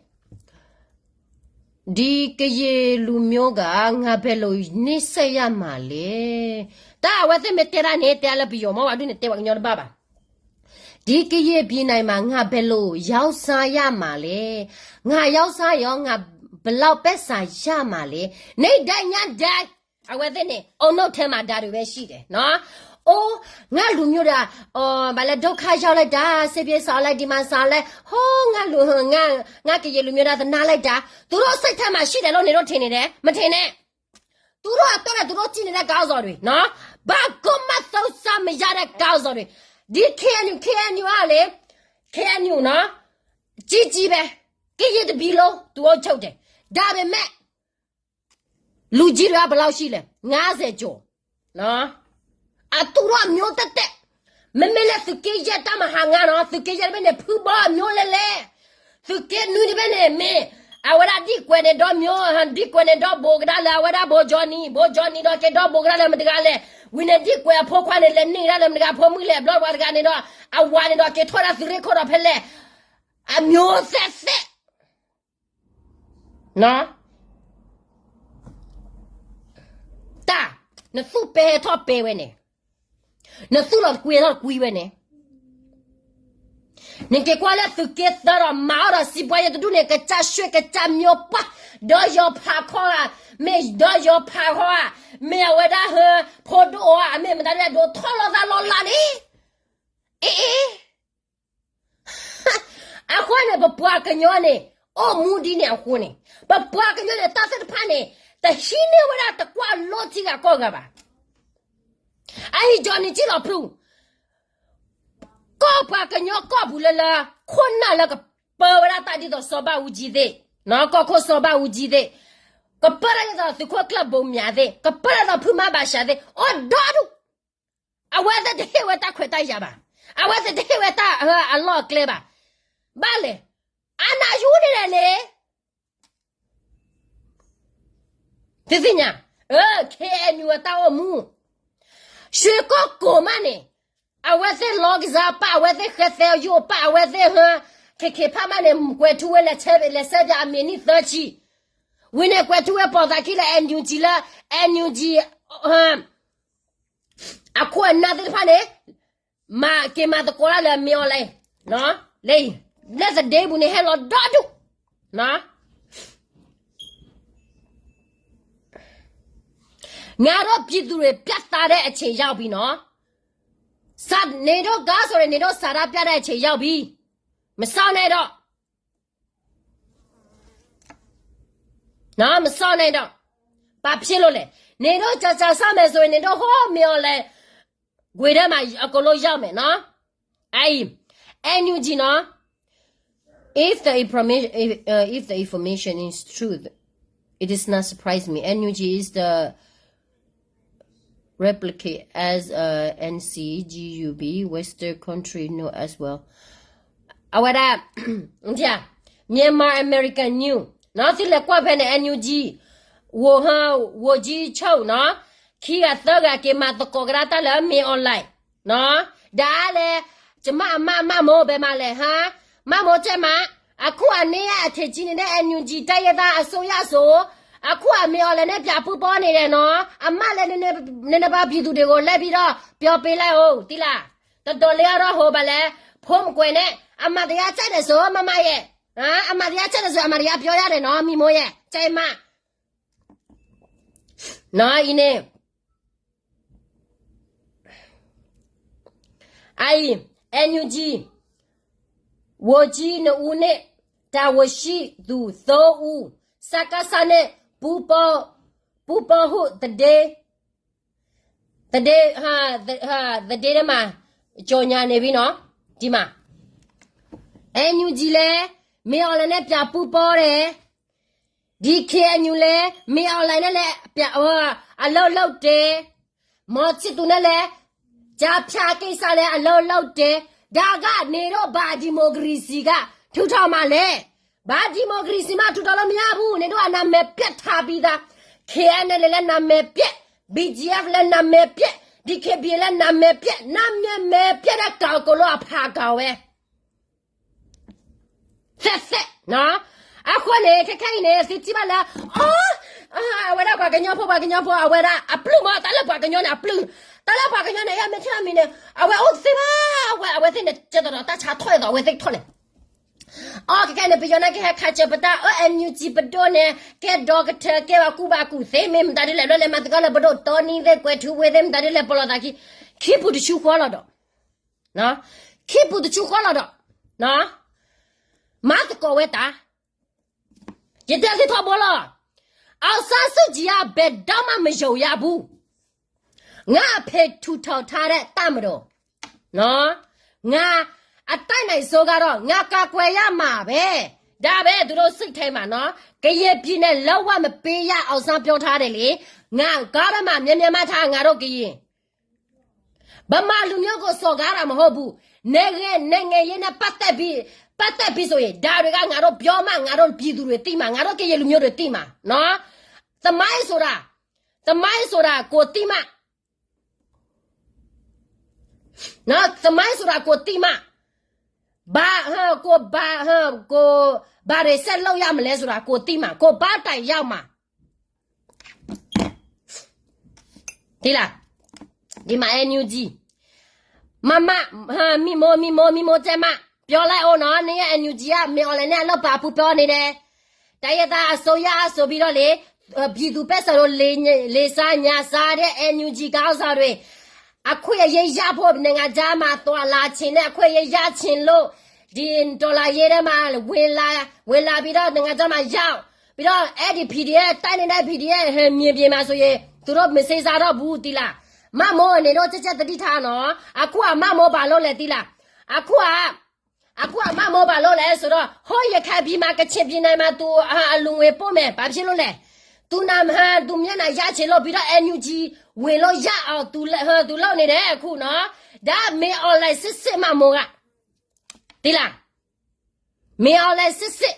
ဒီကရင်လူမျိုးက ငါဘယ်လိုနှိပ်စက်ရမှာလဲ, တၢ်အဝဲသ့ၣ်မ့ၢ်တဲတၢ်န့ၣ် တဲလၢပယီၤမ့ၢ်ဝဲဒုန့ၣ် တဲပှၤကညီတဘၣ်ဘၣ်. ဒီကရင်ပြည်မှာ ငါဘယ်လိုရောင်းစားရမှာလဲ, ငါရောင်းစားရင် ငါဘယ်လောက်ပိုက်ဆံရမှာလဲ, နေ့တိုင်းညတိုင်း အဝဲသ့ၣ်န့ၣ် အုံနောက်ထဲမှာဒါတွေပဲရှိတယ်, အိၣ်, ငါလူမျိုးတွေ ဘာလဲ ဒုက္ခရောက်လိုက်တာ, စစ်ပြေးရှောင်လိုက် ဒီမှာရှောင်လိုက်, ဟို, ငါလူ, ငါ, ငါကရင်လူမျိုးသားသနားလိုက်တာ, သူတို့စိတ်ထဲမှာရှိတယ်လို့နင်တို့ထင်နေတယ်, မထင်နဲ့. သူတို့အတွက်နဲ့ သူတို့ကြည့်နေတဲ့ ခေါင်းဆောင်တွေနော်, ဘာကိုမှသုံးစားမရတဲ့ ခေါင်းဆောင်တွေ, ဒီ KNU, KNU ကလေ, KNU နော်, ကြီးကြီးပဲ, ကရင်တစ်ပြည်လုံး သူအုပ်ချုပ်တယ်, ဒါပေမဲ့ လူကြီးတွေက ဘယ်လောက်ရှိလဲ, ငါးဆယ်ကျော်, အသူတို့အမျိုးသက်သက်, မ့မ့ၢ်လၢသုးက့ယဲၢ် တပ်မဟာငါးနော်, သုးက့ယဲၢ်တဘ့ၣ်န့ၣ် ဖုဘီအမျိုးလဲလဲ, သုးက့နွံတဘ့ၣ်န့ၣ် မ့ၢ်အဝဲဒၣ်ဒံၣ်ကွဲးန့ၣ်ဒီးမျိုး, ဒံၣ်ကွဲးန့ၣ်ဒီးဘိးကဒါလၢအဝဲဒၣ်ဘိးကၠီနံၤ, ဘိးကၠီနံၤဒီးက့ၤဒီးဘိးကဒါလၢမတဂၤလဲၣ်, ဝံၤန့ၣ်ဒံၣ်ကွဲးအဖိခွါန့ၣ် လဲၤန့ၢ်ကဒါလၢမတဂၤ, ဖိမုၣ်လဲၤဘျီပှၤတဂၤန့ၣ်ဒီး အဝၤန့ၣ်ဒီးက့ၤထီၣ်ဒၣ်သုးရ့ၣ်ခိၣ်ဒီးဖဲလဲၣ်, အမျိုးသက်သက် တၢ်, နသူၣ်ပဲထီၣ်ပဲဝဲန့ၣ်, နသူၣ်လီၤတကွံထီၣ်တကွံဝဲန့ၣ်, နက့ၤကွၢ်လၢသုးက့သၢဒီး မၤအီၣ်ဒီးစံးပှၤယတဒူၣ်န့ၣ် ကစၢ်ရွှ့ကစၢ်မျိုးပှၢ်, ဒီးယီၤဖးခီဧါ, မ့ၢ်ဒီးယီၤဖးခီဧါ, မ့ၢ်အဝဲဒၣ်ဟၢ ဖိဒိၣ်ဧါ, မ့ၢ်မတၤဒ်လဲၣ်ဒိးထီၣ်လီၤသးလီၤလးန့ၣ်, အ့အ့ အဃိန့ၣ် ပပှၤကညီန့ၣ် အိၣ်မူဒ်န့ၣ်အဃိန့ၣ် ပပှၤကညီန့ၣ် တၢ်သ့ၣ်တဖၣ်န့ၣ် တဟံးန့ၢ်ဝဲဒၣ်တကွၢ်လိထံဂၤကီၢ်ဂၤဘၣ်. အအံၤ Johnny ကံၣ်လီၤဖျူ, ကီၢ်ပှၤကညီကီၢ်ပူၤလၢလၢ ခိၣ်နၢ်လၢကပၢဝဲဒၣ်တၢ်ဒ်သိးစီၤဘၣ်အူကၠံသ့ၣ်, ကီၢ်ခိၣ်စီၤဘၣ်အူကၠံသ့ၣ်, ကပၢတၢ်ဒ်သိးသုးခိၣ်ကျၢၢ်ဘိမၠးသ့ၣ်, ကပၢတၢ်ဒ်သိးဖုမါဘၣ်ရှးသ့ၣ် အိၣ်ဒီဒူၣ် အဝဲသ့ၣ်တဟ့ၣ်ဝဲတၢ်ခွဲးတၢ်ယာ်ဘၣ်. အဝဲသ့ၣ်တဟ့ၣ်ဝဲတၢ်အလီၢ်အကျဲဘၣ်. ဘၣ်လဲၣ်, အနယူန့ၣ်လဲၣ်န့ၣ်, သုသ့ၣ်ညါ, အၢ ခ့ၣ်အဲၣ်ယူ အတၢ်အိၣ်မူ, ရွှ့ၣ်ကိၢ်ကိၢ်မးန့ၣ်, အဝဲသ့ၣ်လီၤကစၢ်ပၢ် အဝဲသ့ၣ်ဃဲသဲယိၣ်ပၢ် အဝဲသ့ၣ်ဟၢ ခ့ခ့ဖးမးန့ၣ် ကွဲးထူဝဲလဲၤဆဲး လဲၤဆဲးပၠးအမံၤနံၣ်သၢဆံ, ဝံၤန့ၣ်ကွဲးထူဝဲပိာ်သးခံလၢ NUG လၢ NUG အခိၣ်အနၢ်သ့ၣ်တဖၣ်န့ၣ် မၤက့ၤမၤသကိးတၢ်လၢမ့ၢ်အီၤလဲၣ်, လၢ လၢသဒ့ပူၤန့ၣ်ဟဲလီၤဒီဒူၣ်, ငါတို့ပြည်သူတွေ ပြတ်သားတဲ့အချိန်ရောက်ပြီနော်, နေတို့ကဆိုရင် နေတို့ ဆန္ဒပြတဲ့အချိန်ရောက်ပြီ, မစောင့်နဲ့တော့ နော် မစောင့်နဲ့တော့, ဘာဖြစ်လို့လဲ, နေတို့ ကြာကြာစောင့်မယ်ဆိုရင် နေတို့ ဟိုး မင်းအောင်လှိုင် ကွယ်ထဲမှာ အကုန်လုံးရောက်မယ်နော်, အဲ NUG နော်, if the information, if, uh, if the information is true, it is not surprise me. NUG is the replicate as a NCGUB Western country know as well. အဝဲဒၣ် Myanmar American News နော်, သုလဲၤကွၢ်ဖဲန့ၣ် NUG ဝိုဟ ဝိုကြီးချုပ် နော်, ခံဂၤသၢဂၤက့ၤမၤသကိးကဒါတၢ်လၢ မင်းအောင်လှိုင် နော်, ဒါလဲ ကျမအမတ် မတ်မိုး ဘယ်မှာလဲ ဟါ, မတ်မိုး ကြည့်မ, အခုအနည်းအထင်ကြီးနေတဲ့ NUG တိုင်းရင်းသားအစိုးရဆို, အခုအမင်းအောင်လှိုင်နဲ့ ပြန်ပူးပေါင်းနေတယ်နော်, အမတ်လည်း နည်းနည်းပါး ပြည်သူတွေကို လိုက်ပြီးတော့ ပြောပေးလိုက်ဦး, သိလား, တော်တော်လေးကတော့ ဟို ဘာလဲ, ဖုံးမကွယ်နဲ့, အမှန်တရားကြိုက်တယ်ဆို မမရဲ့, အမှန်တရားကြိုက်တယ်ဆို အမှန်တရားပြောရတယ်နော်, မီမိုးရဲ့, ကြိုက်မ, နော်, အံၤန့ၣ် အအံၤ NUG ဝန်ကြီးနှစ်ဦးနဲ့ တာဝန်ရှိသူသုံးဦး စကစနဲ့ ပူးပေါင်း, ပူးပေါင်းဟု သတင်း, သတင်း, ဟာ, ဟာ, သတင်းထဲမှာ ကြေညာနေပြီနော်, ဒီမှာ, NUG လည်း မင်းအောင်လှိုင်နဲ့ ပြန်ပူးပေါင်းတယ်, ဒီ KNU လည်း မင်းအောင်လှိုင်နဲ့လည်း ပြန်, အလုပ်လုပ်တယ်, မော်ချစ်သူနဲ့လည်း ကြားဖြတ်ကိစ္စလည်း အလုပ်လုပ်တယ်, ဒါက နေတို့ ဘာဒီမိုကရေစီက ထူထောင်မှာလဲ, ဘာဒီမိုကရေစီမှ ထူထောင်လို့ မရဘူး, နေတို့ အနာမည်ပျက်ထားပြီးသား, KNLA လည်း နာမည်ပျက်, BGF လည်း နာမည်ပျက်, DKBA လည်း နာမည်ပျက်, နာမည်ပျက်တဲ့ ကောင် အကုန်လုံး အဖာကောင်ပဲ သက်သက်နော်, အဃိန့ၣ် ခဲခဲအံၤန့ၣ် သုထံၣ်ဘၣ်လၢ အီ, အဝဲဒၣ်ပှၤကညီဖိ ပှၤကညီဖိ အဝဲဒၣ်အပျုၢ်မး တၢ်လၢပှၤကညီန့ၣ် အပျုၢ်, တၢ်လၢပှၤကညီန့ၣ် ယမ့ၢ်ထံၣ်မံၤန့ၣ် အဝဲအိၣ်တသ့ဘၣ်, အဝဲ, အဝဲသ့ၣ်န့ၣ် ကဲသိးဒီးတၢ်ဆါထီၣ်အသိး အဝဲသ့ၣ်ထီၣ်န့ၣ်, အီ ခဲခဲန့ၣ် ပယီၤနာ်က့ဟဲခးစၢၤပတၢ် အၢ NUG ပဒိၣ်န့ၣ် ကဲဒီကထၢ ကဲဘၣ်ကူဘၣ်ကူသ့ မ့ၢ်မတၤဒ်လဲၣ် လၢလဲၤမၤသကိးလၢပဒိၣ်တီနံသ့ၣ် ကွဲးထူဝ့သ့ၣ် မတၤဒ်လဲၣ် ပလီၢ်သးခံ, ခံပူၤတဆူဃီလီၤဒီး ခံပူၤတဆူဃီလီၤဒီး မၤသကိးဝဲတၢ်, ယတဲသ့ၣ်ထီဘိလီၤ, အောင်ဆန်းစုကြည်က ဘယ်တော့မှ မယုံရဘူး, ငါ့အဖေထူထောင်ထားတဲ့ တပ်မတော်, ငါအတတ်နိုင်ဆုံးကတော့ ငါကာကွယ်ရမှာပဲ, ဒါပဲ သူတို့စိတ်ထဲမှာနော်, ကရင်ပြည်နယ် လုံးဝမပေးရ အောင်ဆန်းပြောထားတယ်လေ, ငါကားထဲမှာ မြဲမြဲမှတ်ထား ငါတို့ကရင် ဗမာလူမျိုးကို စော်ကားတာမဟုတ်ဘူး, နိုင်ငံ, နိုင်ငံရေးနဲ့ ပတ်သက်ပြီး, ပတ်သက်ပြီးဆိုရင် ဒါတွေက ငါတို့ပြောမှ ငါတို့ပြည်သူတွေသိမှာ, ငါတို့ကရင်လူမျိုးတွေသိမှာနော်, သမိုင်းဆိုတာ, သမိုင်းဆိုတာ ကိုသိမှ နော်, သမိုင်းဆိုတာ ကိုသိမှ ဘၣ်, ဟၢ ကိၣ်ဘၣ်, ဟၢ ကိၣ်ဘၣ်ရ့စဲးလိာ်ယၤမလဲၤစိၤဒၣ် ကိၣ်သံမး ကိၣ်ဘၣ်တၢ်ယါမး ဒ်မး NUG မးမး, မံမိၢ် မံမိၢ် မံမိၢ်တဲမး, ပြောလိုက်အောင်နော်, နရဲ့ NUG က မ့ၢ် online န့ၣ် အလီၢ်ပာ်ပူၤပြောနေတယ်. တိုင်းရင်းသားအစိုးရ ဆိုပြီးတော့လေ, ပြည်သူ့ဘက်ဆိုလို့ လင်စားညစားတဲ့ NUG ခေါင်းဆောင်တွေ အခွင့်အရေးရဖို့ နိုင်ငံခြားမှာသွားလာချင်တဲ့ အခွင့်အရေးရချင်လို့ ဒီတော်လှန်ရေးထဲမှာ ဝင်လာ, ဝင်လာပြီးတော့ နိုင်ငံခြားမှာရောက်, ပြီးတော့ အဲ့ဒီ PDF တိုက်နေတဲ့ PDF မြေပြင်မှာဆိုရင် သူတို့မစင်စားတော့ဘူး သိလား. မမိုး နင်တို့ ချက်ချက်သတိထားနော်. အခုက မမိုး ဘာလုပ်လဲ သိလား. အခုက အခုက မမိုး ဘာလုပ်လဲဆိုတော့ ဟိုး ရခိုင်ပြည်မှာ ကချင်ပြည်နယ်မှာ သူ အလူငွေ ပို့မယ်. ဘာဖြစ်လို့လဲ. သူနာမည် သူမျက်နှာ ရချင်လို့ ပြီးတော့ NUG ဝင်လို့ရအောင် သူ သူလုပ်နေတယ် အခုနော်. ဒါ မင်းအောင်လှိုင် စစ်စစ် မမိုးက သိလား. မင်းအောင်လှိုင် စစ်စစ်.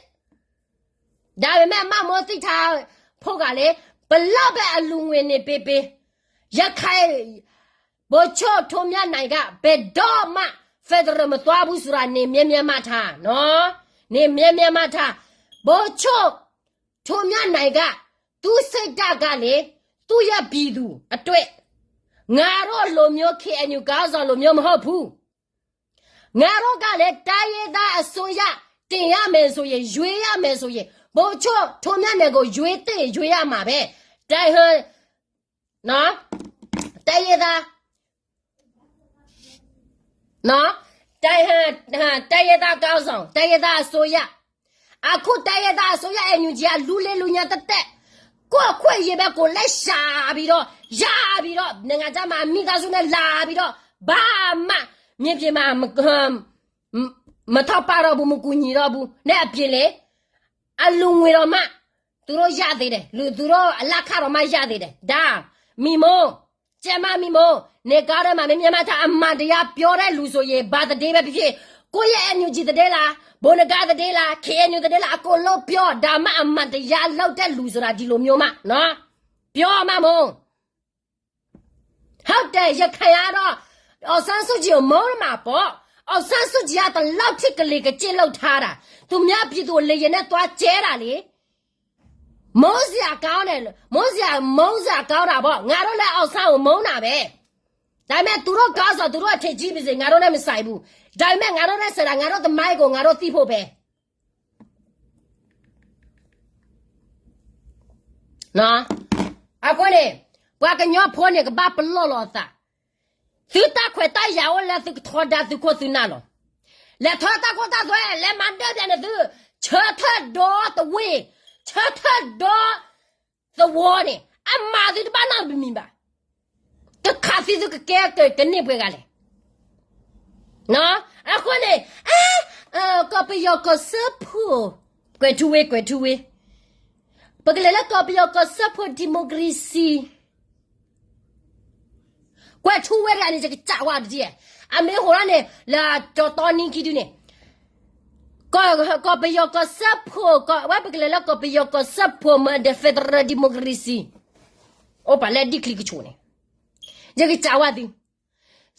ဒါပေမဲ့ မမိုး သိထားဖို့ကလေ, ဘယ်လောက်ပဲ အလူငွေ နေပေးပေး, ရခိုင် ဗိုလ်ချုပ် ထွန်းမြတ်နိုင်က ဘယ်တော့မှ ဖက်ဒရယ် မသွားဘူးဆိုတာ နင် မြဲမြဲ မှတ်ထားနော်. နင် မြဲမြဲ မှတ်ထား. ဗိုလ်ချုပ် ထွန်းမြတ်နိုင်က သူ့စိတ်ဓာတ်ကလေ, သူ့ရဲ့ပြည်သူအတွက်, ငါတို့လိုမျိုး KNU ခေါင်းဆောင်လိုမျိုး မဟုတ်ဘူး. ငါတို့ကလည်း တိုင်းရင်းသားအစိုးရ တင်ရမယ်ဆိုရင်, ရွေးရမယ်ဆိုရင်, ဗိုလ်ချုပ် ထွန်းမြတ်နိုင်ကို ရွေးသင့် ရွေးရမှာပဲ. တိုင်းရင်း, နော်, တိုင်းရင်းသား, နော်, တိုင်းရင်း, တိုင်းရင်းသားခေါင်းဆောင်, တိုင်းရင်းသားအစိုးရ. အခု တိုင်းရင်းသားအစိုးရ NUG က လူလ့လူညါ သက်သက်, ကိုယ့်အခွင့်အရေးပဲ ကိုယ်လက်ရှာပြီးတော့, ရပြီးတော့, နိုင်ငံခြားမှာ မိသားစုနဲ့ လာပြီးတော့, ဘာမှ မြေပြင်မှာ မ, မထောက်ပံ့တော့ဘူး, မကူညီတော့ဘူး. နဲ့ အပြင်လေ, အလူငွေတောင်မှ သူတို့ရသေးတယ်, လူ, သူတို့အလခတောင်မှ ရသေးတယ်. ဒါ မံမိုး, ကျမ မံမိုး, နင် ကောင်းထဲမှာ မင်းမျက်မှတ်ထား, အမှန်တရားပြောတဲ့လူဆိုရင် ဘာသတင်းပဲဖြစ်ဖြစ်, ကိုယ့်ရဲ့ NUG သတင်းလား, ဗိုလ်နဂါး သတင်းလား, KNU သတင်းလား, အကုန်လုံးပြော, ဒါမှ အမှန်တရားလုပ်တဲ့လူဆိုတာ ဒီလိုမျိုးမှနော်. ပြော မမိုး. ဟုတ်တယ်, ရခိုင်ကတော့ အောင်ဆန်းစုကြည်ကို မုန်းမှာပေါ့. အောင်ဆန်းစုကြည်က ဒီလောက်ထိ ကလင်ကကျင့်လုပ်ထားတာ, သူများပြည်သူကို လေယာဉ်နဲ့ သွားကျဲတာလေ. မုန်းစရာကောင်းတယ်, မုန်းစရာ, မုန်းစရာကောင်းတာပေါ့. ငါတို့လည်း အောင်ဆန်းကို မုန်းတာပဲ. ဒါပေမဲ့ သူတို့ခေါင်းဆောင်, သူတို့အထင်ကြီးပါစေ, ငါတို့နဲ့ မဆိုင်ဘူး. ဒါပေမဲ့ ငါတို့နဲ့ ဆိုင်တာ, ငါတို့သမိုင်းကို ငါတို့သိဖို့ပဲ. နော်, အဃိန့ၣ်, ပှၤကညီဖိန့ၣ် ကဘၣ်ပလီၢ်လီၤအသး. သုတၢ်ခွဲးတၢ်ယာ်အိၣ်လၢ သုကထီဒါသုခိၣ်သုနၢ်လီၤ. လဲၤထီၣ်တၢ်ခိၣ်တၢ်သွဲ, လဲၤမၤဒၢၣ်ပျးန့ၣ်သု, ဆၢထၢၣ်ဒီသဝ့ၣ်, ဆၢထၢၣ်ဒီသဝီန့ၣ် အမၤသုတဘၣ်နီတမံၤဘၣ်. ကခးသံသုကကဲကန့ၢ်ပှဲၤဂၤလဲၣ်. အဃိန့ၣ်, ကီၢ်ပယီၤကီၢ်စၢဖှိၣ်, ကွဲးထူဝ့, ကွဲးထူဝ့, ပကလဲၤလၢကီၢ်ပယီၤကီၢ်စၢဖှိၣ် democracy ကွဲးထူဝ့တဂၤန့ၣ် ယကစၢ်ဝဲတဒ်, အမ့ၢ်ဟိးထီၣ်န့ၣ် လၢကၠီၤတီနံခံဒုန့ၣ်, ကီၢ်ပယီၤကီၢ်စၢဖှိၣ်, ဝဲပကလဲၤလၢကီၢ်ပယီၤကီၢ်စၢဖှိၣ်မ့ၢ်ဒီး federal democracy အိၣ်ပာ်လၢဒ်ချံကဆိးန့ၣ်, ယကစၢ်ဝဲသု,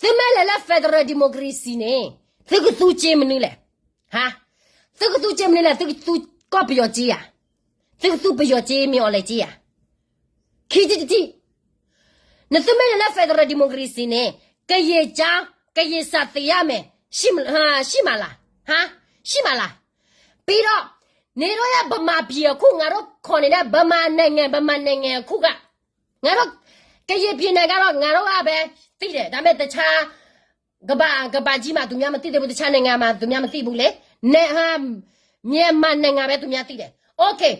သုမ့ၢ်လဲၤလၢ federal democracy န့ၣ်, သုကသူစ့မနုၤလဲၣ်. ဟါ, သုကသူစ့မနုၤလဲၣ်, သုကသူကီၢ်ပယီၤစ့ဧါ, သုကသူပယီၤစ့ မ့ၢ်အီၤလဲၣ်စ့ဧါ. ခံထံၣ်တထံၣ်, နသုမ့ၢ်လဲၤလၢ federal democracy န့ၣ်, ကရင်ကျောင်း, ကရင်စာသင်ရမယ်, ရှိမ, ရှိမှာလား, ဟါ, ရှိမှာလား. ပြီးတော့, နင်တို့ရဲ့ ဗမာပြည်အခု ငါတို့ခေါ်နေတဲ့ ဗမာနိုင်ငံ, ဗမာနိုင်ငံအခုက, ငါတို့ ကရင်ပြည်နယ်ကတော့ ငါတို့ကပဲသိတယ်, ဒါပေမဲ့ တခြား ကမ္ဘာ, ကမ္ဘာကြီးမှာ သူများမသိသေးဘူး, တခြားနိုင်ငံမှာ သူများမသိဘူးလေ, နဲ့, ဟါ, မြန်မာနိုင်ငံပဲ သူများသိတယ်. Okay,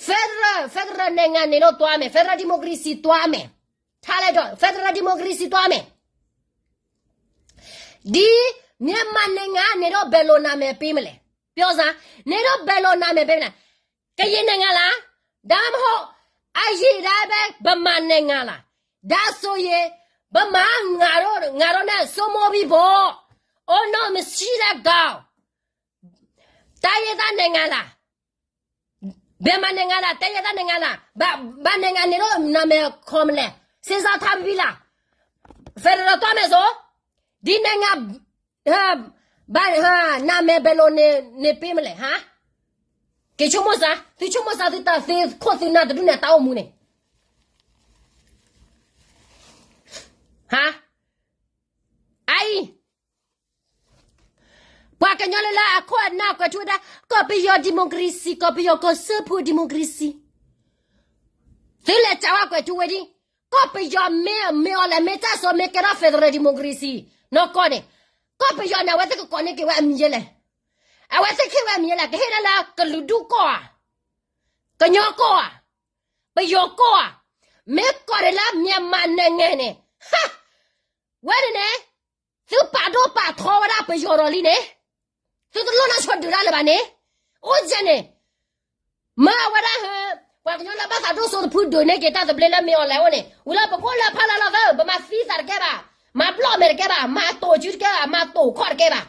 federal, federal နိုင်ငံ နင်တို့သွားမယ်, federal democracy သွားမယ်, ထားလိုက်တော့, federal democracy သွားမယ်. ဒီမြန်မာနိုင်ငံက နင်တို့ဘယ်လိုနာမည်ပေးမလဲ, ပြောစမ်း, နင်တို့ဘယ်လိုနာမည်ပေးမလဲ. ကရင်နိုင်ငံလား, ဒါမှမဟုတ် အရင်တိုင်းပဲ ဗမာနိုင်ငံလား. ဒါဆိုရင် ဗမာ ငါတို့, ငါတို့နဲ့ စိုးမိုးပြီပေါ့. အိုး no, မရှိတဲ့ကောင်, တိုင်းရင်းသားနိုင်ငံလား, မြန်မာနိုင်ငံလား, တိုင်းရင်းသားနိုင်ငံလား, ဘာ, ဘာနိုင်ငံ နင်တို့နာမည်ခေါ်မလဲ, စဉ်းစားထားပြီးပြီလား. Federal သွားမယ်ဆို, ဒီနိုင်ငံ, ဟါ, ဘၣ်, နမဲာ်ဘဲလိာ်န့ၣ် န့ၣ်ပ့မလဲၣ်, ဟါ, က့ၤဆိကမိၣ်စၢ်, သုဆိကမိၣ်စၢ်သုတၢ် သုခိၣ်သုနၢ်တဒူၣ်န့ၣ် တၢ်အိၣ်မူန့ၣ်, ဟါ, အအံၤ ပှၤကညီလၢလၢအခိၣ်အနၢ်ကွဲးထူဝဲဒၣ် ကီၢ်ပယီၤ democracy, ကီၢ်ပယီၤကီၢ်စၢဖှိၣ် democracy, သုလဲၤစးဝါကွဲးထူဝဲဒ် ကီၢ်ပယီၤမ့ၢ်, မ့ၢ်အီၤလဲၣ် မ့ၢ်တၢ်စိမ့ၢ်ကဲထီၣ် federal democracy နီၢ်ကီၢ်န့ၣ်, ကီၢ်ပယီၤန့ၣ် အဝဲသ့ၣ်ကကိးန့ၢ်က့ၤဝဲအမံၤယဲလဲၣ်, အဝဲသ့ၣ်ခ့ၣ်ဝဲအမံၤယဲလဲၣ်, ကဟ့ၣ်ဒၣ်လၢကလုာ်ဒူၣ်ကီၢ်ဧါ, ကညီကီၢ်ဧါ, ပယီၤကီၢ်ဧါ, မ့ၢ်ကီၢ်ဒ်လၢ မြန်မာနိုင်ငံ န့ၣ်, ဟါ, ဝဲန့ၣ်န့ၣ် သုပာ်ဒိၣ်ပာ်ထီဝဲဒၣ်ပယီၤဒီးလံန့ၣ်, သုတလိၣ်နီၢ်ဆိဒုးတၢ်လၢၤဘၣ်န့ၣ်, အိၣ်ကဲန့ၣ်, မၤဝဲဒၣ်ဟဲ, ပှၤကညီလၢဘၣ်သးဒိၣ်စိတဖုဒုးန့ၢ်က့ၤတၢ်သဘျ့လၢမ့ၢ်အီၤလဲၣ်အိၣ်န့ၣ်, ဝံၤလၢပခိၣ်လၢဖးလၢလီၤသၢ, ပမၤသံသးတကဲဘၣ်, မၤပျီၣ်မဲာ်တကဲဘၣ်, မၤတိာ်စုတကဲဘၣ်, မၤတိာ်ခီၣ်တကဲဘၣ်,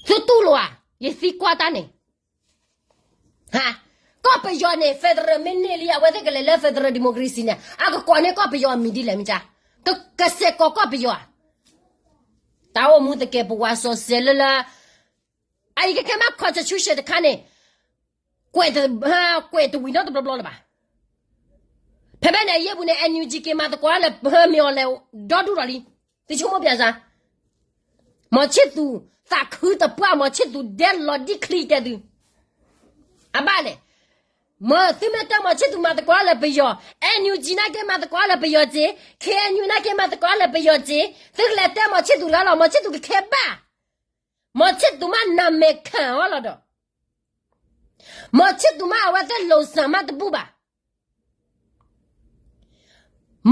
သုတူၢ်လိာ်ဧါ, ယသံကွၢ်တၢ်န့ၣ် ဟါ, ကီၢ်ပယီၤန့ၣ် federal မ့ၢ်န့ၢ်လံ အဝဲသ့ၣ်ကလဲၤလၢ federal democracy န့ၣ် အကကိးန့ၢ်ကီၢ်ပယီၤအမံၤဒ်လဲၣ်မ့ၢ်ကါ, ကစဲးကိးကီၢ်ပယီၤဧါ, တၢ်အိၣ်မူသကဲးပဝးစီၤစဲးလၢလၢ, အအံၤကခဲမး constitution တခါန့ၣ်, ကွဲးတ, ကွဲးတဝံၤနီတဘျီဘျီလၢၤဘၣ်. ဖဲဖဲန့ၣ်အယဲၢ်ပူၤန့ၣ် NUG က့ၤမၤသကိးလၢ မ့ၢ်အီၤလဲၣ်, ဒီဒူၣ်ဒီးလံ, သုဆိကမိၣ်ပၠးစၢ် မီၤဆံၣ်သူးသးခုတပှၢ် မီၤဆံၣ်သူးဒဲလီၤဒံၣ်ချံတဲသု, အဘၣ်လဲၣ်, မ့ၢ်သုမ့ၢ်တဲမီၤဆံၣ်သူးမၤသကိးလၢပယီၤ, NUG နာ်က့မၤသကိးလၢပယီၤစ့, KNU နာ်က့မၤသကိးလၢပယီၤစ့, သုကလဲၤတဲမီၤဆံၣ်သူးတဂၤလီၤ, မီၤဆံၣ်သူးကခဲဘၣ်, မီၤဆံၣ်သူးမးနမဲာ်ခံအီၤလီၤဒီး မီၤဆံၣ်သူးမးအဝဲသ့ၣ်လိာ်စၢ်မးတဘူၣ်ဘၣ်.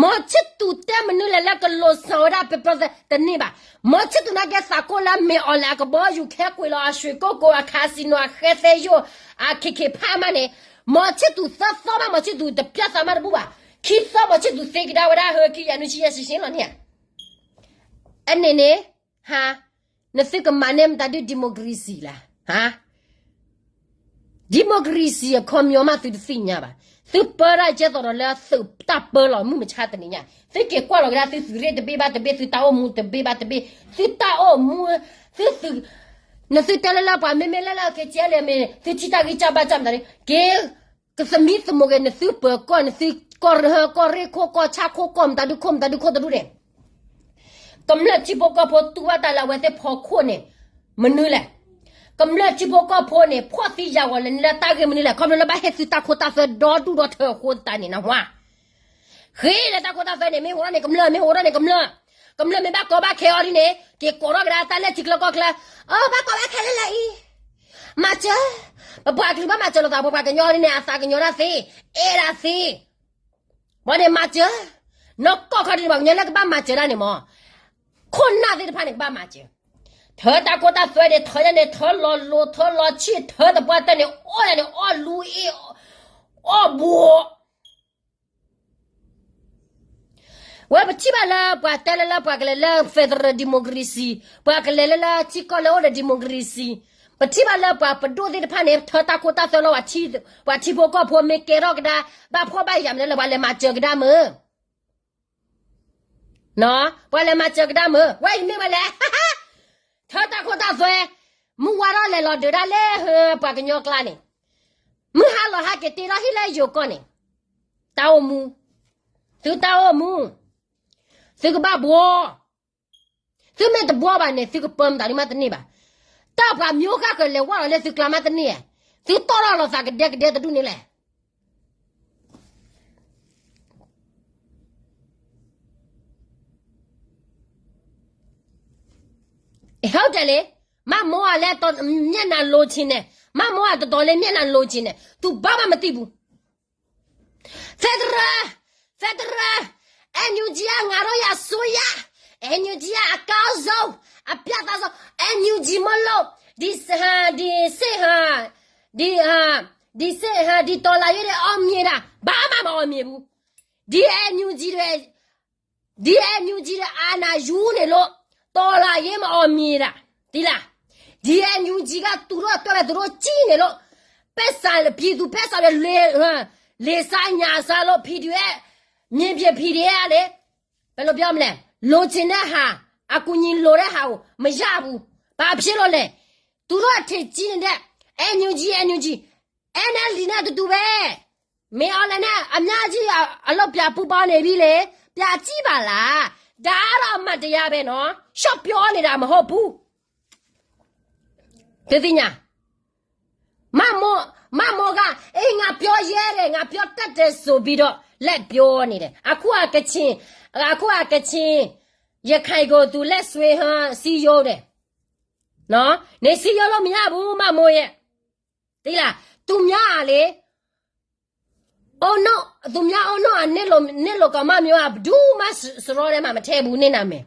မီၤဆံၣ်သူးတဲမနုၤလဲၣ်လၢကလိာ်စၢ်ဝဲဒၣ် ပပျီသဲတန့ၢ်ဘၣ်. မီၤဆံၣ်သူးနာ်က့သးကိၢ်လၢမ့ၢ်အီၤလဲၣ် အကဘီယူၤခဲကွံာ်လီၤ အရွှေကုက္ကို အcasino အဃဲသဲယိၣ် အခ့ခ့ဖးမးန့ၣ်, မီၤဆံၣ်သူးသၢသီမး မီၤဆံၣ်သူးတပျၢ်သးမးတဘူၣ်ဘၣ်. ခံသီမီၤဆံၣ်သူးသ့ကဒါဝဲဒၣ် ဟၢခံယၤနုဆံယဲၢ်ဆံဆ့လီၤန့ၣ်ဧါ. အန့ၣ်န့ၣ် ဟါ, နသုကမၤန့ၢ်မတၤဒု democracy လဲၣ်, ဟါ, democracy အခီပညီမးသုတသ့ၣ်ညါဘၣ်. သုပၢတၢ်ကဲသိးဒီးလၢသုးတၢ်ပၢလီၤမုၢ်မဆါတနံၤညါ, သုက့ၤကွၢ်လီၤကဒါ သုသုးရ့ၣ်တဘ့ၣ်ဘၣ်တဘ့ၣ်, သုတၢ်အိၣ်မူတဘ့ၣ်ဘၣ်တဘ့ၣ်, သုတၢ်အိၣ်မူ, သုသုး, နသုတဲလၢလၢပှၤမ့မ့ၢ်လၢလၢက့ၤကဲလဲၣ်မ့ၢ် သုထံၣ်တၢ်ဂံၢ်စၢ်ဘါစၢ်မတၤဒု က့ၤ ကသမံသမိးက့ၤ နသုပၢၤကီၢ် နသုကီၢ်ရဟၢကီၢ်ရ့ၣ်ခိၣ်ကီၢ်ဆၣ်ခိၣ်ကီၢ်မတၤဒုခိၣ်မတၤဒုခိၣ်တဒူၣ်န့ၣ်, ကမျၢၢ်ထံဖိကီၢ်ဖိတူၢ်ဘၣ်တၢ်လၢအဝဲသ့ၣ်ဖီခိၣ်န့ၣ်, မနုၤလဲၣ်, ကမျၢၢ်ထံဖိကီၢ်ဖိန့ၣ် ဖှီၣ်သံယာ်ဂီၤလဲၤနုာ်လၢတၢ်ဂ့ၢ်မနုၤလဲၣ်, ခီဖျိလၢဘၣ်ဟ့ၣ်သုတၢ်ခိတၢ်သွဲဒီဒူၣ်ဒီထၢအဃိသတးန့ၣ်နဟါ ဃ့လၢတၢ်ခိတၢ်သွဲန့ၣ် မ့ၢ်ဟူထီၣ်န့ၣ်ကမျၢၢ်, မ့ၢ်ဟူထီၣ်န့ၣ်ကမျၢၢ်, ကမျၢၢ်မ့ၢ်ဘၣ်ကီဘၣ်ခဲအီၤဒ်န့ၣ် က့ၤကိးထီၣ်ကဒါတၢ်လၢထံချၢကီၢ်ချၢ, အၢ ဘၣ်ကီဘၣ်ခဲလၢလၢအံၤ, မၤစၢၤ, ပပှၤကလုာ်ဘၣ်မၤစၢၤလိာ်သး ပပှၤကညီဒ်န့ၣ် အသးကညီၤတၢ်သ့, အဲၣ်ဒၣ်သ့, ဘၣ်န့ၣ်မၤစၢၤ, နီၢ်ကီၢ်ခီဒ်န့ၣ် ပှၤကညီလၢကဘၣ်မၤစၢၤတၢ်န့ၣ်မး, ခိၣ်နၢ်သ့ၣ်တဖၣ်န့ၣ် ကဘၣ်မၤစၢၤ, ထၢတၢ်ခိတၢ်သွဲန့ၣ် ထၢညါန့ၣ် ထၢလီၤလိၤ ထၢလီၤဆံၣ် ထၢတပှၢ်တၢၢ်န့ၣ် အီၣ်ညါန့ၣ် အီၣ်လူအ့ၣ်, အီၣ်ဘှီး ဝဲပထံၣ်ဘၣ်လၢပှၤတဲလၢလၢပှၤကလဲၤလၢ federal democracy, ပှၤကလဲၤလၢလၢထံကီၢ်လၢအိၣ်ဒီး democracy, ပထံၣ်ဘၣ်လၢပှၤပဒိၣ်သ့ၣ်တဖၣ်န့ၣ် ထၢတၢ်ခိတၢ်သွဲလီၤ, ပှၤထံဖိကီၢ်ဖိမ့ၢ်ကဲထီၣ်ကဒါ ဘၣ်ဖှီၣ်ဘၣ်ယာ်မနုၤလဲၣ် ပှၤလဲၤမၤစၢၤကဒါမုၢ် ပှၤလဲၤမၤစၢၤကဒါမုၢ် ဝဲအံၤမ့ၢ်ဝဲလဲၣ်, ထၢတၢ်ခိတၢ်သွဲ, မုၢ်ဝါထီၣ်လဲၤလီၤဒုးဒၣ်လဲၣ် ပှၤကညီကျါန့ၣ်, မုၢ်ဟါလီၤဟါက့ၤတ့ထီၣ်ဟံၣ်လၢယိၤကီၢ်န့ၣ်, တၢ်အိၣ်မူ, သုတၢ်အိၣ်မူ, သုကဘၣ်ဘှီ, သုမ့ၢ်တဘှီဘၣ်န့ၣ် သုကပၢမတၤဒုမးတန့ၢ်ဘၣ်, တၢ်ပှၤမံၤအိၣ်ဃၣ်ဃၢၤလဲၤဝဲလီၤလၢသုကျါမးတန့ၢ်, သုတီၣ်ထီၣ်လီၤသးကဒဲကဒဲတဒူၣ်န့ၣ်လဲၣ် ဟုတ်တယ်လေ, မ့ၢ်မိၢ်အလဲၤ မျက်နှာလိုချင်တယ်, မ့ၢ်မိၢ်အတတီၤလၢ မျက်နှာလိုချင်တယ်, သူဘာမှမသိဘူး, federal, federal, NUG က ငါတို့ရဲ့အစိုးရ, NUG က အကောင်းဆုံး, အပြတ်သားဆုံး, NUG မလုပ်, ဒီစစ်ဟာ, ဒီစစ်ဟာ, ဒီဟာ, ဒီစစ်ဟာ, ဒီတော်လှန်ရေးတွေ အောင်မြင်တာ ဘာမှမအောင်မြင်ဘူး, ဒီ NUG တွေ ဒီ NUG တွေ အာဏာယူနေလို့ တော်လှန်ရေး မအောင်မြင်တာ, သိလား, ဒီ NUG က သူတို့အတွက်ပဲ သူတို့ကြည့်နေလို့ ပိုက်ဆံ, ပြည်သူပိုက်ဆံတွေ လေ, လေဆါညါဆါလို့ PDF, မြေပြင် PDF ကလေ, ဘယ်လိုပြောမလဲ, လိုချင်တဲ့ဟာ အကူညီလိၤတၢ်ဟးအိၣ် မရဘူး. ဘာဖြစ်လို့လဲ. သူတို့အထင်ကြီးနေတဲ့ NUG NUG NLD နဲ့အတူတူပဲ. မင်းအောင်လှိုင်နဲ့ အများကြီး အလုပ်ပြန်ပူပေါင်းနေပြီလေ. ပြန်ကြည့်ပါလား. ဒါကတော့အမှန်တရားပဲနော်. ရှော့ပြောနေတာမဟုတ်ဘူး. တသိညာ မမော မမောက အေး ငါပြောရဲတယ် ငါပြောတတ်တယ်ဆိုပြီးတော့ လက်ပြောနေတယ်. အခုကချင် အခုကချင် ရခိုင်ကို သူလက်ဆွဲဟော စည်းရုံးတယ်နော်. နေစည်းရုံးလို့မရဘူး မမောရဲ့ သိလား. သူများကလေ အုန်းနု သူများအုန်းနုအနစ်လို နစ်လိုကောင်မမျိုးက ဘယ်သူမှစ စရီထဲမှာ မထည့်ဘူး နင့်နာမည်.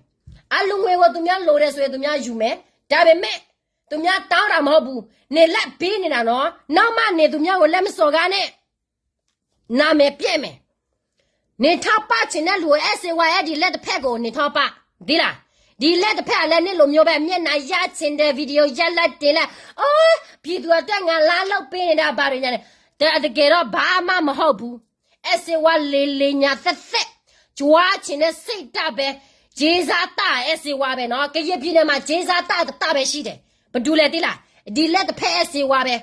အလူငွေကို သူများလိုတယ်ဆိုရင် သူများယူမယ်. ဒါပေမဲ့ သူများတောင်းတာမဟုတ်ဘူး. နင်လက်ပေးနေတာနော်. နောက်မှ နင်သူများကို လက်မစော်ကားနဲ့. နာမည်ပျက်မယ်. နင်ထောက်ပံ့ချင်တဲ့လူကို အဲၣ်စ့ဝါ အဲဒီလက်တစ်ဖက်ကို နင်ထောက်ပံ့ သိလား. ဒီလက်တစ်ဖက်ကလည်း နင့်လိုမျိုးပဲ မျက်နှာရချင်တဲ့ ဗီဒီယို ရိုက်လိုက်တင်လိုက် အိုး ပြည်သူအတွက် ငါလာလုပ်ပေးနေတာ ဘာတွေညာလဲ. တကယ်တော့ ဘာမှမဟုတ်ဘူး. အဲၣ်စ့ဝါ လီၤလီၤလီၤလီၤ ညါသက်သက် ကြွားချင်တဲ့စိတ်ဓာတ်ပဲ. ကြေးစားတတ် အဲၣ်စ့ဝါပဲနော်. ကရင်ပြည်နယ်မှာ ကြေးစားတတ်တတ်ပဲရှိတယ်. ဘယ်သူလဲသိလား. ဒီလက်တစ်ဖက် အဲၣ်စ့ဝါပဲ.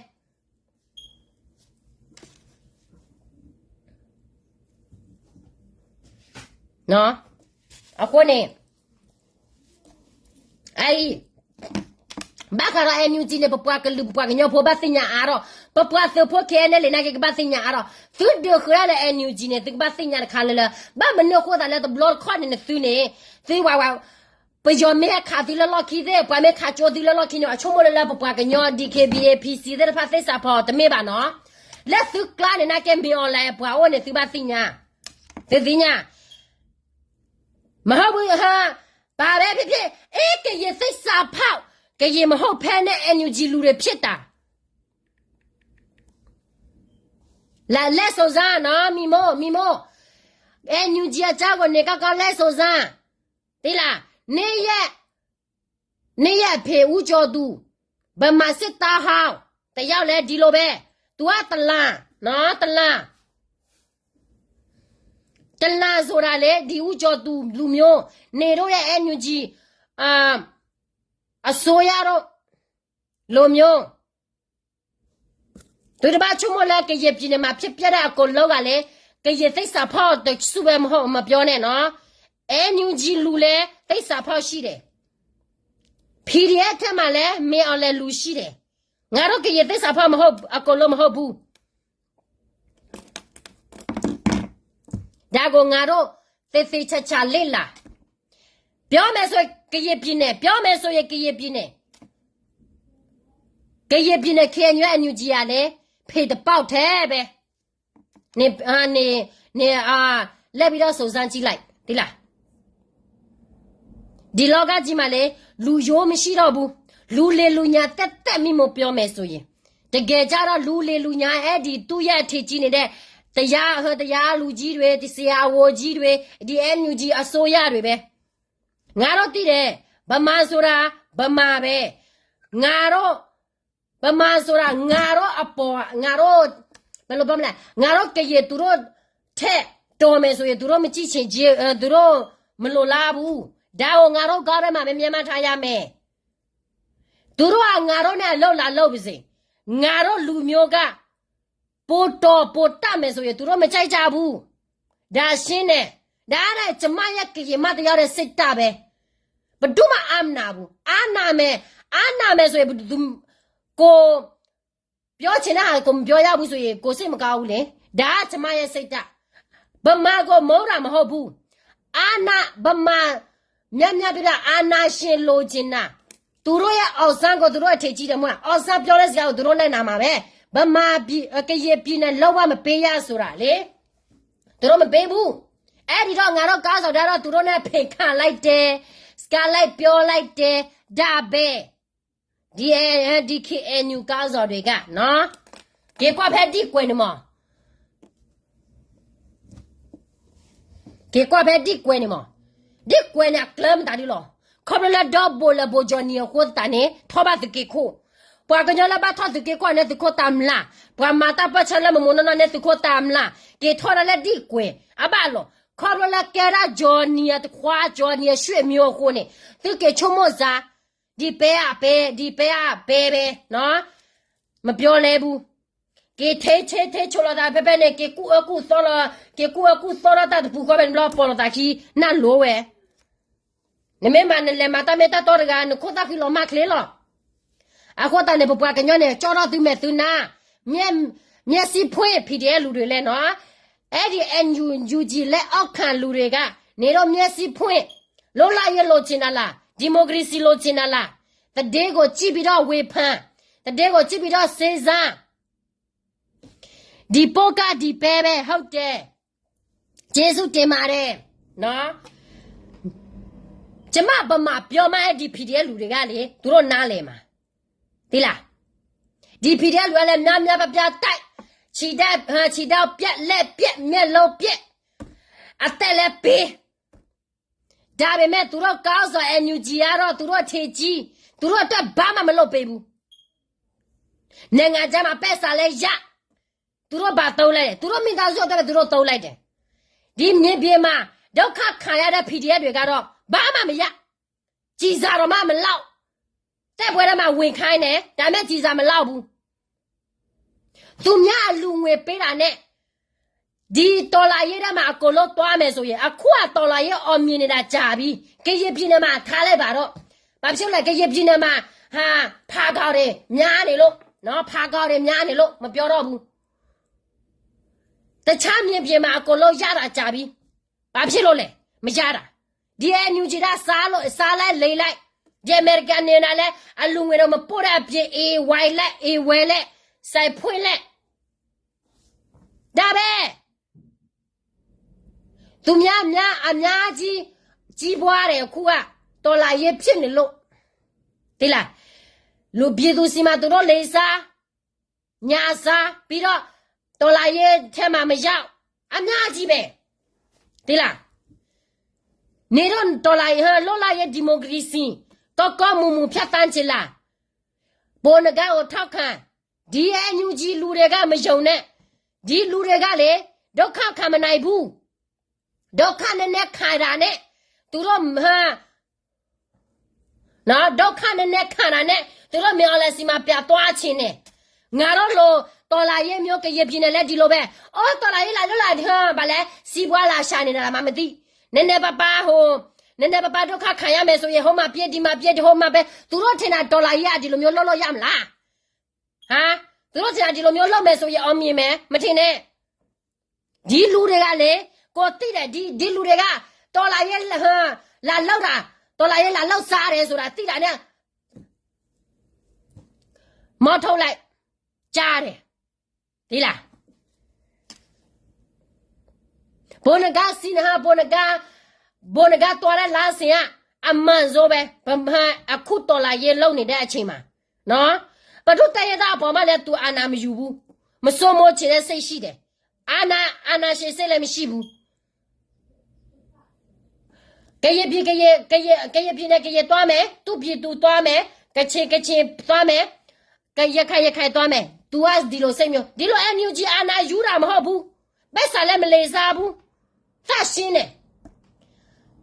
အဃိန့ၣ် အအံၤ ဘၣ်ဃးဒီး NUG န့ၣ် ပပှၤကလုာ် ပပှၤကညီဖိ ဘၣ်သ့ၣ်ညါအါထီၣ်, ပပှၤသုးဖိ ခဲအံၤန့ၣ် လံာ်နာ်က့ ကဘၣ်သ့ၣ်ညါအါထီၣ်. သုဒုးဃုာ်ဒၣ်လၢ NUG န့ၣ် သုကဘၣ်သ့ၣ်ညါတခါလၢလၢ, ဘၣ်မနုၤအဃိသတးလၢ တဘျီတခီၣ်န့ၣ် နသုန့ၣ် သုဝဲဝဲ ပယီၤမ့ၢ်ဟဲခးသုလၢလီၢ်ခံသ့ၣ်, ပှၤမ့ၢ်ခးကၠိသုလၢလီၢ်ခံန့ၣ် အဆိကမိၣ်လၢလၢပပှၤကညီ DKBA PC သ့ၣ်တဖၣ်သ့ၣ်စးဖီ တမ့ၢ်ဘၣ်နီၤ. လၢသုကျါန့ၣ် နာ်က့ မ့ၢ်အီၤလဲၣ် ပှၤအိၣ်န့ၣ် သုဘၣ်သ့ၣ်ညါ, သုသ့ၣ်ညါ မဟီၣ်ဘုဟါ, ဘာပဲဖြစ်ဖြစ်, အေး ကရင်သစ္စာဖောက်, ကရင်မဟုတ်ဘဲနဲ့ NUG လူတွေဖြစ်တာ. လာလဲ့စုံစမ်းနော်, မိမိ, မိမိ, NUG အကြောင်းကို နင်ကောင်းကောင်းလဲ့စုံစမ်း, သိလား. နင့်ရဲ့ နင့်ရဲ့အဖေ ဦးကျော်သူ, ဗမာစစ်သားဟောင်း တစ်ယောက်လည်း ဒီလိုပဲ, သူက တလန်, နော်, တလန်. တလန်ဆိုတာလေ, ဒီဦးကျော်သူလူမျိုး, နေတို့ရဲ့ NUG အစိုးရတို့လူမျိုး. သုတဘၣ်ဆိကမိၣ်လၢ ကရင်ပြည်နယ်မှာ ဖြစ်ပျက်တဲ့အကုန်လုံးကလည်း ကရင်သစ္စာဖောက်တစုပဲ မဟုတ်, မပြောနဲ့နော်. NUG လူလည်း သစ္စာဖောက်ရှိတယ်. PDF ထဲမှာလည်း မင်းအောင်လှိုင်လူရှိတယ်. ငါတို့ ကရင်သစ္စာဖောက်မဟုတ်, အကုန်လုံးမဟုတ်ဘူး. ဒါကို ငါတို့ သေသေချာချာလေ့လာ. ပြောမယ်ဆိုရင် ကရင်ပြည်နယ်, ပြောမယ်ဆိုရင် ကရင်ပြည်နယ်, ကရင်ပြည်နယ် KNU NUG ကလည်း ဖေတပေါက်ထဲပဲ. နင်, နင်, နင်, လက်ပြီးတော့ စုံစမ်းကြည့်လိုက်, သိလား. ဒီလောကကြီးမှာလေ, လူရိုးမရှိတော့ဘူး. လူလီၤလူလီၤသက်သက် မိမိပြောမယ်ဆိုရင်. တကယ်ကြတော့ လူလီၤလူလီၤ အဲဒီသူ့ရဲ့အထင်ကြီးနေတဲ့ တရား, တရားသူကြီးတွေ, ဆရာဝန်ကြီးတွေ, ဒီ NUG အစိုးရတွေပဲ. ငါတို့သိတယ်, ဗမာဆိုတာ ဗမာပဲ. ငါတို့ ဗမာဆိုတာ ငါတို့အပေါ်, ငါတို့, ဘယ်လိုပြောမလဲ, ငါတို့ကရင် သူတို့ထက်တော်မယ်ဆိုရင် သူတို့မကြည့်ချင်, သူတို့မလိုလားဘူး. ဒါကို ငါတို့ ကောင်းထဲမှာပဲ မျက်မှန်ထားရမယ်. သူတို့က ငါတို့နဲ့ အလုပ်လာလုပ်ပါစေ. ငါတို့လူမျိုးက ပိုတော်ပိုတတ်မယ်ဆိုရင် သူတို့မကြိုက်ကြဘူး. ဒါရှင်းတယ်. ဒါက ကျမရဲ့ ကရင်မတရားတဲ့ စိတ်ဓာတ်ပဲ. ဘယ်သူမှ အားမနာဘူး. အားနာမယ်, အားနာမယ်ဆိုရင် ဘယ်သူ, ကိုယ်ပြောချင်တဲ့ဟာ ကိုယ်မပြောရဘူးဆိုရင် ကိုယ်စိတ်မကောင်းဘူးလေ. ဒါက ကျမရဲ့ စိတ်ဓာတ်. ဗမာကို မုန်းတာမဟုတ်ဘူး. အာဏာ, ဗမာ, များများပြောတာ အာဏာရှင်လိုချင်တာ. သူတို့ရဲ့ အောင်ဆန်းကို သူတို့အထင်ကြီးတယ်မဟုတ်လား. အောင်ဆန်းပြောတဲ့စကားကို သူတို့လိုက်နာမှာပဲ. ဗမာပြည်, ကရင်ပြည်နယ် လုံးဝမပေးရဆိုတာလေ. သူတို့မပေးဘူး. အဲ့ဒီတော့ ငါတို့ ခေါင်းဆောင်တွေကတော့ သူတို့နဲ့ ဖင်ခံလိုက်တယ်, စကားလိုက်ပြောလိုက်တယ်, ဒါပဲ. ဒီ ဒီ KNU ခေါင်းဆောင်တွေကနော်, က့ၤကွၢ်ဖဲဒံၣ်ကွဲၤန့ၣ်မး, က့ၤကွၢ်ဖဲဒံၣ်ကွဲၤန့ၣ်မး, ဒံၣ်ကွဲၤန့ၣ် အကျၢၤမတၤဒုလီၤ. ခီဖျိလၢ ဒီဘိၣ်လဲၣ်ဘိၣ်ကၠီၣ်နံၣ် အဃိသတးန့ၣ် ထီၣ်ဘၣ်သုးက့ၤခိၣ်. ပှၤကညီလၢဘၣ်ထီၣ်သုးက့ၤခိၣ်န့ၣ် သုးခိၣ်တၢ်မျၢ်, ပှၤမၤတၢ်ပၢၢ်ဆၢလၢ မမူနီၢ်နီၢ်န့ၣ် သုးခိၣ်တၢ်မျၢ်, က့ၤထီၣ်ဒၣ်လၢဒံၣ်ကွဲၤ အဘၣ်လီၤ. ခီဖျိလၢကဲဒၣ် Johnny အတခွါ Johnny အဆွေမျိုးအဃိန့ၣ် သုက့ၤဆိကမိၣ်စၢ်, ဒီပဲအပဲ, ဒီပဲအပဲပဲ, မပြောလဲဘူး, က့ၤထဲထဲထဲဆိလိာ်သးဖဲဖဲန့ၣ် က့ၤကူၣ်အၢကူၣ်သီလီၤ, က့ၤကူၣ်အၢကူၣ်သီထီၣ်တၢ်တပူၤဃီဖဲန့ၣ်ဘျီ ပိာ်လိာ်သးခံ နၢ်လိၤဝဲ နမ့ၢ်မၤနလဲၤမၤတၢ်မ့ၢ်တၢ်တီတဂၤ နခိၣ်သၣ်ဃံလီၤမၢ်ချ့လီၤ. အဃိသတးန့ၣ် ပပှၤကညီန့ၣ် ကၠီထီၣ်သုမဲာ်သုနါ, မျဲ, မျဲစံးဖှ့ၣ် P D F လူၤဒုးလဲၣ်နီၤ, အဲၣ်ဒိး N U G လၢ အောက်ခံလူၤဒုးဂၤ န့ၣ်ဒီးမျဲစံးဖှ့ၣ်, လွတ်လပ်ရေးလိုချင်တာလား, ဒီမိုကရေစီလိုချင်တာလား, သတင်းကိုကြည့်ပြီးတော့ဝေဖန်, သတင်းကိုကြည့်ပြီးတော့စဉ်းစား ဒီပဲကဒီပဲပဲ ဟုတ်တယ်, ကျေးဇူးတင်ပါတယ်, နော်, ကျမဗမာပြောမှ ဒီ P D F လူၤဒုးဂၤန့ၣ် သူတို့နားလည်မှာ, သိလား, ဒီ P D F လူၤဒုးဂၤလဲၣ် များများပြားပြားတိုက်, ခြေထောက်, ခြေထောက်ပြက်, လက်ပြက်, မျက်လုံးပြက်, အသက်လည်းပေး, ဒါပေမဲ့ သူတို့ခေါင်းဆောင် NUG ကတော့ သူတို့အထင်ကြီး, သူတို့အတွက်ဘာမှမလုပ်ပေးဘူး. နိုင်ငံခြားမှာ ပိုက်ဆံလည်းရ, သူတို့ဘာသုံးလဲ, သူတို့မိသားစုအတွက်လည်း သူတို့သုံးလိုက်တယ်. ဒီမြေပြင်မှာ ဒုက္ခခံရတဲ့ PDF တွေကတော့ ဘာမှမရ, ကျည်ဆံတောင်မှမလောက်, တိုက်ပွဲထဲမှာဝင်ခိုင်းတယ်, ဒါပေမဲ့ ကျည်ဆံမလောက်ဘူး. သူများအလှူငွေပေးတာနဲ့ ဒီတော်လှန်ရေးထဲမှာ အကုန်လုံးသွားမယ်ဆိုရင်, အခုက တော်လှန်ရေး အောင်မြင်နေတာ ကြာပြီ. ကရင်ပြည်နယ်မှာ ထားလိုက်ပါတော့. ဘာဖြစ်လို့လဲ, ကရင်ပြည်နယ်မှာ ဟာ, ဖာခေါင်တွေ များနေလို့, နော်, ဖာခေါင်တွေ များနေလို့ မပြောတော့ဘူး. တခြားမြေပြင်မှာ အကုန်လုံးရတာ ကြာပြီ. ဘာဖြစ်လို့လဲ, မရတာ. ဒီ NUG က စားလို့, စားလိုက်, လိမ်လိုက်, ဒီအမေရိကန်နေတာလဲ, အလူငွေတော့ မပို့တဲ့အပြင် အေးဝိုင်းလဲ, အေးဝဲလဲ, စိုက်ဖွင့်လဲ, ဒါပဲ. သူများများ, အများကြီး ကြီးပွားတယ် အခုက, တော်လှန်ရေးဖြစ်နေလို့, သိလား, လူပြည်သူဆီမှာ သူတို့လိမ်စား, ညာစား, ပြီးတော့ တော်လှန်ရေးထဲမှာ မရောက်, အများကြီးပဲ, သိလား. နေတော့ တော်လှန်ရေး, လွတ်လပ်ရေး ဒီမိုကရေစီ ကောင်းကောင်းမွန်မွန် ဖြတ်သန်းချင်လား. ဗိုလ်နဂါကို ထောက်ခံ, ဒီ NUG လူတွေက မယုံနဲ့, ဒီလူတွေကလေ, ဒုက္ခခံမနိုင်ဘူး. ဒုက္ခနည်းနည်းခံတာနဲ့, သူတို့, နော်, ဒုက္ခနည်းနည်းခံတာနဲ့ သူတို့ မင်းအောင်လှိုင်ဆီမှာ ပြန်သွားချင်တယ်. ငါတို့လို တော်လှန်ရေးမျိုး ကရင်ပြည်နယ်လည်း ဒီလိုပဲ. အိုး, တော်လှန်ရေးလာလို့လား, ဘာလဲ, စီးပွားလာရှာနေတာလား, မသိ. နည်းနည်းပါးပါးဟို, နည်းနည်းပါးပါး ဒုက္ခခံရမယ်ဆိုရင် ဟိုမှာပြေး, ဒီမှာပြေး, ဟိုမှာပဲ. သူတို့ထင်တာ တော်လှန်ရေးက ဒီလိုမျိုး လုပ်လို့ရမလား. ဟာ, သူတို့ထင်တာ ဒီလိုမျိုး လုပ်မယ်ဆိုရင် အောင်မြင်မယ်, မထင်နဲ့. ဒီလူတွေကလေ, ကိုယ်သိတယ်, ဒီ, ဒီလူတွေက တော်လှန်ရေး လာလုပ်တာ, တော်လှန်ရေး လာလုပ်စားတယ်ဆိုတာ သိတာနဲ့ မောင်းထုတ်လိုက်, ကြားတယ်, သိလား. ဗိုလ်နဂါစီနဟါ, ဗိုလ်နဂါ, ဗိုလ်နဂါ သွားတဲ့လမ်းစဉ်က အမှန်ဆုံးပဲ, ဗမာ အခု တော်လှန်ရေး လုပ်နေတဲ့အချိန်မှာ, နော်, ဘယ်သူ့တပ်ရင်းသားအပေါ်မှာလည်း သူအာဏာမယူဘူး. မစိုးမိုးချင်တဲ့စိတ်ရှိတယ်. အာဏာ, အာဏာရှင်စိတ်လည်းမရှိဘူး. ကရင်ပြည်, ကရင်, ကရင်, ကရင်ပြည်နယ် ကရင်သွားမယ်, သူ့ပြည်သူသွားမယ်, ကချင်, ကချင်သွားမယ်, က, ရခိုင်, ရခိုင်သွားမယ်. သူက ဒီလိုစိတ်မျိုး, ဒီလို NUG အာဏာယူတာမဟုတ်ဘူး. ပိုက်ဆံလည်း မလိမ်စားဘူး. သန့်ရှင်းတယ်.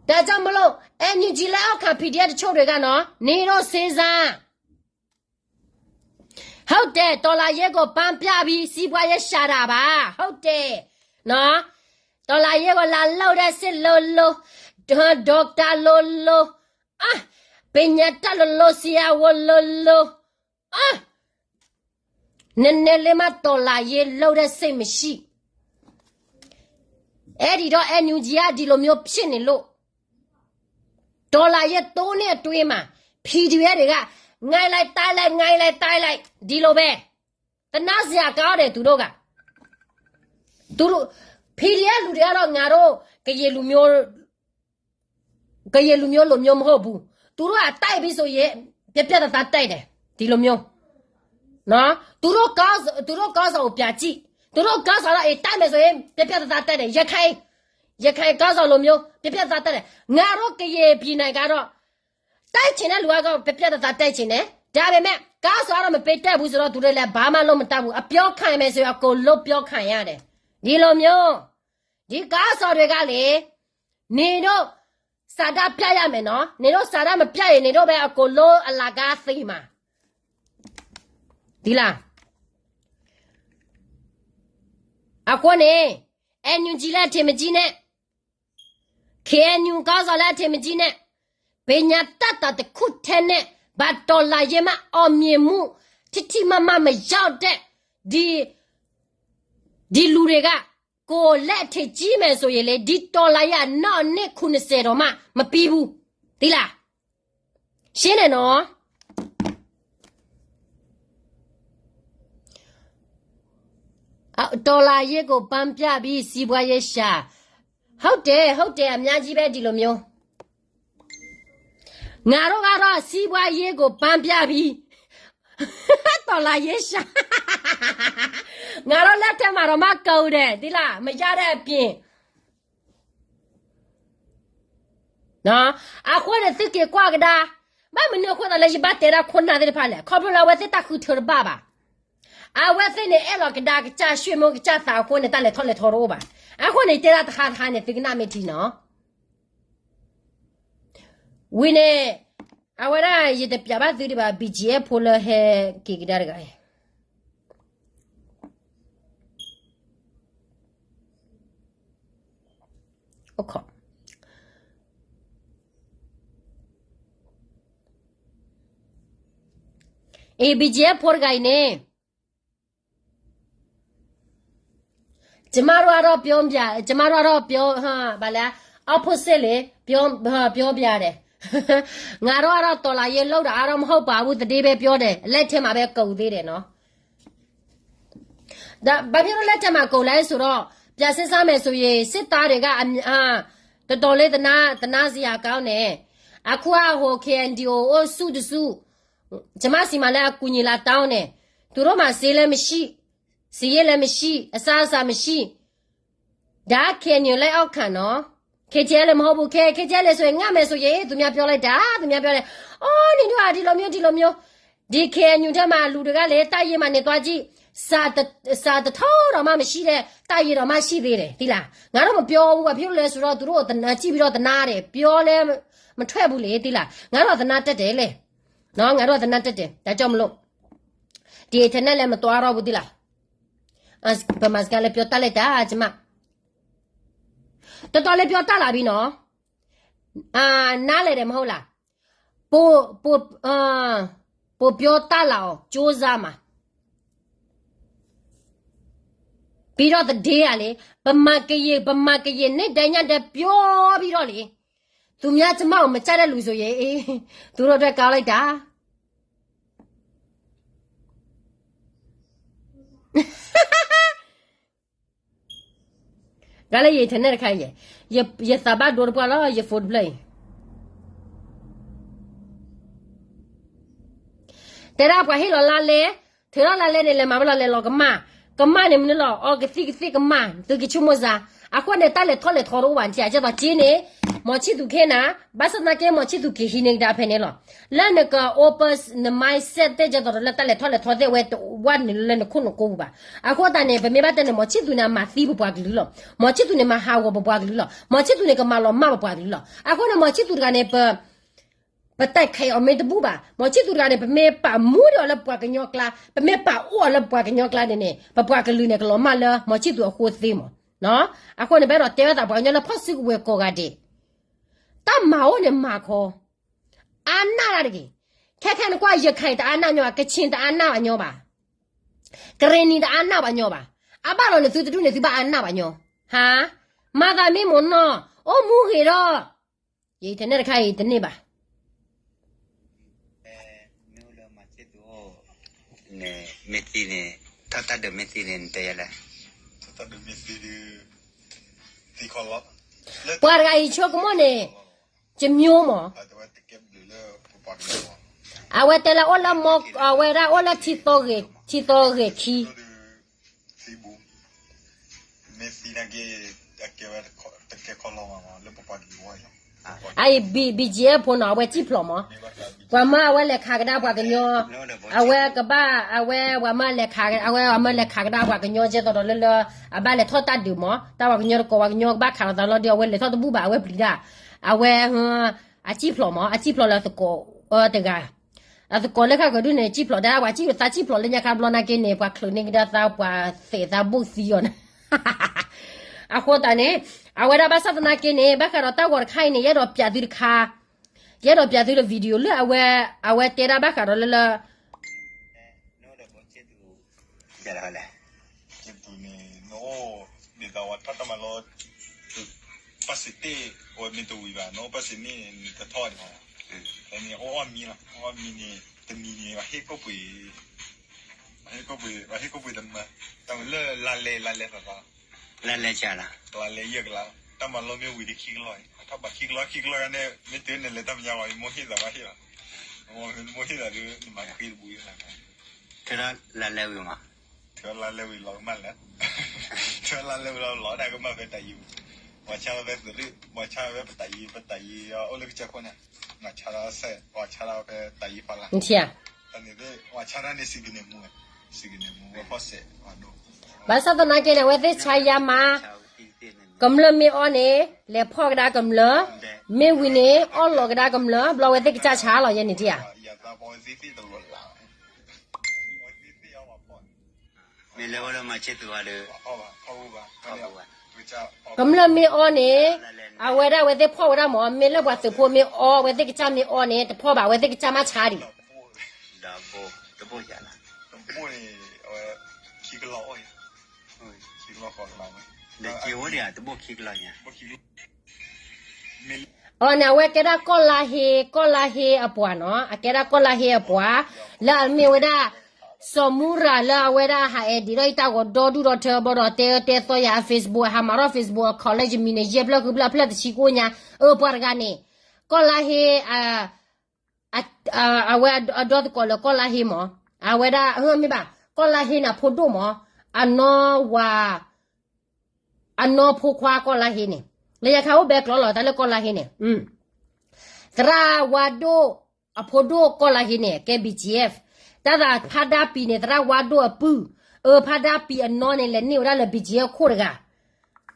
ဒါကြောင့်မလို့ NUG လက်အောက်ခံ PDF တချို့တွေကနော်, နင်တို့ စဉ်းစား. ဟုတ်တယ်, တော်လှန်ရေးကို ပန်းပြပြီး စီးပွားရေးရှာတာပါ. ဟုတ်တယ်, နော်, တော်လှန်ရေးကို လာလုပ်တဲ့ စစ်လိုလို, ဒေါက်တာလိုလို, အာ, ပညာတတ်လိုလို, ဆရာဝန်လိုလို, အာ, နည်းနည်းလေးမှ တော်လှန်ရေးလုပ်တဲ့စိတ်မရှိ. အဲ့ဒီတော့ NUG က ဒီလိုမျိုးဖြစ်နေလို့, တော်လှန်ရေးသုံးနှစ်အတွင်းမှာ PDF တွေက ငိုက်လိုက်တိုက်လိုက်, ငိုက်လိုက်တိုက်လိုက်, ဒီလိုပဲ. သနားစရာကောင်းတယ် သူတို့က. သူတို့, PDF လူတွေကတော့ ငါတို့ ကရင်လူမျိုး, ကရင်လူမျိုးလိုမျိုးမဟုတ်ဘူး. သူတို့က တိုက်ပြီဆိုရင် ပြတ်ပြတ်သားသားတိုက်တယ်, ဒီလိုမျိုး. နော်, သူတို့ခေါင်း, သူတို့ခေါင်းဆောင်ကို ပြန်ကြည့်. သူတို့ခေါင်းဆောင်တော့ အေး, တိုက်မယ်ဆိုရင် ပြတ်ပြတ်သားသားတိုက်တယ်. ရခိုင်, ရခိုင်ခေါင်းဆောင်လိုမျိုး ပြတ်ပြတ်သားသားတိုက်တယ်. ငါတို့ ကရင်ပြည်နယ်ကတော့ တိုက်ချင်တဲ့လူကတော့ ပြတ်ပြတ်သားသားတိုက်ချင်တယ်. ဒါပေမဲ့ ခေါင်းဆောင်ကတော့ မပေးတတ်ဘူးဆိုတော့ သူတို့လည်း ဘာမှလုပ်မတတ်ဘူး. အပြောခံမယ်ဆိုရင် အကုန်လုံးပြောခံရတယ်, ဒီလိုမျိုး. ဒီကါစီၤဒွဲကါလံ, န့ၣ်ဒိၣ် စာတန်းပြရမယ်နော်, န့ၣ်ဒိၣ် စာတန်းမပြရင် န့ၣ်ဒိၣ် ဘဲအကိးလိအလၤကါသ့မး, ဒ်လၢ အဃိန့ၣ် NUG လၢအထံးမကံန့ၣ်, KNU ကါစီၤလၢအထံးမကံန့ၣ်, ဘဲညါတၢ်တၢ်တခူၣ်ထဲန့ၣ် ဘၣ်တော်လှန်ရေးမှ အောင်မြင်မှု ထိထိမမမရောက်တဲ့ ဒီ ဒီလူတွေက ကိုယ်လက်အထည်ကြီးမယ်ဆိုရင်လေ ဒီတော်လှန်ရေးအနောက်နှစ်ခုနှစ်ဆယ်တောင်မှမပြီးဘူး, သိလား, ရှင်းတယ်နော်. တော်လှန်ရေးကို ဘမ်းပြပြီး စီးပွားရေးရှာ, ဟုတ်တယ် ဟုတ်တယ် အများကြီးပဲ ဒီလိုမျိုး. ငါတို့ကတော့ စီးပွားရေးကို ဘမ်းပြပြီး တော်လှန်ရေးရှာ, ငါတို့လက်ထက်မှာတော့ မကုန်တယ် သိလား, မရတဲ့အပြင် အဃိန့ၣ် သုက့ၤကွၢ်ကဒါ, ဘၣ်မနုၤအဃိသတးလၢယဘၣ်တဲဒၣ်ခိၣ်နၢ်သ့ၣ်တဖၣ်လဲၣ်, ခီဖျိလၢအဝဲသ့ၣ်တၢ်ဃုထၢတဘၣ်ဘၣ်, အဝဲသ့ၣ်န့ၣ် အဲၣ်လီၤကဒါကစၢ် ရွှေမိုးကစၢ်သးအဃိန့ၣ် တၢ်လဲၤထီၣ်လဲၤထီတအိၣ်ဘၣ်. အဃိန့ၣ် တဲဒၣ်တဟါတဟါန့ၣ် သုကနၣ်မ့ၢ်ထံနီၤ. ဝံၤန့ၣ် အဝဲဒၣ်ယတပျးဘၣ်သုဒံးဘၣ် BGF ဖိလၢဟဲက့ၤကဒါတဂၤအံၤ အိၣ်ခိး, အ့ BGF ဖိတဂၤအံၤန့ၣ် ကျမတို့ကတော့ပြောပြ, ကျမတို့ကတော့ပြော, ဘာလဲ, opposite လေ, ပြော, ပြောပြတယ်. ငါတို့ကတော့ တော်လှန်ရေးလုပ်တာကတော့ မဟုတ်ပါဘူး, သတင်းပဲပြောတယ်, လက်ထဲမှာပဲကုန်သေးတယ်နော်. ဒါ, ဘာဖြစ်လို့လက်ထဲမှာကုန်လဲဆိုတော့ ပြန်စဉ်းစားမယ်ဆိုရင် စစ်သားတွေက အမ, အာ, တော်တော်လေးသနား, သနားစရာကောင်းတယ်. အခုက ဟို KNDO အုပ်စုတစ်စု ကျမဆီမှာလည်း အကူအညီလာတောင်းတယ်. သူတို့မှာ ဈေးလည်းမရှိ, စရိတ်လည်းမရှိ, အစားအစာမရှိ. ဒါ KNU လက်အောက်ခံနော်. KTLA မဟုတ်ဘူး. K, KTLA ဆိုရင် ငတ်မယ်ဆိုရင် သူများပြောလိုက်တာ, သူများပြောတယ်, အော် နင်တို့က ဒီလိုမျိုး ဒီလိုမျိုး. ဒီ KNU ထဲမှာ လူတွေကလည်း တပ်ရင်းမှာ နေသွားကြည့်, စာတ, စာတစ်ထောင်တောင်မှ မရှိတဲ့ တပ်ရင်းတောင်မှ ရှိသေးတယ်, သိလား. ငါတို့ မပြောဘူး. ဘာဖြစ်လို့လဲဆိုတော့ သူတို့ သနား, ကြည့်ပြီးတော့ သနားတယ်. ပြောလည်း မထွက်ဘူးလေ, သိလား. ငါတို့ သနားတတ်တယ်လေ. နော်, ငါတို့ သနားတတ်တယ်. ဒါကြောင့်မလို့ ဒီ internet လည်း မသွားတော့ဘူး, သိလား. ဗမာစကားလည်း ပြောတတ်လိုက်တာ, ကျမ တော်တော်လေး ပြောတတ်လာပြီနော်. အာ, နားလည်တယ် မဟုတ်လား. ပို, ပို, အာ, ပိုပြောတတ်လာအောင် ကြိုးစားမှာ. ပြီးတော့ သတင်းကလေ, ဗမာကရင်, ဗမာကရင် နေ့တိုင်းညတိုင်း ပြောပြီးတော့လေ, သူများ ကျမကို မကြိုက်တဲ့လူဆိုရင် သူတို့အတွက် ကောင်းလိုက်တာ. ကလဲ ယ internet တခါအံၤ, ယသးဘၣ်ဒိတပှၢ်လီၤ, ယ phone တဖျၢၣ်အံၤ. တဲဒၣ်ပှၤဟ့ၣ်လီၤလါလဲ, ထုးထီၣ်လါလဲန့ၣ် လဲၤမၤဘၣ်လီၤ, လဲၤလီၤကမၢ်, ကမၢ်န့ၣ်မနုၤလီၤ, အီကသံၣ်ကသ့ၣ်ကမၢ်, သုကဆိကမိၣ်စါ. အဃိန့ၣ် တၢ်လဲၤထီၣ်လဲၤထီတအိၣ်ဘၣ်, နထံၣ်ဧါ, ကဲသိးက့န့ၣ် မီၤဆံၣ်သူၣ်ခဲနၤ, ဘၣ်ဆၣ်သနာ်က့ မီၤဆံၣ်သူၣ်က့ဟံးန့ၢ်ကဒါဖဲန့ၣ်လီၤ. လၢနက open န mindset သ့ၣ် ကဲသိးဒီး လၢတၢ်လဲၤထီၣ်လဲၤထီသ့ၣ်ဝဲတဝၣ်န့ၣ် လၢနခိၣ်နကိပူၤဘၣ်. အဃိသတးန့ၣ် ပမ့ၢ်ဘၣ်တဲန့ၣ် မီၤဆံၣ်သူၣ်န့ၣ် အမၤသံပပှၤကလုာ်လီၤ. မီၤဆံၣ်သူၣ်န့ၣ် မၤဟးဂီၤပပှၤကလုာ်လီၤ. မီၤဆံၣ်သူၣ်န့ၣ် ကမၤလီၤမၢ်ပပှၤကလုာ်လီၤ. အဃိန့ၣ် မီၤဆံၣ်သူၣ်တဂၤန့ၣ် ပ ပတဲခဲအီၤမ့ၢ်တဘူၣ်ဘၣ်. မီၤဆံၣ်သူၣ်တဂၤန့ၣ် ပမ့ၢ်ပာ်မူဒံးအီၤလၢပှၤကညီကျါ, ပမ့ၢ်ပာ်အိၣ်အီၤလၢပှၤကညီကျါန့ၣ်န့ၣ် ပပှၤကလုာ်န့ၣ် ကလီၤမၢ်လၢမီၤဆံၣ်သူၣ်အဃိသ့မး. အဃိန့ၣ် ပအဲၣ်ဒိးတဲဘၣ်သးပှၤကညီလၢဖီၣ်စုကဝဲၤကိးဂၤဒဲး, တၢ်မၤအိၣ်န့ၣ်မၤခီ, အါနၢ်တၢ်တဂ့ၤ. ခဲခဲနကွၢ် ရခိုင်တအါနၢ်ညီဘၣ်, ကချင်တအါနၢ်ဘၣ်ညီဘၣ်, ကရ့ၣ်နံၤတအါနၢ်ဘၣ်ညီဘၣ်. အဘၣ်လီၤန့ၣ် သုတဒူၣ်န့ၣ် သုဘၣ်အါနၢ်ဘၣ်ညီ, ဟါ, မၤသးမ့ၢ်မိၢ်နီၢ်, အိၣ်မူဂ့ၤဒီး ယ internet တခါအံၤတန့ၢ်ဘၣ်. မ့ၢ်သံန့ၣ်, ထီၣ်တၢ်ဒုးမ့ၢ်သံန့ၣ် နတဲယလဲၣ်. ပှၤတဂၤအံၤဆိကမိၣ်န့ၣ်, ကမျိုးမး, အဝဲတဲလၢအိၣ်လၢမီ, အဝဲဒၣ်အိၣ်လၢထံသီဂ့ၤ, ထံသီဂ့ၤခံ မ့ၢ်သံန့ၣ်က့, တကဲခီလီၤမးလၢပပှၤကလုာ်ဝဲလီၤ. အအံၤ ဘံၣ်ကၠံၣ်ဖိနီၤ အဝဲစံၣ်ဖျိးမး, ပှၤမၢအဝဲလဲၤခးကဒါပှၤကညီ, အဝဲကဘၣ် အဝဲပှၤမၢလဲၤခး အဝဲပှၤမၢလဲၤခးကဒါပှၤကညီ ကဲသိးဒီးလၢလၢ အဘၣ်လဲၤထီၣ်တၢ်ဒုးမး, တၢ်ပှၤကညီတကိး ပှၤကညီကဘၣ်ခးလီၤသးလီၤဒီး အဝဲလဲၤထီၣ်တဘူၣ်ဘၣ် အဝဲပျံၤဒၣ်, အဝဲ အစံၣ်ဖျိးမး အစံၣ်ဖျိးလၢသကိးတဂၤ, အသကိးလၢခါကဒုန့ၣ် စံၣ်ဖျိးဒၣ် ပှၤစံၣ်သးစံၣ်ဖျိးလၢညါခါဘျီနာ်က့န့ၣ် ပှၤချုးန့ၢ်ကဒါသး ပှၤသဲးသးဘိၣ်သံအီၤန့ၣ် အဃိသတးန့ၣ် အဝဲဒၣ်ဘၣ်ဆၣ်သနာ်က့န့ၣ် ဘၣ်ဃးဒီးတၢ်ဂီၤတခါအံၤန့ၣ် ယအဲၣ်ဒိးပျးသုတခါ, ယအဲၣ်ဒိးပျးသုလၢ video လၢအဝဲ အဝဲတဲဒၣ်ဘၣ်ဃးဒီးလၢလၢ န့ၣ် နအိၣ်ဒ်သိးဝဲထီၣ်တၢ်မၤလီၤ, ပၢ်စံးတ့ၢ်ဝဲမ့ၢ်တဝံၤဘၣ် နအိၣ်ပၢ်စံးန့ၣ် နတထီၣ်န့ၣ်, န့ၣ်အိၣ်အီၣ်မံလီၤ အိၣ်အီၣ်မံန့ၣ် တမံၤန့ၣ် ပှၤဟ့ၣ်ကိၣ်ပှ့ၤ, ပှၤဟ့ၣ်ကိၣ်ပှ့ၤ ပှၤဟ့ၣ်ကိၣ်ပှ့ၤတမၤ, တၢ်ဝဲလၢလါလဲလါလဲသီသီ, လါလဲကလါ, လါလဲယဲၢ်ကလါ, တၢ်မၤလီၤမ့ၢ်ဝံၤတခံကလီၢ်, အထီၣ်ဘၣ်ခံကလီၢ် ခံကလီၢ်န့ၣ် မ့ၢ်တုၤန့ၣ်လဲၤတၢ်မဲာ်ညါဝဲ မိၢ်ဟ့ၣ်သးဘၣ်ဟ့ၣ်လီၤ, မိၢ်ဟ့ၣ်သးဒုး နမၤဃ့တဘူးယလၢ ထဲလါလဲဝံၤမး, ထဲလါလဲဝံၤလီၤကမၣ်လဲၣ်, ထဲလါလဲဝံၤလီၤလီၤဒၣ်ကမၣ်ဖဲတၢ်ယံၤ, ပှၤဆါလီၤဖဲသုးရ့ၣ် ပှၤဆါလီၤဖဲပတၢ်ယံၤ ပတၢ်ယံၤအအိၣ်လၢကစၢၢ်ခိၣ်န့ၣ်, မၤဆါလီၤစဲး ပှၤဆါလီၤဖဲတၢ်ယံၤဖီလာ်, တၢ်န့ၣ်သ့ၣ် ပှၤဆါတၢ်န့ၣ် စံးကန့ၢ်မူ, စံးကန့ၢ်မူဝဲဖီၣ်စဲး, ဘၣ်ဆၣ်သနာ်က့န့ၣ် အဝဲသ့ၣ်ဆါယါမး ကမျၢၢ်မ့ၢ်အီန့ၣ် လဲၤဖီၣ်ကဒါကမျၢၢ်, မ့ၢ်ဝံၤန့ၣ် အီၣ်လီၤကဒါကမျၢၢ် ဘျီဝဲသ့ၣ်ကစၢ်ဆါလီၤယဲန့ၣ်ထံၣ်ဧါ. မ့ၢ်လၢဝဲလၢမၤဆ့သူၣ်ဝါဒီး, ကမျၢၢ်မ့ၢ်အီန့ၣ်, အဝဲဒၣ်အဝဲသ့ၣ်ဖီၣ်ဝဲဒၣ်မး, မ့ၢ်လၢပှၤသုးဖိမ့ၢ်အီ အဝဲသ့ၣ်ကစၢ်မ့ၢ်အီန့ၣ် တဖီၣ်ဘၣ်, အဝဲသ့ၣ်ကစၢ်မ့ၢ်ဆါဒံး, တဘိၣ်န့ၣ်, အန့ၣ် အဝဲကဲဒၣ်ကီၢ်လါဟ့, ကီၢ်လါဟ့အပှၤနီၤ, အကဲဒၣ်ကီၢ်လါဟ့အပှၤ, လၢအမ့ၢ်ဝဲဒၣ် စီၤမူရၤလၢအဝဲဒၣ်ဟးအဲၣ်ဒိးဒီးအံၤ တၢ်ဂီၤဒီဒူၣ်ဒီထၢဘီဒီးတဲတဲသီယၤအ Facebook အဟးမၤထီၣ် Facebook အ college မံၤန့ၣ် ယဲၢ်ဖျၢၣ်ဃုဖျၢၣ် ဖျၢၣ်တဆံကိၣ်ညါ, အၢ ပှၤတဂၤန့ၣ်, ကီၢ်လါဟ့, အဝဲအဒီသကိးလၢကီၢ်လါဟ့မး, အဝဲဒၣ်မ့ၢ်ဘၣ် ကီၢ်လါဟ့န့ၣ် အဖိဒိၣ်မး, အနီၢ်ဝၤ အနီၢ်ဖိခွါကီၢ်လါဟ့န့ၣ်, လၢညါခါအိၣ်ဘဲကျီလီၤ တၢ်လၢကီၢ်လါဟ့န့ၣ်, သရၣ်ဝါဒိၣ်အဖိဒိၣ်ကီၢ်လါဟ့န့ၣ် ကဲ B G F, တၢ်သးဖးဒါပံၤန့ၣ် သရၣ်ဝါဒိၣ်အပုၢ်, အၢ ဖးဒါပံၤအနီၢ်န့ၣ် လဲၤန့ၢ်ဝဲဒၣ်လၢ B G F ခိၣ်တဂၤ,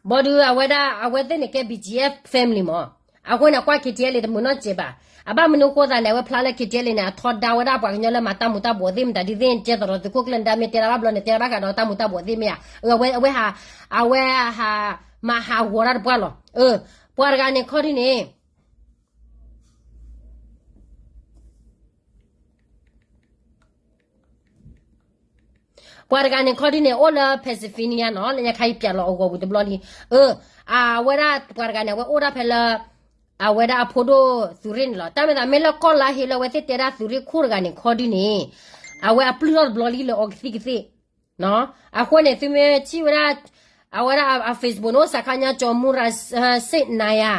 ဘီဒုးအဝဲဒၣ် အဝဲသ့ၣ်န့ၣ်ကဲ B G F family မး, အဃိန့ၣ် ကွၢ် K T L တမုာ်နီၢ်စဲးဘၣ်, အဘၣ်မနုၤဃိသးလဲၣ် အဝဲဖျါလၢ K T L န့ၣ် အထီဒါဝဲဒၣ်ပှၤကညီလၢမၤတၢ်မူၤတၢ်ဘှီးသ့ၣ်မတၤဒ်သ့ၣ် ကဲသိးဒီးသုးခိၣ်ကျၢၢ်နဒါမ့ၢ်တဲဒၣ်ဘၣ်ဘျီန့ၣ် တဲဒၣ်ဘၣ်ဃးဒီးတၢ်မူၤတၢ်ဘှီးသ့ၣ်မ့ၢ်ဧါ, အဝဲ အဝဲဟး, အဝဲဟး, မၤဟးဂီၤတၢ်တပှၢ်လီၤ, အၢ, ပှၤတဂၤန့ၣ်ခီဒုန့ၣ် ပှၤတဂၤန့ၣ်ခီဒုန့ၣ် အိၣ်လၢ Pennsylvania နီၤ, လၢညါခါအံၤပၠးလီၤအဂီၤဝံၤတဘျီလံ, အၢ, အဝဲဒၣ်ပှၤတဂၤန့ၣ် အဝဲအိၣ်ဒၣ်ဖဲလၢ အဝဲဒၣ်အဖိဒိၣ်သုးရ့ၣ်န့ၣ်လီၤ. တၢ်မ့ၢ်သးမ့ၢ်လၢကီၢ်လါဟ့လၢအဝဲသ့ၣ်တဲဒၣ်သုးရ့ၣ်ခိၣ်တဂၤန့ၣ် ခီဒုန့ၣ် အဝဲအပျုၢ်ထီၣ်တဘျီလံလၢအီကသံၣ်ကသ့ၣ် အဃိန့ၣ် သုမ့ၢ်ထံၣ်ဝဲဒၣ် အဝဲဒၣ်အ Facebook န့ၣ် အိၣ်စးခါညါ ကၠီၤမူရၤ စ့းနၤယၤ,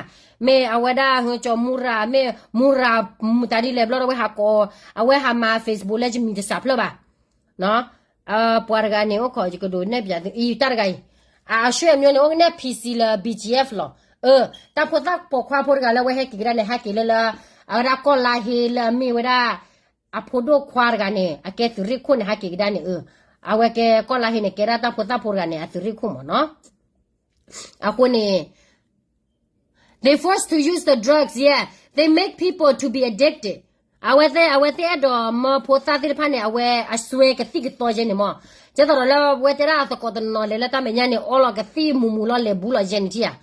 မ့ၢ်အဝဲဒၣ် ကၠီၤမူရၤ မ့ၢ်မူရၤ မတၤဒ်လဲၣ်ဘျီဒီး အဝဲဟးကိး အဝဲဟးမၤ Facebook လၢယမံၤတစးဖျၢၣ်ဘၣ်. ပှၤတဂၤန့ၣ် အိၣ်ခိး ယကဒိးနဲၣ်ပၠးသု အံၤတၢ်တဂၤအံၤ အ အဆွေအမျိုး န့ၣ် အိၣ်ကနဲၣ် P C လၢ B G F လီၤ. အၢ တၢ်ဖိသၣ်ပိာ်ခွါဖိတဂၤလၢအဝဲဟဲက့ၤကဒါန့ၣ် ဟဲက့ၤလၢလၢ အဝဲဒၣ်ကီၢ်လါဟ့လၢအမ့ၢ်ဝဲဒၣ် အဖိဒိၣ်ခွါတဂၤန့ၣ် အကဲသုးရ့ၣ်ခိၣ်န့ၣ် ဟဲက့ၤကဒါန့ၣ် အၢ အဝဲကဲကီၢ်လါဟ့န့ၣ် ကဲဒၣ်တၢ်ဖိသၣ်ဖိတဂၤန့ၣ် အသုးရ့ၣ်ခိၣ်မးနီၤ. အဃိန့ၣ် they forced to use the drugs, yeah, they make people to be addicted. အဝဲသ့ၣ် အဝဲသ့ၣ်အဲၣ်ဒိးမၢဖိသၣ်သ့ၣ်တဖၣ်န့ၣ် အဝဲအစွဲကသံၣ်ကသီယဲန့ၣ်မး, ဒ်သိးဒီးလၢအဝဲတဲဒၣ်အသကိးတနီၤလဲၤလၢတၢ်မဲာ်ညါန့ၣ် အီလီၤကသံၣ်မူၤမူၤလီၤ လဲၤဘူးလီၤယဲန့ၣ်ထံၣ်ဧါ.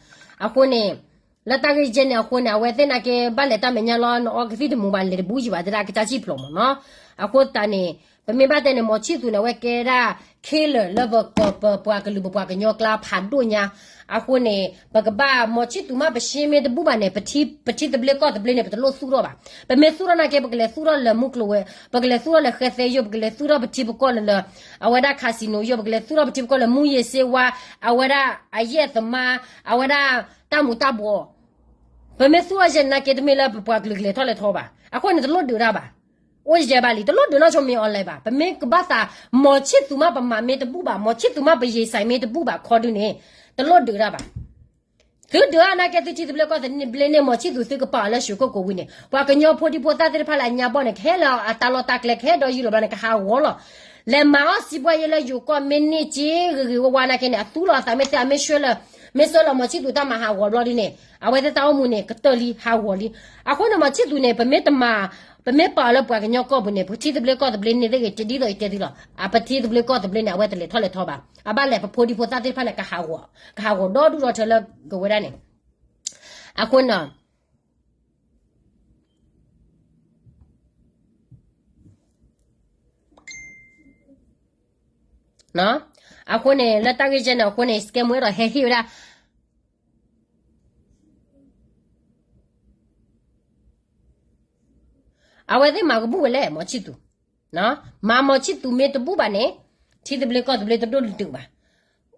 အဃိန့ၣ် လၢတၢ်ဂ့ၢ်ယဲန့ၣ်အဃိန့ၣ် အဝဲသ့ၣ်နာ်က့ ဘၣ်လဲၤတၢ်မဲာ်ညါလီၤ နအီကသံၣ်တမူၤဘၣ် လဲၤတဘူးယံၤဘၣ် တဲဒၣ်ကစၢ်စံၣ်ဖျိးမးနီၤ. အဃိသတးန့ၣ် ပမ့ၢ်ဘၣ်တဲန့ၣ် မီၤဆံၣ်သူၤန့ၣ် အဝဲကဲဒၣ် killer လၢပ ပ ပပှၤကလုာ် ပပှၤကညီကျါဖးဒိၣ်ညါ. အဃိန့ၣ် ပကဘၣ် မီၤဆံၣ်သူၤမး ပရှ့မ့ၢ်တဘူးဘၣ်န့ၣ် ပထံသဘျ့ကီၢ်သဘျ့န့ၣ် ပတလိၣ်သူၣ်ထီၣ်ဘၣ်. ပမ့ၢ်သူၣ်ထီၣ်နာ်က့ ပကလဲၤသူၣ်ထီၣ်လၢမူကျိၤဝဲၤ, ပကလဲၤသူၣ်ထီၣ်လၢဃဲသဲယိာ်, ပကလဲၤသူၣ်ထီၣ်ပထံပကီၢ်လၢလၢ အဝဲဒၣ် casino ယိာ်, ပကလဲၤသူၣ်ထီၣ်ပထံပကီၢ်လၢမူယ့ၤစ့ဝါ, အဝဲဒၣ်အယဲၢ်သမါ, အဝဲဒၣ်တၢ်မူၤတၢ်ဘှီး. ပမ့ၢ်သူၣ်ထီၣ်ယဲန့ၣ်နာ်က့ တမ့ၢ်လၢပပှၤကလုာ်ကလဲၤထီၣ်လဲၤထီဘၣ်. အဃိန့ၣ် တလိၣ်ဒုးတၢ်ဘၣ်. အိၣ်ယဲဘၣ်လံ တလိၣ်ဒုးနီၢ်ဆိမ့ၢ် online ဘၣ်. ပမ့ၢ်ကဘၣ်သး မီၤဆံၣ်သူၤမး ပမၤမ့ၢ်တဘူးဘၣ်, မီၤဆံၣ်သူၤမး ပယံာ်စဲးမ့ၢ်တဘူးဘၣ် ခီဒုန့ၣ် တလိၣ်ဒုးတၢ်ဘၣ်. သုဒုးအါနာ်က့ သုထံသဘျ့ကီၢ်သဘျ့န့ၣ် မီၤဆံၣ်သူးသုကပာ်အီၤလၢရွှေကုက္ကိုဝင်းန့ၣ် ပှၤကညီဖိဒံဖိသၣ်သ့ၣ်တဖၣ်လၢအညါဘီၣ်န့ၣ် ကဟဲလၢအတၢ်လီၢ်တၢ်ကျဲ ကဟဲဒီးယူၢ်လီၤဘျီန့ၣ် ကဟးဂီၤလီၤ. လဲၤမၤအီၣ်စံးဘှါယဲလၢယိၤကီၢ်မ့ၢ်န့ၢ်က့ ဂ့ၤဂ့ၤဝါဝါနာ်က့န့ၣ် အသူလီၤအသးမ့ၢ်သ့ အမ့ၢ်ဆှၢလၢ မ့ၢ်ဆှၢလၢမီၤဆံၣ်သူးတၢ်မၤဟးဂီၤဘျီဒ်န့ၣ် အဝဲသ့ၣ်တၢ်အိၣ်မူန့ၣ် ကတၢၢ်လံဟးဂီၤလံ. အဃိန့ၣ် မီၤဆံၣ်သူးန့ၣ် ပမ့ၢ်တမၤ ပမ့ၢ်ပာ်အီၤလၢပှၤကညီကီၢ်ပူၤန့ၣ် ပထံသဘျ့ကီၢ်သဘျ့န့ၣ်သ့ၣ်ဂ့ၤ ဒ်သိးယတဲသုလီၤ. အပထံသဘျ့ကီၢ်သဘျ့န့ၣ် အဝဲတလဲၤထီၣ်လဲၤထီဘၣ်. အဘၣ်လဲၤပဖိဒံဖိသၣ်သ့ၣ်တဖၣ်န့ၣ် ကဟးဂီၤ, ကဟးဂီၤဒီဒူၣ်ဒီထၢလၢကဝဲဒၣ်န့ၣ်. အဃိန့ၣ် အဃိန့ၣ် လၢတၢ်ဂ့ၢ်ကဲန့ၣ် အဃိန့ၣ် စကဲမူအဲၣ်ဒိးဟဲဟ့ၣ်ဝဲဒၣ် အဝဲသ့ၣ်မၤကဘူၣ်ဝဲလဲၣ် မီၤဆံၣ်သူး, မၤမီၤဆံၣ်သူးမ့ၢ်တဘူၣ်ဘၣ်န့ၣ် ထံသဘျ့ကီၢ်သဘျ့တဒိၣ်တတုာ်ဘၣ်.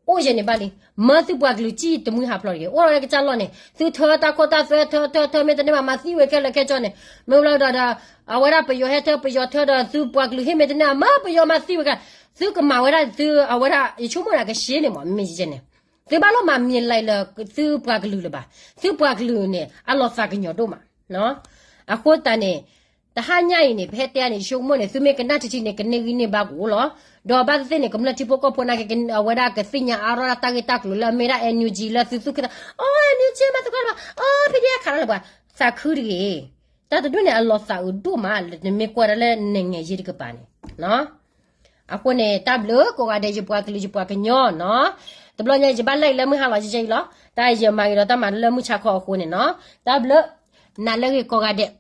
အိၣ်ယဲန့ၣ်ဘၣ်လံ, မၢသုပှၤကလုာ်စံၣ်တမှံဟးဖျိးတဂ့ၤ, အိၣ်ဒီးကစၢ်လီၢ်န့ၣ် သုထၢတၢ်ခိၣ်တၢ်သွဲ ထၢထၢထၢမ့ၢ်တန့ၢ်ဘၣ် မၤသံဝဲခဲလၢာ်ခဲဆ့န့ၣ်, မ့ၢ်ဘျီဒီး အဝဲဒၣ်ပယီၤဟဲထၢပယီၤထၢဒီး သုပှၤကလုာ်ဟ့ၣ်မ့ၢ်တန့ၢ် မၢပယီၤမၤသံဝဲခဲ, သုကမၤဝဲဒၣ်သု အဝဲဒၣ် ယဆိကမိၣ်န့ၣ် ကရှဲန့ၣ်မး မ့ၢ်ယဲန့ၣ် သုဘၣ်လိၣ်မၤမံၤလၢသုပှၤကလုာ်လၢၤဘၣ်, သုပှၤကလုာ်န့ၣ် အလီၤသးကညီၤဒိၣ်မး. အဃိသတးန့ၣ် တဟါညါအံၤန့ၣ် ပဟဲတဲန့ၣ် ယဆိကမိၣ်န့ၣ် သုမ့ၢ်ကနၣ်ထံထံန့ၣ် ကန့ၢ်ဂံၢ်န့ၢ်ဘါကအိၣ်လီၤ. ဒီးဘၣ်သ့ၣ်သ့ၣ်န့ၣ် ကမျၢၢ်ထံဖိကီၢ်ဖိနာ်က့ အဝဲဒၣ်ကသ့ၣ်ညါအါထီၣ်ဒၣ်တၢ်ဂ့ၢ်တၢ်ကျိၤလၢအမ့ၢ်ဒၣ် NUG လၢသုသူၣ်ကသး, အိ NUG မၤသကိးတၢ်ဘၣ်, အိ PDF ခးထီၣ်လၢၤပှၤ, သးခုတဂ့ၤ. တၢ်တဒူၣ်န့ၣ် အလီၤသးအုးဒိၣ်မး နမ့ၢ်ကွၢ်ဒၣ်လၢနငဲၤယ့တကပၤန့ၣ် အဃိန့ၣ် တၢ်ဘျုးကိးဂၤဒဲး ယပှၤကလုာ်ယပှၤကညီနီၤ, တဘျီညါယဘၣ်လဲၤလၢမုၢ်ဟါလီၤ ယဲအံၤလီၤ, တၢ်ယမၤက့ၤဒီးတၢ်မၤလၢမုၢ်ဆါခီအဃိန့ၣ်နီၤ, တၢ်ဘျုး နၤလၢဂ့ၤကိးဂၤဒဲး